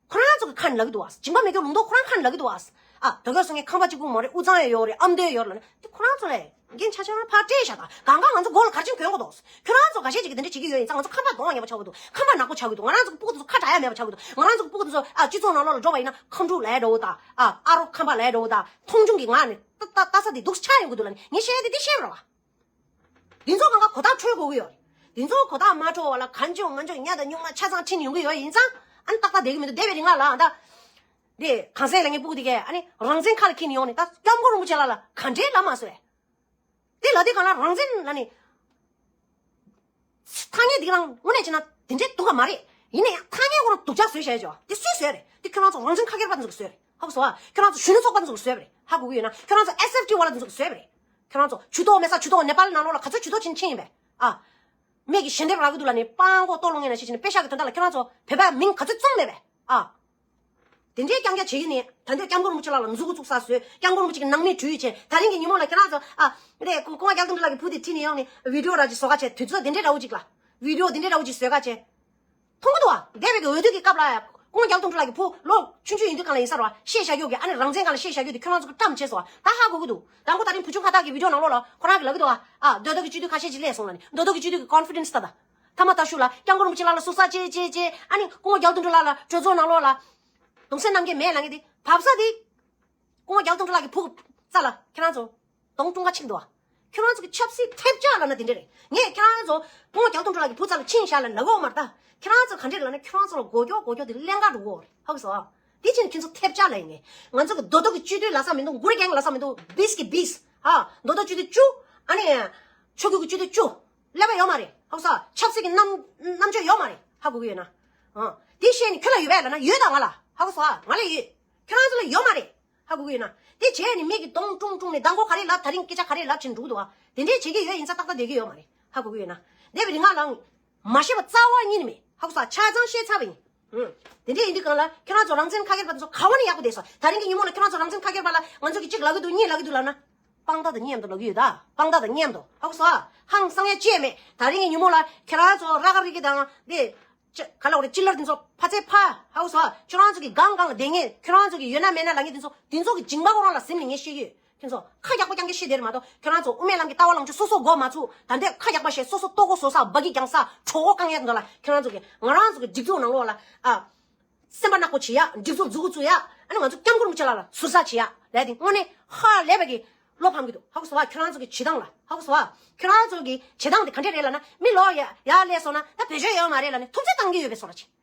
ཁོ་རང་ཚོ་གི་ཁ་ནས་ལབ་ཀྱི་འདུག་ཨ། སྦྱིན་པ་མེད་རྒྱུ་ལུང་རྟོགས་ཁོ་རང་ཁ་ནས་ལབ་ཀྱི་འདུག་ཨ། ཨ། དོལ་རྒྱལ་སོང་ངས་ཁང་པ་གཅིག་པུ་མ་རེད། དབུ་གཙང་ཡང་ཡོད་རེད། ཨ་མདོ་ཡང་ཡོད་རེད་ལབ་ན་དེ་ཁོ་རང་ཚོ་ལས་འགན་ཆ་ཆ་ཕར་སྤྲད་བཞག་དང་གང་ག་ང་ཚོ་མགོ་ལ་གར་ཆེན་གྱོན་དགོས་འདུག་ཁྱོད་རང་ཚོ་འགའ་ཤས་ཅིག་གིས་དེ་འདྲ་བྱེད་ཀྱི་ཡོད་ཡིན་ཙང་ང་ཚོ་ཁང་པ་གདོང་ལ་ཉེ་བ་ཆགས་ཀྱི་འདུག་ཁང་པ་ནག་པོ་ཆགས་ཀྱི་འདུག་ང་རང་ཚོ་གི་སྤུ་གུ་དེ་ཚོ་ཁ་བྲལ་ཡ་མེད་པ་ཆགས་ཀྱི་འདུག་ང་རང་ཚོ་གི་སྤུ་གུ་དེ་ཚོ་ཨ་སྤྱི་ཚོགས་ནང་ལོགས་ལ་འགྲོ་བ་ཡིན་ན་ཁམས་ཕྲུག་ལབ་འདྲ་བོ་དང་ཨ་ཨ་རོ་ཁམས་པ་ལབ་འདྲ་བོ་དང་མཐོང་ཆུང་གི་ངང་ནས་ལྟ་ལྟ་ལྟ་ས་དེ་འདུག་ཆགས་ཡོང་གི་འདུག་ལབ་ནས་ངས་བཤད་ཡ་དེ་འདི་བཤད་པ་རེད་བ། འདི་ཚོ་གང་ག་གོ་བརྡ་འཕྲོད་དགོས་ཀྱི་ཡོད་རེད། འདི་ཚོ་གོ་བརྡ་མ་འཕྲོད་པ་ལ་གང་བྱུང་མང་བྱུང་ཉ་དང་སྨྱུག་མ་ཆ་ཚང་ཁྲིད་ནས་ཡོང་གི་ཡོད་ཡིན་ཙང་ཨ་ནི་ཏག་ཏག་བསྡད་ཀྱི་མི་འདུག་བསྡད་པའི་རིང་ལ་ཨ་ད། འདི་གངས་སེང་ལབ་མཁན་སྤུ་གུ་དེ་གས་ཨ་ནི་རང་བཙན་ཁ་ལ་འཁྱེར་ནས་ཡོང་ནས་ད་སྐྱབས་མགོན་རིན་པོ་ཆེ་ལགས་ལ་ག་འདྲས་ལབ་མ་སོང་བས། དེ་ལ་དེ་གང་ལ་རང་བཙན་ལབ་ནས། ཐ་སྙད་འདི་རང་དངོས་གནས་བྱས་ན་དེ་འདྲས་སྡུག་ག་མ་རེད། ཡིན་ན་ཡང་ཐ་སྙད་ཁོ་རང་སྡུག་ཅག་བཟོས་བཞག་ཡོད་ཅོ། དེ་སུས་བཟོས་རེད། དེ་ཁྱོད་རང་ཚོ་རང་བཙན་ཁ་སྒེར་པ་ཚོ་གིས་བཟོས་རེད། ཧ་གོ་སོང་ཨ། ཁྱོད་རང་ཚོ་གཞོན་ནུ་ཚོགས་པ་ཚོ་གིས་བཟོས་པ་རེད། ཧ་གོ་གི་ཡོད་ན་ཁྱོད་རང་ཚོ་ཨེས་ཨེཕ་ཊི་བ་ལ་ཚོ་གིས་བཟོས་པ་རེད། ཁྱོད་རང་ཚོ་ཇུས་གཏོགས་མེད་ས་ཇུས་གཏོགས་ནེ་པཱལ་ནང་ལོགས་ལ་ག་ཚོད་ཇུས་གཏོགས་བྱེད་མཁན་ཡིན་པས་ཨ། མིག་གིས་ཞལ་འདེབས་རག་གི་འདུག་ལབ་ནས་སྤང་མགོ་ལྟོ་སློང་མཁན་ནང་བཞིན་བྱས་ནས་པེ་ཤག་གི་དོན་དག་ལ་ཁྱོད་རང་ཚོ་བོད་པའི་མིང་ག་ཚོད་བཙུགས་མེད་པས་ཨ། དེ་འདྲའི་རྐྱང་རྐྱང་བྱེད་ཀྱི་ནི་ད་འདོད་སྐྱབས་མགོན་རིན་པོ་ཆེ་ལགས་ལ་མཛུ་གུ་བཙུགས་ས་བཟོས། སྐྱབས་མགོན་རིན་པོ་ཆེ་གི་ནང་མི་བྲོས་བྱས། ད་རིང་གི་ཉིན་མོ་ལ་ཁྱེད་རང་ཚོ་ཨ། རེད། སྐུ་ངོ་རྒྱལ་དོན་གྲུབ་ལགས་ཀྱི་བུ་དེ་ཁྲིད་ནས་ཡོང་ནས་བི་ཌི་ཡོ་ར་ཅིག་བཟོ་ག་བྱས། དུས་ཚོད་དེ་འདྲའི་འདྲ་བོ་ཅིག་ལ་བི་ཌི་ཡོ་དེ་འདྲའི་འདྲ་བོ་ཅིག་བཟོས་ག་བྱས། མཐོང་གི་འདུག་བ། འདས་པའི་གི་འོས་བསྡུ་གི་སྐབས་ལ་ཡ། སྐུ་ངོ་རྒྱལ་དོན་གྲུབ་ལགས་ཀྱི་བུ་ལོ་ཆུང་ཆུང་ཡིན་དུས་གང་ལ་ཡིན་ས་རེད་བ། བཤད་བཞག་ཡོད་གི། ཨ་ནི་རང་བཙན་སྒང་ལ་བཤད་བཞག་ཡོད་དེ་ཁྱོད་རང་ཚོ་གི་བཀྲམ་བྱས་སོང་བ། ད་ཧ་གོ་གི་འདུག་ད་ཁོ་ད་རིང་བུ་ཆུང་ཁ་བཏགས་ཀྱི་བི་ཌི་ཡོ་ནང་ལོགས་ལ་ཁོ་རང་གིས་ལབ་གི་འདུག་བ། ཨ། མདོ་སྟོད་ཀྱི་སྤྱི་འཐུས་ཁ་ཤས་ཅིག་སླེབས་སོང་ལབ་ནས། མདོ་སྟོད་ཀྱི་སྤྱི་འཐུས་ཀྱི་ཀོན་ཕི་ཌེན་སི་ད་ད། ཐ་མ་ད་ཤུ་ལ་སྐྱབས་མགོན་རིན་པོ་ཆེ་ལགས་ལ་སུག་ས་བྱེད་བྱེད་བྱེད། ཨ་ནི་སྐུ་ངོ་རྒྱལ་དོན་གྲུབ་ལགས་ལ་གྲོས་ཚོགས་ནང་ལོགས་ལ་གདུང་སེམས་གནང་མཁན་མེད་ལབ་མཁན་དེ་བབས་ས་དེ། སྐུ་ངོ་རྒྱལ་དོན་གྲུབ་ལགས་ཀྱི་བུ་རྩ་ལ་ཁྱེད་རང་ཚོ་གདོང་ཀྲུང་ག་ཕྱིན་འདུག་བ། ཁྱེད་རང་ཚོ་གི་ཆབ་སྲིད་ཐེབས་ཆག་ལབ་ན་དེ་འདྲ་རེད། ངས་ཁྱེད་རང་ཚོ་སྐུ་ངོ་རྒྱལ་དོན་གྲུབ་ལགས་ཀྱི་བུ་རྩ་ལ་ཕྱིན་བཞག་ལབ་ལབ་གི་ཡོད་མ་རེད་ད། ཁྱེད་རང་ཚོ་ག་འདྲས་ལབ་ན་ཁྱེད་རང་ཚོ་ལ་མགོ་སྐྱོག་མགོ་སྐྱོག་དེ་ཀླན་ཀ་འགྲོ་གི་ཡོད་རེད། ཧ་གོ་སོང་ཨ། དེ་ཕྱིན་ཁྱེད་ཚོ་ཐེབས་ཆག་ལབ་ཡིན་ངས། ང་ཚོ་གི་མདོ་སྟོད་ཀྱི་སྤྱི་འཐུས་ལབ་ས་མི་འདུག་མགོ་རྒྱང་ལབ་ས་མི་འདུག་བིས་ཀྱི་བིས། ཧ། མདོ་སྟོད་སྤྱི་འཐུས་བཅུ། ཨ་ནི། ཆོས་ཁུལ་གྱི་སྤྱི་འཐུས་བཅུ། ཀླད་པ་ཡོད་མ་རེད། ཧ་གོ་སོང་ཨ། ཆབ་སྲིད་ཀྱི་རྣམ་རྣམ་དཔྱོད་ཡོད་མ་རེད། ཧ་གོ་གི་ཡོད་ན། ཨ། དེ་བཤད་ནས་ཁྱོད་ལ་ཡོད་པས་ལབ་ན་ཡོད་ད། ང་ལ། ཧ་གོ་སོང་ཨ། ང་ལ་ཡོད། ཁྱོད་རང་ཚོ་ལ་ཡོད་མ་རེད། ཧ་གོ་གི་ཡོད་ན། དེ་བྱས་ནས་མིག་གིས་གདོང་ཀྲུང་ཀྲུང་ནས་མདང་དགོང་ག་རེ་ལབ། ད་རིང་སྐད་ཆ་ག་རེ་ལབ་བྱས་འགྲོ་གི་འདུག་བ། དེ་འདྲས་བྱེད་ཀྱི་ཡོད་ཡིན་ཙང་ཏག་ཏག་བསྡད་ཀྱི་ཡོད་མ་རེད། ཧ་གོ་གི་ཡོད་ན། འདས་པའི་རིང་ལ་མ་ཤེས་པ་རྩ་བ་ཉིད་ནས་མེད། ཧ་གོ་སོང་། ཆ་ཚང་ཤེས་ཚར་བ་ཡིན། ཨུ། དེ་འདྲས་ཡིན་དུས་གང་ལ་ཁྱེད་རང་ཚོ་རང་བཙན་ཁ་སྒེར་པ་དེ་ཚོ་ག་བ་ནས་ཡག་པོ་བསྡད་སོང་། ད་རིང་གི་ཉིན་མོ་ལ་ཁྱེད་རང་ཚོ་རང་བཙན་ཁ་སྒེར་པ་ལ་ང་ཚོ་གི་གཅིག་ལབ་ཀྱི་འདུག་གཉིས་ལབ་ཀྱི་འདུག་ལབ་ན། དཔང་རྟགས་དང་མཉམ་དུ་ལབ་ཀྱི་ཡོད་ད། དཔང་རྟགས་དང་མཉམ་དུ། ཧ་གོ་སོང་། ཧང་སང་ཡ་ཅི་ཡང་མེད། ད་རིང་གི་ཉིན་མོ་ལ་ཁྱེད་རང་ཚོ་ར་ག་རི་གི་དང་དེ། ཅི། ག་ལ་བ་རེད། སྤྱི་ལར་དེ་ཚོ་ཕ་ཚེ་ཕ། ཧ་གོ་སོང་། ཁྱོད་རང་ཚོ་གི་སྒང་སྒང་ལ་བསྡད་མཁན། ཁྱོད་རང་ཚོ་གི་ཡོད་ན་མེད་ན་ལབ་མཁན་དེ་ཚོ། དེ་ཚོ་གི་མཇིང་པ་ཁོ་རང་ལ་ཟིན་ནས་ངས་བཤད་ཀྱི་ཡོད། ཁྱེད་ཚོ་ཁ་རྒྱག་པ་རྐྱང་གི་ཤི་དེར་མ་གཏོགས། ཁྱེད་རང་ཚོ་དབུ་མའི་ལམ་གྱི་ལྟ་བ་ལངས་ཕྱོགས་སོ་སོ་མགོ་མ་ཚུགས། ད་འདྲས་ཁ་རྒྱག་པ་བཤད། སོ་སོ་ལྟོ་གོ་བཟོ་ས་སྦ་གི་རྒྱང་ས་གྲོད་ཁོག་བཀང་ཡས་འདུག་ལ། ཁྱེད་རང་ཚོ་གི་ང་རང་ཚོ་གི་སྒྲིག་འཛུགས་ནང་ལོགས་ལ་ཨ། སེམས་པ་ནག་པོ་བྱེད་ཡ། སྒྲིག་འཛུགས་འཛུགས་འགོ་བཙུགས་ཡ། ཨ་ནི་ང་ཚོ་སྐྱབས་མགོན་རིན་པོ་ཆེ་ལགས་ལ་ཟུར་ཟ་བྱེད་ཡ་ལས་དེ་དངོས་གནས་ཧ་ལས་པ་གི་བློ་ཕམ་གི་འདུག་ཧ་གོ་སོང་བ། ཁྱེད་རང་ཚོ་གི་བྱེད་སྟངས་ལ་ཧ་གོ་སོང་བ། ཁྱེད་རང་ཚོ་གི་བྱེད་སྟངས་དེ་ག་འདྲས་རེད་ལབ་ན། མི་ལོག་ཡ་ཡ་སླེབས་སོང་ན་ད་བེད་སྤྱོད་ཡོད་མ་རེད་ལབ་ནས་ཐུབ་ཚོད་བཏང་གི་ཡོད་པའི་བཟོ་འདྲ་བྱེད།